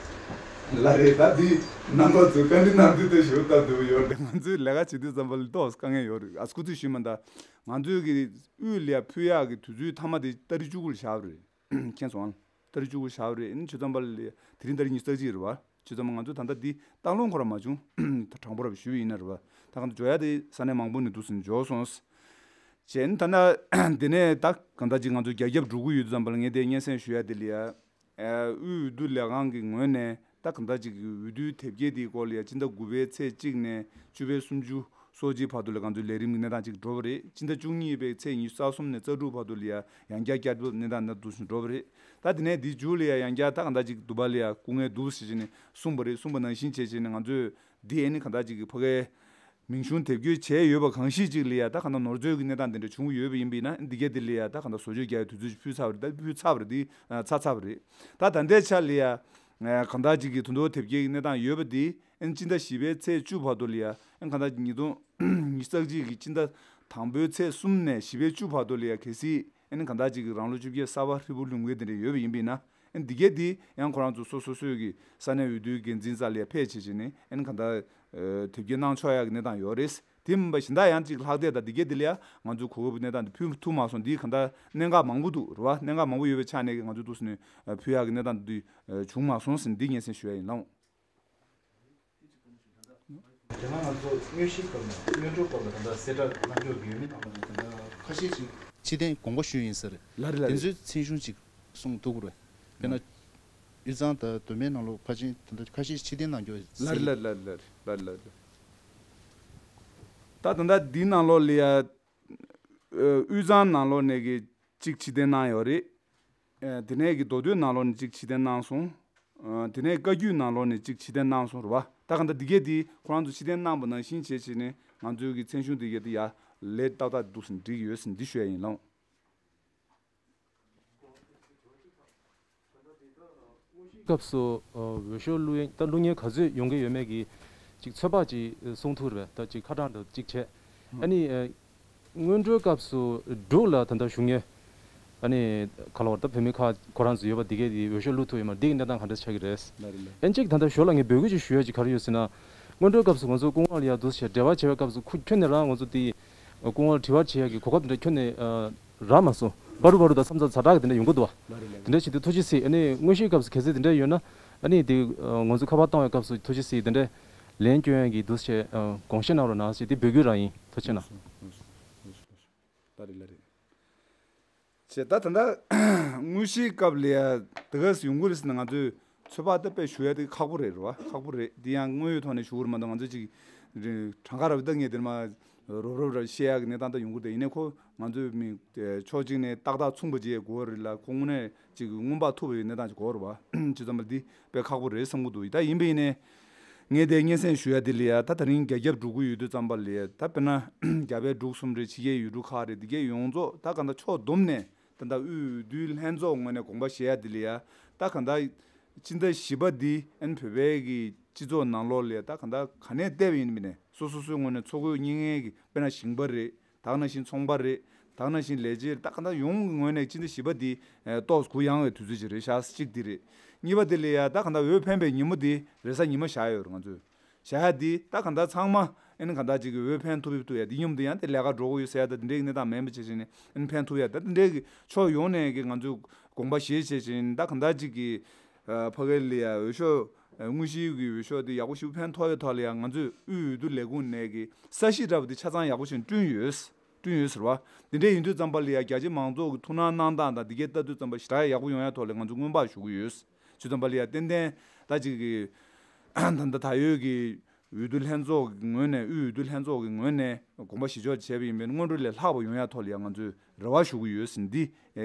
ན། ལ་རེད། ད་འདི་རྣམ་པ་ཚོས་བཀའ་འདྲི་གནང་དུས་ད་ཞུ་ལྟ་འདུག་ཡོད་རེད། ང་ཚོས་ལས་ཀ་བྱེད་དུས་ཙམ་པ་ལ་ཏོག་དཀའ་ངལ་ཡོད་རེད། ཨ་སྐུ་ཚེ་ཞུས་མ་ད་ང་ཚོས་གི་དབུས་ལ་ཕུལ་ཡག་གི་དུས་ཚོད་མཐའ་མ་དེ་ཏ་རིག་བཅུ་དགུ་ལ་བཞག་པ་རེད། མཁྱེན་སོང་ཨང་། ཏ་རིག་བཅུ་དགུ་བཞག་པ་རེད། ཨ་ནི་ཆུ་ཚང་པ་ལ་དེ་རིང་ཏ་རིག་ཉི་ཤུ་རྩ་གཅིག་རེད་བ། ཆུ་ཚང་པ་ང་ཚོ་ད་ལྟ་འདི་སྟག་ལུང་ཁོ་ར་མ་བྱུང་། ད་དྲང་པོ་ར་ཞུས་ཡིན་ན་རེད་བ། ད་གང་ལྟར་འབྱོར་ཡ་དེ་ས་གནས་མང་པོ་ནས་འདུག་སེ་འབྱོར་སོང་། བྱས་ནས་ད་ལྟ་འདི་ནས་ད་གང་ལྟར་ཅིག་ང་ཚོ་རྒྱ་ཁྱབ་འགྲོ་གི་ཡོད་དུས་ཙམ་པ་ལ་ངས་དེ་སྙན་སེང་ཞུ་ཡ་དེ་ལ་ཡ། ཨ་དབུས་འོས་བསྡུ་ལས་ཁང་གི་ངོས་ནས་ ད་གང་ལྟར་ཅིག་འོས་བསྡུའི་དེབ་སྐྱེལ་དེའི་སྐོར་ལ་ཡ་སྤྱི་ཟླ་དགུ་པའི་ཚེས་གཅིག་ནས་བཅུ་པའི་སུམ་ཅུ་སོ་གཅིག་བར་དུ་ལ་ང་ཚོའི་ལས་རིམ་གྱི་གནས་སྟངས་ཅིག་འགྲོ་བ་རེད། སྤྱི་ཟླ་བཅུ་གཉིས་པའི་ཚེས་ཉི་ཤུ་རྩ་གསུམ་ནས་རྩ་དྲུག་བར་དུ་ལ་ཡ་ཡང་བསྐྱར་བསྐྱར་ཟློས་གནས་སྟངས་ནང་དུ་ཞིག་འགྲོ་བ་རེད། ད་དེ་ནས་འདི་མཇུག་ལ་ཡ་ཡང་བསྐྱར་ད་གང་ལྟར་ཅིག་འདུག་པ་ལ་ཡ་སྐུ་ངལ་འདུག་ཟེར་བྱས་ནས་གསུངས་པ་རེད། གསུངས་པ་ནང་བཞིན་བྱས་བྱས་ནས་ང་ཚོས་འདི་ཨེ་ནི་གང་ལྟར་ཅིག་གི་ཕ་གའི་མིང་གཞུང་དེབ་སྐྱེལ་བྱས་ཡོད་པ་གང་ཞིག་ཅིག་ལ་ཡ་ད་གང་ལྟར་ནོར་འཛོལ་གྱི་གནས་སྟངས་དེ་འདྲ་བྱུང་ཡོད་པ་ཡིན་པ་ཡིན་ན་འདི་གས་དེ་ལ་ཡ་ད་གང་ལྟར་བཟོ་བཅོས་རྒྱག་ཡའི་དུས་ཚོད་ཕུལ་ཚར་བ་རེད། ད་ཕུལ་ཚར་བ་རེད། འདི་ཕུལ་ཚར་ཚར་བ་རེད། ད་ད་ལྟའི་ཆ་ལ་ཡ་གང་ལྟར་ཅིག་གི་དོན་དུ་དེབ་སྐྱེལ་གྱི་གནས་སྟངས་ཡོད་པ་འདི་ཨེ་ནི་སྤྱི་ཟླ་བཞི་པའི་ཚེས་བཅུ་བར་དུ་ལ་ཡ་ཨེ་ནི་གང་ལྟར་ཉིས་སྟོང་ཉི་ཤུ་རྩ་གཅིག་གི་སྤྱི་ཟླ་དང་པོའི་ཚེས་གསུམ་ནས་བཞི་པའི་བཅུ་བར་དུ་ལ་ཡ་གལ་སྲིད་ཨེ་ནི་གང་ལྟར་ཅིག་གི་རང་ལོ་བཅོ་བརྒྱད་གསར་པ་ཧྲིལ་པོ་ལོན་མཁན་དེ་འདྲ་ཡོད་པ་ཡིན་པ་ཡིན་ན། ཨེ་ནི་འདི་གས་འདི་ཡང་ཁོ་རང་ཚོ་སོ་སོ་སོའི་གི་ས་གནས་འོས་བསྡུའི་འགན་འཛིན་རྩ་ལ་ཕེབས་བྱས་བྱས་ནས་ཨེ་ནི་གང་ལྟར་དེབ་སྐྱེལ་གནང་ཆོག་ཡག་གི་གནས་སྟངས་ཡོད་རེད། དེ་མིན་པ་གཞན་དག་ཡང་ཅིག་ལྷག་བསྡད་དང་འདི་གས་འདི་ལ་ཡང་ང་ཚོའི་གོ་སྐབས་གནས་སྟངས་འདི་ཕུལ་ཐུབ་མ་སོང་། འདི་གང་ལྟར་གནད་འགག་མང་པོ་འདུག་རེད་བ། གནད་འགག་མང་པོ་ཡོད་པའི་ཆ་ནས་ང་ཚོས་འདུག་ཟེར་ནས་ཕུལ་ཡག་གི་གནས་སྟངས་འདི་བྱུང་མ་སོང་ཟེར་ནས་འདི་སྙན་སེང་ཞུ་ཡ་ཡིན་ལགས། དེ་སྔ་ང་ཚོ་དངོས་གཞིའི་སྐབས་ནས་སྔོན་འགྲོའི་སྐབས་ལ་ད་ལྟ་གསལ་བསྒྲགས་གནང་ཕྱོགས་ཀྱི་ཡོད་མེད་ནང་ལ་ད་ལྟ་ཁ་ཤས་ཅིག་ཕྱིར་འཐེན་དགོངས་པ་ཞུས་ཡིན་ཟེར། ལ་རེད་ལ་དེ་རེད། ཚོའི་མཚན་གཞུང་ཅིག་གསུངས་འདུག་རེད། དཔེར་ན། དབུས་གཙང་དང་མདོ་སྨད་ནང་ལོགས་ཕལ་ཆེར་ད་ལྟ་ཁ་ཤས་ཕྱིར་འཐེན་གནང་རྒྱུ་ལ་རེད་ལ་རེད་ལ་རེད་ལ་རེད་ལ་རེད། ད་ད་ལྟ་འདི་ནང་ལོགས་ལ་ཡ། ཨ། དབུས་གཙང་ནང་ལོགས་ནས་ཀྱི་གཅིག་ཕྱིར་འཐེན་གནང་ཡོད་རེད། ཨ། དེ་ནས་ཀྱི་མདོ་སྟོད་ནང་ལོགས་ནས་གཅིག་ཕྱིར་འཐེན་གནང་སོང་། ཨ། དེ་ནས་བཀའ་བརྒྱུད་ནང་ལོགས་ནས་གཅིག་ཕྱིར་འཐེན་གནང་སོང་རེད་བ། ད་ག་འདྲ་འདི་གས་འདི་ཁོ་རང་ཚོ་ཕྱིར་འཐེན་གནང་པ་ནང་བཞིན་བྱས་བྱས་ནས་ང་ཚོའི་གི་མཚན་གཞུང་འདི་གས་འདི་ཡ་ལས་ཏག་ཏག་འདུག་སེ་འགྲིག་ཡོད་ཟེར་འདི་ཞུ་ཡ་ཡིན་ལགས། སྐབས་སུ་ཨ་འོས་ཤོག་བླུག་ཡ་ད་བླུག་མཁན་ག་ཚོད་ཡོང་གི་ཡོད་མེད་ཀྱི་ཅིག་ཚོད་དཔག་ཅིག་གསུང་ཐུབ་རེད་པས། ད་ཅིག་ཁ་གྲངས་འདྲ་ཅིག་བྱས། ཨ་ནི་ཨ་སྔོན་འགྲོའི་སྐབས་སུ་འབྲུག་ལ་ད་ལྟ་བཞུགས་མཁན་ཨ་ནི་ག་ལ་བར་ད་བོད་མི་ཁག་ཁོ་རང་ཚོ་ཡོད་པ་འདི་གས་དེ་འོས་ཤོག་བླུག་ཐུབ་ཡོད་མ་རེད། འདི་གི་གནས་སྟངས་ག་འདྲ་ཆགས་ཀྱི་རེད། ལ་རེད་ལ། ཨན་ཅིག་ད་ལྟ་ཞོར་ལ་ངས་འབོད་སྐུལ་ཅིག་ཞུ་ཡ་ཅིག་ག་རེ་ཡོད་ཟེར་ན། སྔོན་འགྲོའི་སྐབས་སུ་ང་ཚོ་སྐུ་ངོ་ལ་ཡ་འདུག་སེ་འབྲེལ་བ་བྱེད་པའི་སྐབས་སུ་ཁོ་ཁྱོན་ནས་རང་ང་ཚོ་དེ་སྐུ་ངོ་ལ་དྲི་བ་བྱེད་ཡ་གི་གོ་སྐབས་དེ་འདྲ་ཁྱོན་ནས་ཨ་རག་མ་སོང་། བར་དུ་བར་དུ་ད་བསམ་ཚུལ་ཛ་དྲག་གི་དེ་འདྲ་ཡོང་གི་འདུག་བ། ལ་རེད་ལ་རེད། དེ་འདྲ་བྱེད་དུས་ཐུགས་རྗེ་གཟིགས། ཨ་ནི་དངོས་གཞིའི་སྐབས་སུ་གལ་སྲིད་དེ་འདྲ་ཡོད་ན་ཨ་ནི་དེ་ཨ་ང་ཚོ་ཁ་པར་བཏང་བའི་སྐབས་སུ་ཐུགས་རྗེ་གཟིགས། དེ་འདྲ་ལན་སྐྱོན་ཡ་གི་འདུག་སེ་ཨ་དགོངས་བཞེས་གནང་རོགས་གནང་ཞེས་དེ་འབོད་སྐུལ་རང་ཡིན། ཐུགས་རྗེ་གནང་། ལ་རེད་ལ་རེད། བྱས་ད་ད་ལྟ་དངོས་གཞིའི་སྐབས་ལ་ཡ་དེ་ག་ཡོང་གི་རེད་ཟེར་ན་ང་ཚོས་ཚོད་དཔག་ད་དཔེ་ཞུ་ཡ་དེ་ཁག་པོ་རེད་རེད་བ། ཁག་པོ་རེད། དེ་ཡང་དངོས་ཡོད་ཐོག་ནས་ཞུ་གི་རེད་མ་གཏོགས་ང་ཚོས་ཅིག་གྲངས་ཀ་ར་བ་ད་ངས་དེར་མ་རོབ་རོབ་ར་བཤད་ཡ་གི་གནས་སྟངས་ད་ཡོང་གི་རེད། ཡིན་ནའི་ཁོ་ང་ཚོས་མི་ཕྱོགས་གཅིག་ནས་ཏག་ཏག་མཚུངས་པ་ཅིག་དགོས་རེད་ལ། ཁོ་དངོས་གནས་ཅིག་སྔོན་དཔག་ཐུབ་པའི་གནས་སྟངས་ཅིག་དགོས་རེད་བ། བྱས་ཙང་མ་འདི་དཔེ་ཁག་པོ་རེད་བསམ་གི་འདུག་ད་ཡིན་པ་ཡིན་ནའི། ངས་དེ་སྙན་སེང་ཞུ་ཡ་དེ་ལ་ཡ་ད་ད་རིང་རྒྱ་ཁྱབ་འགྲོ་གི་ཡོད་དུས་ཙམ་པ་ལ་ཡ་ད་དཔེར་ན་རྒྱ་བལ་འབྲུག་གསུམ་རེད། ཕྱི་རྒྱལ་ཡུལ་གྲུ་ཁག་རེད། འདི་གས་ཡོངས་རྫོགས་ད་ག་འདྲ་ཕྱོགས་བསྡོམས་ནས་ད་ད་དབུས་འོས་བསྡུའི་ལྷན་ཚོགས་ངོས་ནས་དགོངས་པ་བཞེས་ཡ་དེ་ལ་ཡ་ད་ག་འདྲ་སྤྱི་ཟླ་བཞི་པ་འདི་ཨན་བོད་པའི་གི་སྤྱི་ཚོགས་ནང་ལོགས་ལ་ཡ་ད་ག་འདྲ་ག་ནས་བལྟས་པ་ཡིན་མིན་ནས་སོ་སོ་སོའི་ངོས་ནས་འཚོ་གོས་རྙེད་མཁན་གི་དཔེར་ན་ཞིང་པ་རེད། ད་ག་ནང་བཞིན་ཚོང་པ་རེད། ད་ག་ནང་བཞིན་ལས་བྱེད་རེད། ད་ག་འདྲ་ཡོངས་ཀྱི་ངོས་ནས་སྤྱི་ཟླ་བཞི་པ་འདི་ཨེ་ཏོག་ཙམ་གུ་ཡངས་པའི་དུས་ཚོད་ཅིག་རེད་ཤག་གཅིག་འདི་རེད། གཉིས་པ་འདི་ལ་ཡ་ད་ག་འདྲ་འོས་འཕེན་པའི་ཉིན་མོ་འདི་རེས་གཟའ་ཉི་མ་བཞག་ཡོད་རེད། ང་ཚོས་བཞག་ཡ་འདི་ད་ག་འདྲ་ཚང་མ་ཨེ་ནི་ག་འདྲ་ཅིག་གི་འོས་འཕེན་ཐུབ་ཡ་ཐུབ་ཡ་འདི་མཉམ་དུ་ཡང་དེ་ལས་ཀ་འགྲོ་གི་ཡོད་ཟེར་ཡ་ད་འདི་འདྲའི་གི་གནས་སྟངས་མིན་པ་བྱས་བྱས་ནས་ཨེ་ནི་འཕེན་ཐུབ་ཡ་ད་འདི་འདྲའི་གི་ཕྱོགས་ཡོངས་ནས་གི་ང་ཚོས་དགོངས་པ་བཞེས་བྱས་བྱས་ནས་ད་ག་འདྲ་ཅིག་གི་ཨ་ཕ་གི་ལ་ཡ་འོས་ཤོག་དངོས་གཞིའི་གི་འོས་ཤོག་དེ་ཡག་པོ་ཞིག་འཕེན་ཐུབ་ཡ་ཐོག་ལ་ཡ་ང་ཚོས་དབུས་འོས་བསྡུ་ལས་ཁུངས་ནས་གི་ས་གཞི་འདྲ་པོ་དེ་ཆ་ཚང་ཡག་པོ་ཞིག་བསྐྲུན་ཡོད། བསྐྲུན་ཡོད་ཟེར་བ། འདི་འདྲ་ཡིན་དུས་ཙམ་པ་ལ་ཡ་རྒྱ་ཆེ་མང་ཚོགས་ཀྱི་ཐུགས་སྣང་གནང་སྟངས་དང་འདི་གའི་ལྟ་དུས་ཙམ་པ་ཞེ་དྲག་ཡག་པོ་ཡོང་ཡ་ཐོག་ལ་ང་ཚོ་སྔོན་དཔག་ཞུ་གི་ཡོད། དུས་ཙམ་པ་ལ་ཡ་ཏན་ཏན་ད་ཅིག་གི་ད་ལྟ་ད་ཡོད་ཀྱི་འོས་བསྡུ་ལྷན་ཚོགས་ཀྱི་ངོས་ནས་དབུས་འོས་བསྡུ་ལྷན་ཚོགས་ཀྱི་ངོས་ནས་དགོངས་པ་བཞེས་ཕྱོགས་བྱས་པ་ཡིན་པས་སྔོན་འགྲོ་ལས་ལྷག་པ་ཡོང་ཡ་ཐོག་ལ་ཡ་ང་ཚོས་རེ་བ་ཞུ་གི་ཡོད་ཟིན་འདི་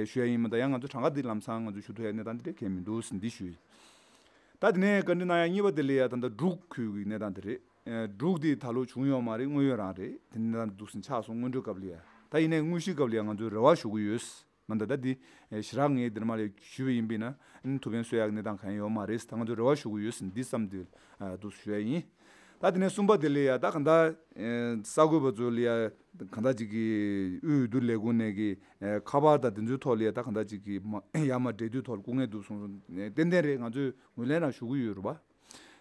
ཞུ་ཡ་ཡིན་མ་གཏོགས་ཡང་ང་ཚོ་གྲངས་ཀ་འདི་ལམ་སང་ང་ཚོས་ཞུ་ཐུབ་ཡ་གནས་སྟངས་འདི་འདྲ་གལ་མི་འདུག་ཟིན་འདི་ཞུ་ཡིན། ད་དེ་ནས་བཀའ་འདྲི་གནང་ཡ་གཉིས་པ་དེ་ལ་ཡ་ད་ལྟ་འབྲུག་ཁུལ་གྱི་གནས་སྟངས་དེ་རེད། ཨ་འབྲུག་འདི་ད་ལོ་བྱུང་ཡོད་མ་རེད། དངོས་ཡོད་རང་རེད། དེ་ནས་ད་འདུག་སེ་ཆགས་སོང་། སྔོན་འགྲོའི་སྐབས་ལ་ཡ། ད་ཡིན་ནའི་དངོས་གཞིའི་སྐབས་ལ་ཡ་ང་ཚོས་རེ་བ་ཞུ་གི་ཡོད། མ་ད་ད་འདི་ཞེ་དྲག་ངས་འདིར་མ་ལ་ཞུས་པ་ཡིན་པས་ན་ཐུགས་ཕན་གསོས་ཡག་གི་གནས་སྟངས་གང་ཡང་ཡོད་མ་རེད། ད་ང་ཚོས་རེ་བ་ཞུ་གི་ཡོད་ཟེར་འདི་བསམ་སྟེ་འདུག་ཞུ་ཡ་ཡིན། ད་དེ་ནས་གསུམ་པ་དེ་ལ་ཡ་ད་གང་ལྟར་གསར་འགོད་པ་ཚོ་ལ་ཡ་གང་ལྟར་ཅིག་གི་དབུས་འོས་བསྡུ་ལས་ཁུངས་ནས་ཀྱི་ཁ་པར་དང་དེ་ཚོའི་ཐོག་ལ་ཡ་ད་གང་ལྟར་ཅིག་གི་ཡར་མར་འབྲེལ་མཐུད་ཐོག་ལ་སྐུ་ངལ་འདུག་གསུངས་སོང་། ཏན་ཏན་རེད། ང་ཚོས་ངོས་ལེན་རང་ཞུ་གི་ཡོད་རེད་པ།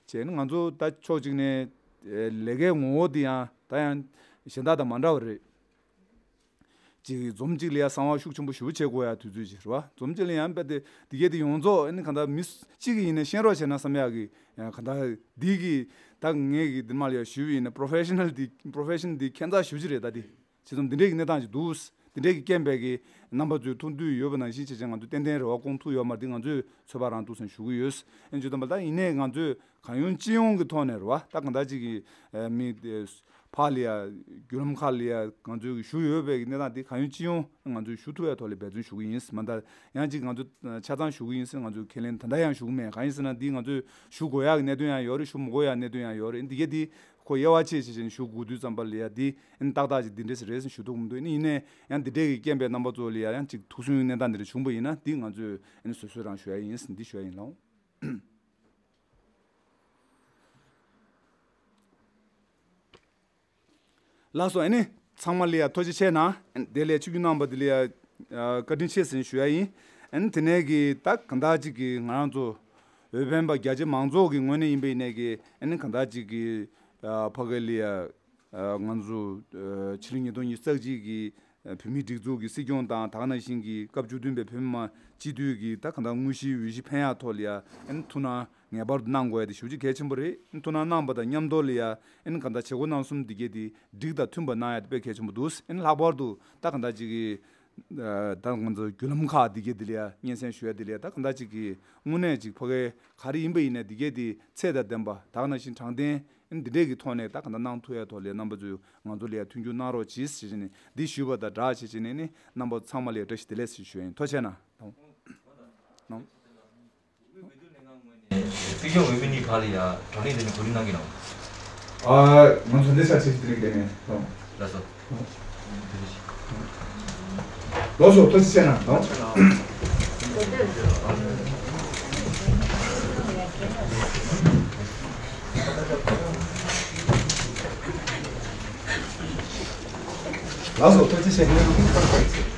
བྱས་ན་ང་ཚོ་ད་ཕྱོགས་གཅིག་ནས་ལས་ཀའི་ངོ་བོ་དེ་ཡང་ད་ཡང་གཞན་དག་དང་མ་འདྲ་བ་རེད། ཅིག་འཛོམས་གཅིག་ལ་ཡ་གསང་བ་ཤུགས་ཆེན་པོ་ཞེ་པོ་བྱེད་དགོས་ཡ་དུས་ཚོད་ཅིག་རེད་བ། འཛོམས་གཅིག་ལ་ཡང་རྦད་དེ་འདི་གས་དེ་ཡོངས་རྫོགས་ཨ་ནི་གང་ལྟར་མི་གཅིག་གིས་ཡིན་ན་ཤེས་རོགས་བྱས་ན་བསམ་ཡག་གི་གང་ལྟར་འདི་གི་ད་ངས་གི་འདི་མ་ལ་ཡ་ཞུས་པ་ཡིན་ན་པོ་རོ་ཕེ་ཤི་ནལ་འདི་པོ་རོ་ཕེ་ཤི་ནལ་འདི་ཁྱད་མཚར་ཞེ་པོ་ཅིག་རེད། ད་འདི་བྱས་ཙང་འདི་འདྲའི་གི་གནས་སྟངས་ཅིག་འདུག་དེ་འདྲས་ཀྱི་རྐྱེན་པས་ཀྱི་རྣམ་པ་ཚོས་ཐུགས་འདོད་ཡོད་པ་ནང་བཞིན་བྱས་བྱས་ང་ཚོས་ཏན་ཏན་རེ་བ་སྐོང་ཐུབ་ཡོད་མ་རེད། འདི་ང་ཚོས་ཚོད་དཔག་རང་འདུག་ཟེར་ཞུ་གི་ཡོད། ཨེ་ཇུ་དམ་པ་ད་ཡིན་ནའི་ང་ཚོས་གང་ཡོང་ཅི་ཡོང་གི་ཐོག་ནས་རེད་བ། ད་གང་ལྟར་ཅིག་གི་ཨ་མི་དེ་ཕར་ལ་ཡ་བརྒྱུད་ལམ་ཁག་ལ་ཡ་ང་ཚོས་ཞུ་ཡོད་པའི་གནས་སྟངས་དེ་གང་ཡོང་ཅི་ཡོང་ང་ཚོས་ཞུ་ཐུབ་ཡ་ཐོག་ལ་འབད་བརྩོན་ཞུ་གི་ཡིན། མ་མཐའ་ཡང་ཅིག་ང་ཚོ་ཆ་ཚང་ཞུ་གི་ཡིན་ཟེར་ང་ཚོས་ཁས་ལེན་ད་ལྟ་ཡང་ཞུ་གི་མེད། གང་ཡིན་ཟེར་ན་འདི་ང་ཚོས་ཞུ་དགོས་ཡག་གི་གནད་དོན་ཡང་ཡོད་རེད། ཞུ་མི་དགོས་ཡག་གནད་དོན་ཡང་ཡོད་རེད། འདི་གས་འདི་ཁོ་དབྱེ་བ་ཕྱེ་བྱས་བྱས་ནས་ཞུ་དགོས་དུས་ཙམ་པ་ལ་ཡ་འདི་ཨ་ནི་ཏག་ཏག་ཅིག་འདི་འདྲས་རེད་ཟེར་ཞུ་ཐུབ་ཀྱི་མི་འདུག་ཨ་ནི་ཡིན་ནའི་ཡང་འདི་འདྲས་ཀྱི་རྐྱེན་པས་རྣམ་པ་ཚོ་ལ་ཡ་ཡང་ཅིག་ཐུགས་སུན་གནས་སྟངས་འདི་འདྲ་བྱུང་པ་ཡིན་ན་འདི་ང་ཚོས་ཨ་ནི་བཟོད་གསོལ་རང་ཞུ་ཡ་ཡིན་ཟེར་འདི་ཞུ་ཡ་ཡིན་ལགས། ལགས་སོ། ཨ་ནི་ཚང་མ་ལ་ཡ་ཐུགས་རྗེ་ཆེ་གནང་། དེ་ལས་ཆིབས་བསྒྱུར་གནང་བ་དེ་ལ་ཡ་བཀའ་དྲིན་ཆེ་ཟེར་ཞུ་ཡ་ཡིན། ཨ་ནི་དེ་ནས་ཀྱི་ད་གང་ལྟར་ཅིག་གི་ང་རང་ཚོ་འོས་འཕེན་པ་རྒྱ་ཆེ་མང་ཚོགས་ཀྱི་ངོས་ནས་ཡིན་པ་ཡིན་ནའི་ཀྱི་ཨ་ནི་གང་ལྟར་ཅིག་གི་ཕ་གི་ལ་ཡ་ང་ཚོ་ཕྱི་ལོ་ཉིས་སྟོང་ཉི་ཤུ་རྩ་གཅིག་གི་བོད་མིའི་སྒྲིག་འཛུགས་ཀྱི་སྲིད་སྐྱོང་དང་ད་ག་ནང་བཞིན་གྱི་སྐབས་བཅུ་བདུན་པའི་བོད་མི་མང་སྤྱི་འཐུས་ཀྱི་ད་གང་ལྟར་དངོས་གཞིའི་འོས་གཞི་འཕེན་ཡག་ཐོག་ལ་ཡ་ཨ་ནི་ཐུགས་སྣང་ངེས་པར་དུ་གནང་དགོས་ཡ་དེ་ཞེ་པོ་ཅིག་གལ་ཆེན་པོ་རེད། ཐུགས་སྣང་གནང་པ་དང་མཉམ་དུ་ལ་ཡ་ཨ་ནི་གང་ལྟར་བྱེད་སྒོ་རྣམ་གསུམ་འདི་གས་དེ་འགྲིག་དང་མཐུན་པ་གནང་ཡ་དེ་དཔེ་གལ་ཆེན་པོ་འདུག་ཨ་ནི་ལྷག་པར་དུ་ད་གང་ལྟར་ཅིག་གི་ད་ང་ཚོ་བརྒྱུད་ལམ་ཁག་འདི་གས་དེ་ལ་ཡ་སྙན་སེང་ཞུ་ཡ་དེ་ལ་ཡ་ད་གང་ལྟར་ཅིག་གི་དངོས་གནས་ཅིག་ཕ་གི་ག་རེ་ཡིན་པ་ཡིན་ནའི་འདི་གས་དེ་ཚད་དང་ལྡན་པ་ད་ག་ནང་བཞིན་དྲང་བདེན་ཨ་ནི་འདི་འདྲས་ཀྱི་ཐོག་ནས་ད་གང་ལྟར་གནང་ཐུབ་ཡ་ཐོག་ལ་ཡ་རྣམ་པ་ཚོས་ང་ཚོ་ལ་ཡ་མཐུན་འགྱུར་གནང་རོགས་གྱིས་ཞེས་བྱས་ནས་འདི་ཞུས་པ་དང་སྦྲགས་བྱས་བྱས་ནས་ནི་རྣམ་པ་ཚང་མ་ལ་ཡ་བཀྲ་ཤིས་བདེ་ལེགས་ཞེས་ཞུ་ཡ་ཡིན། ཐུགས་རྗེ་ཆེ་གནང་། སྲིད་སྐྱོང་འོས་མི་གཉིས་བར་ལ་ཡ་བགྲོ་གླེང་དེ་ནི་གོ་སྒྲིག་གནང་གི་ནོ། ཨ། ང་ཚོ་འདི་ས་ཆེ་ཞིག་དེ་རིང་དེ་ནས་དང་། ལགས་སོ། ལགས་སོ། ཐུགས་རྗེ་ཆེ་གནང་དང་། ལགས་སོ། ཐུགས་རྗེ་ཆེ་གནང་།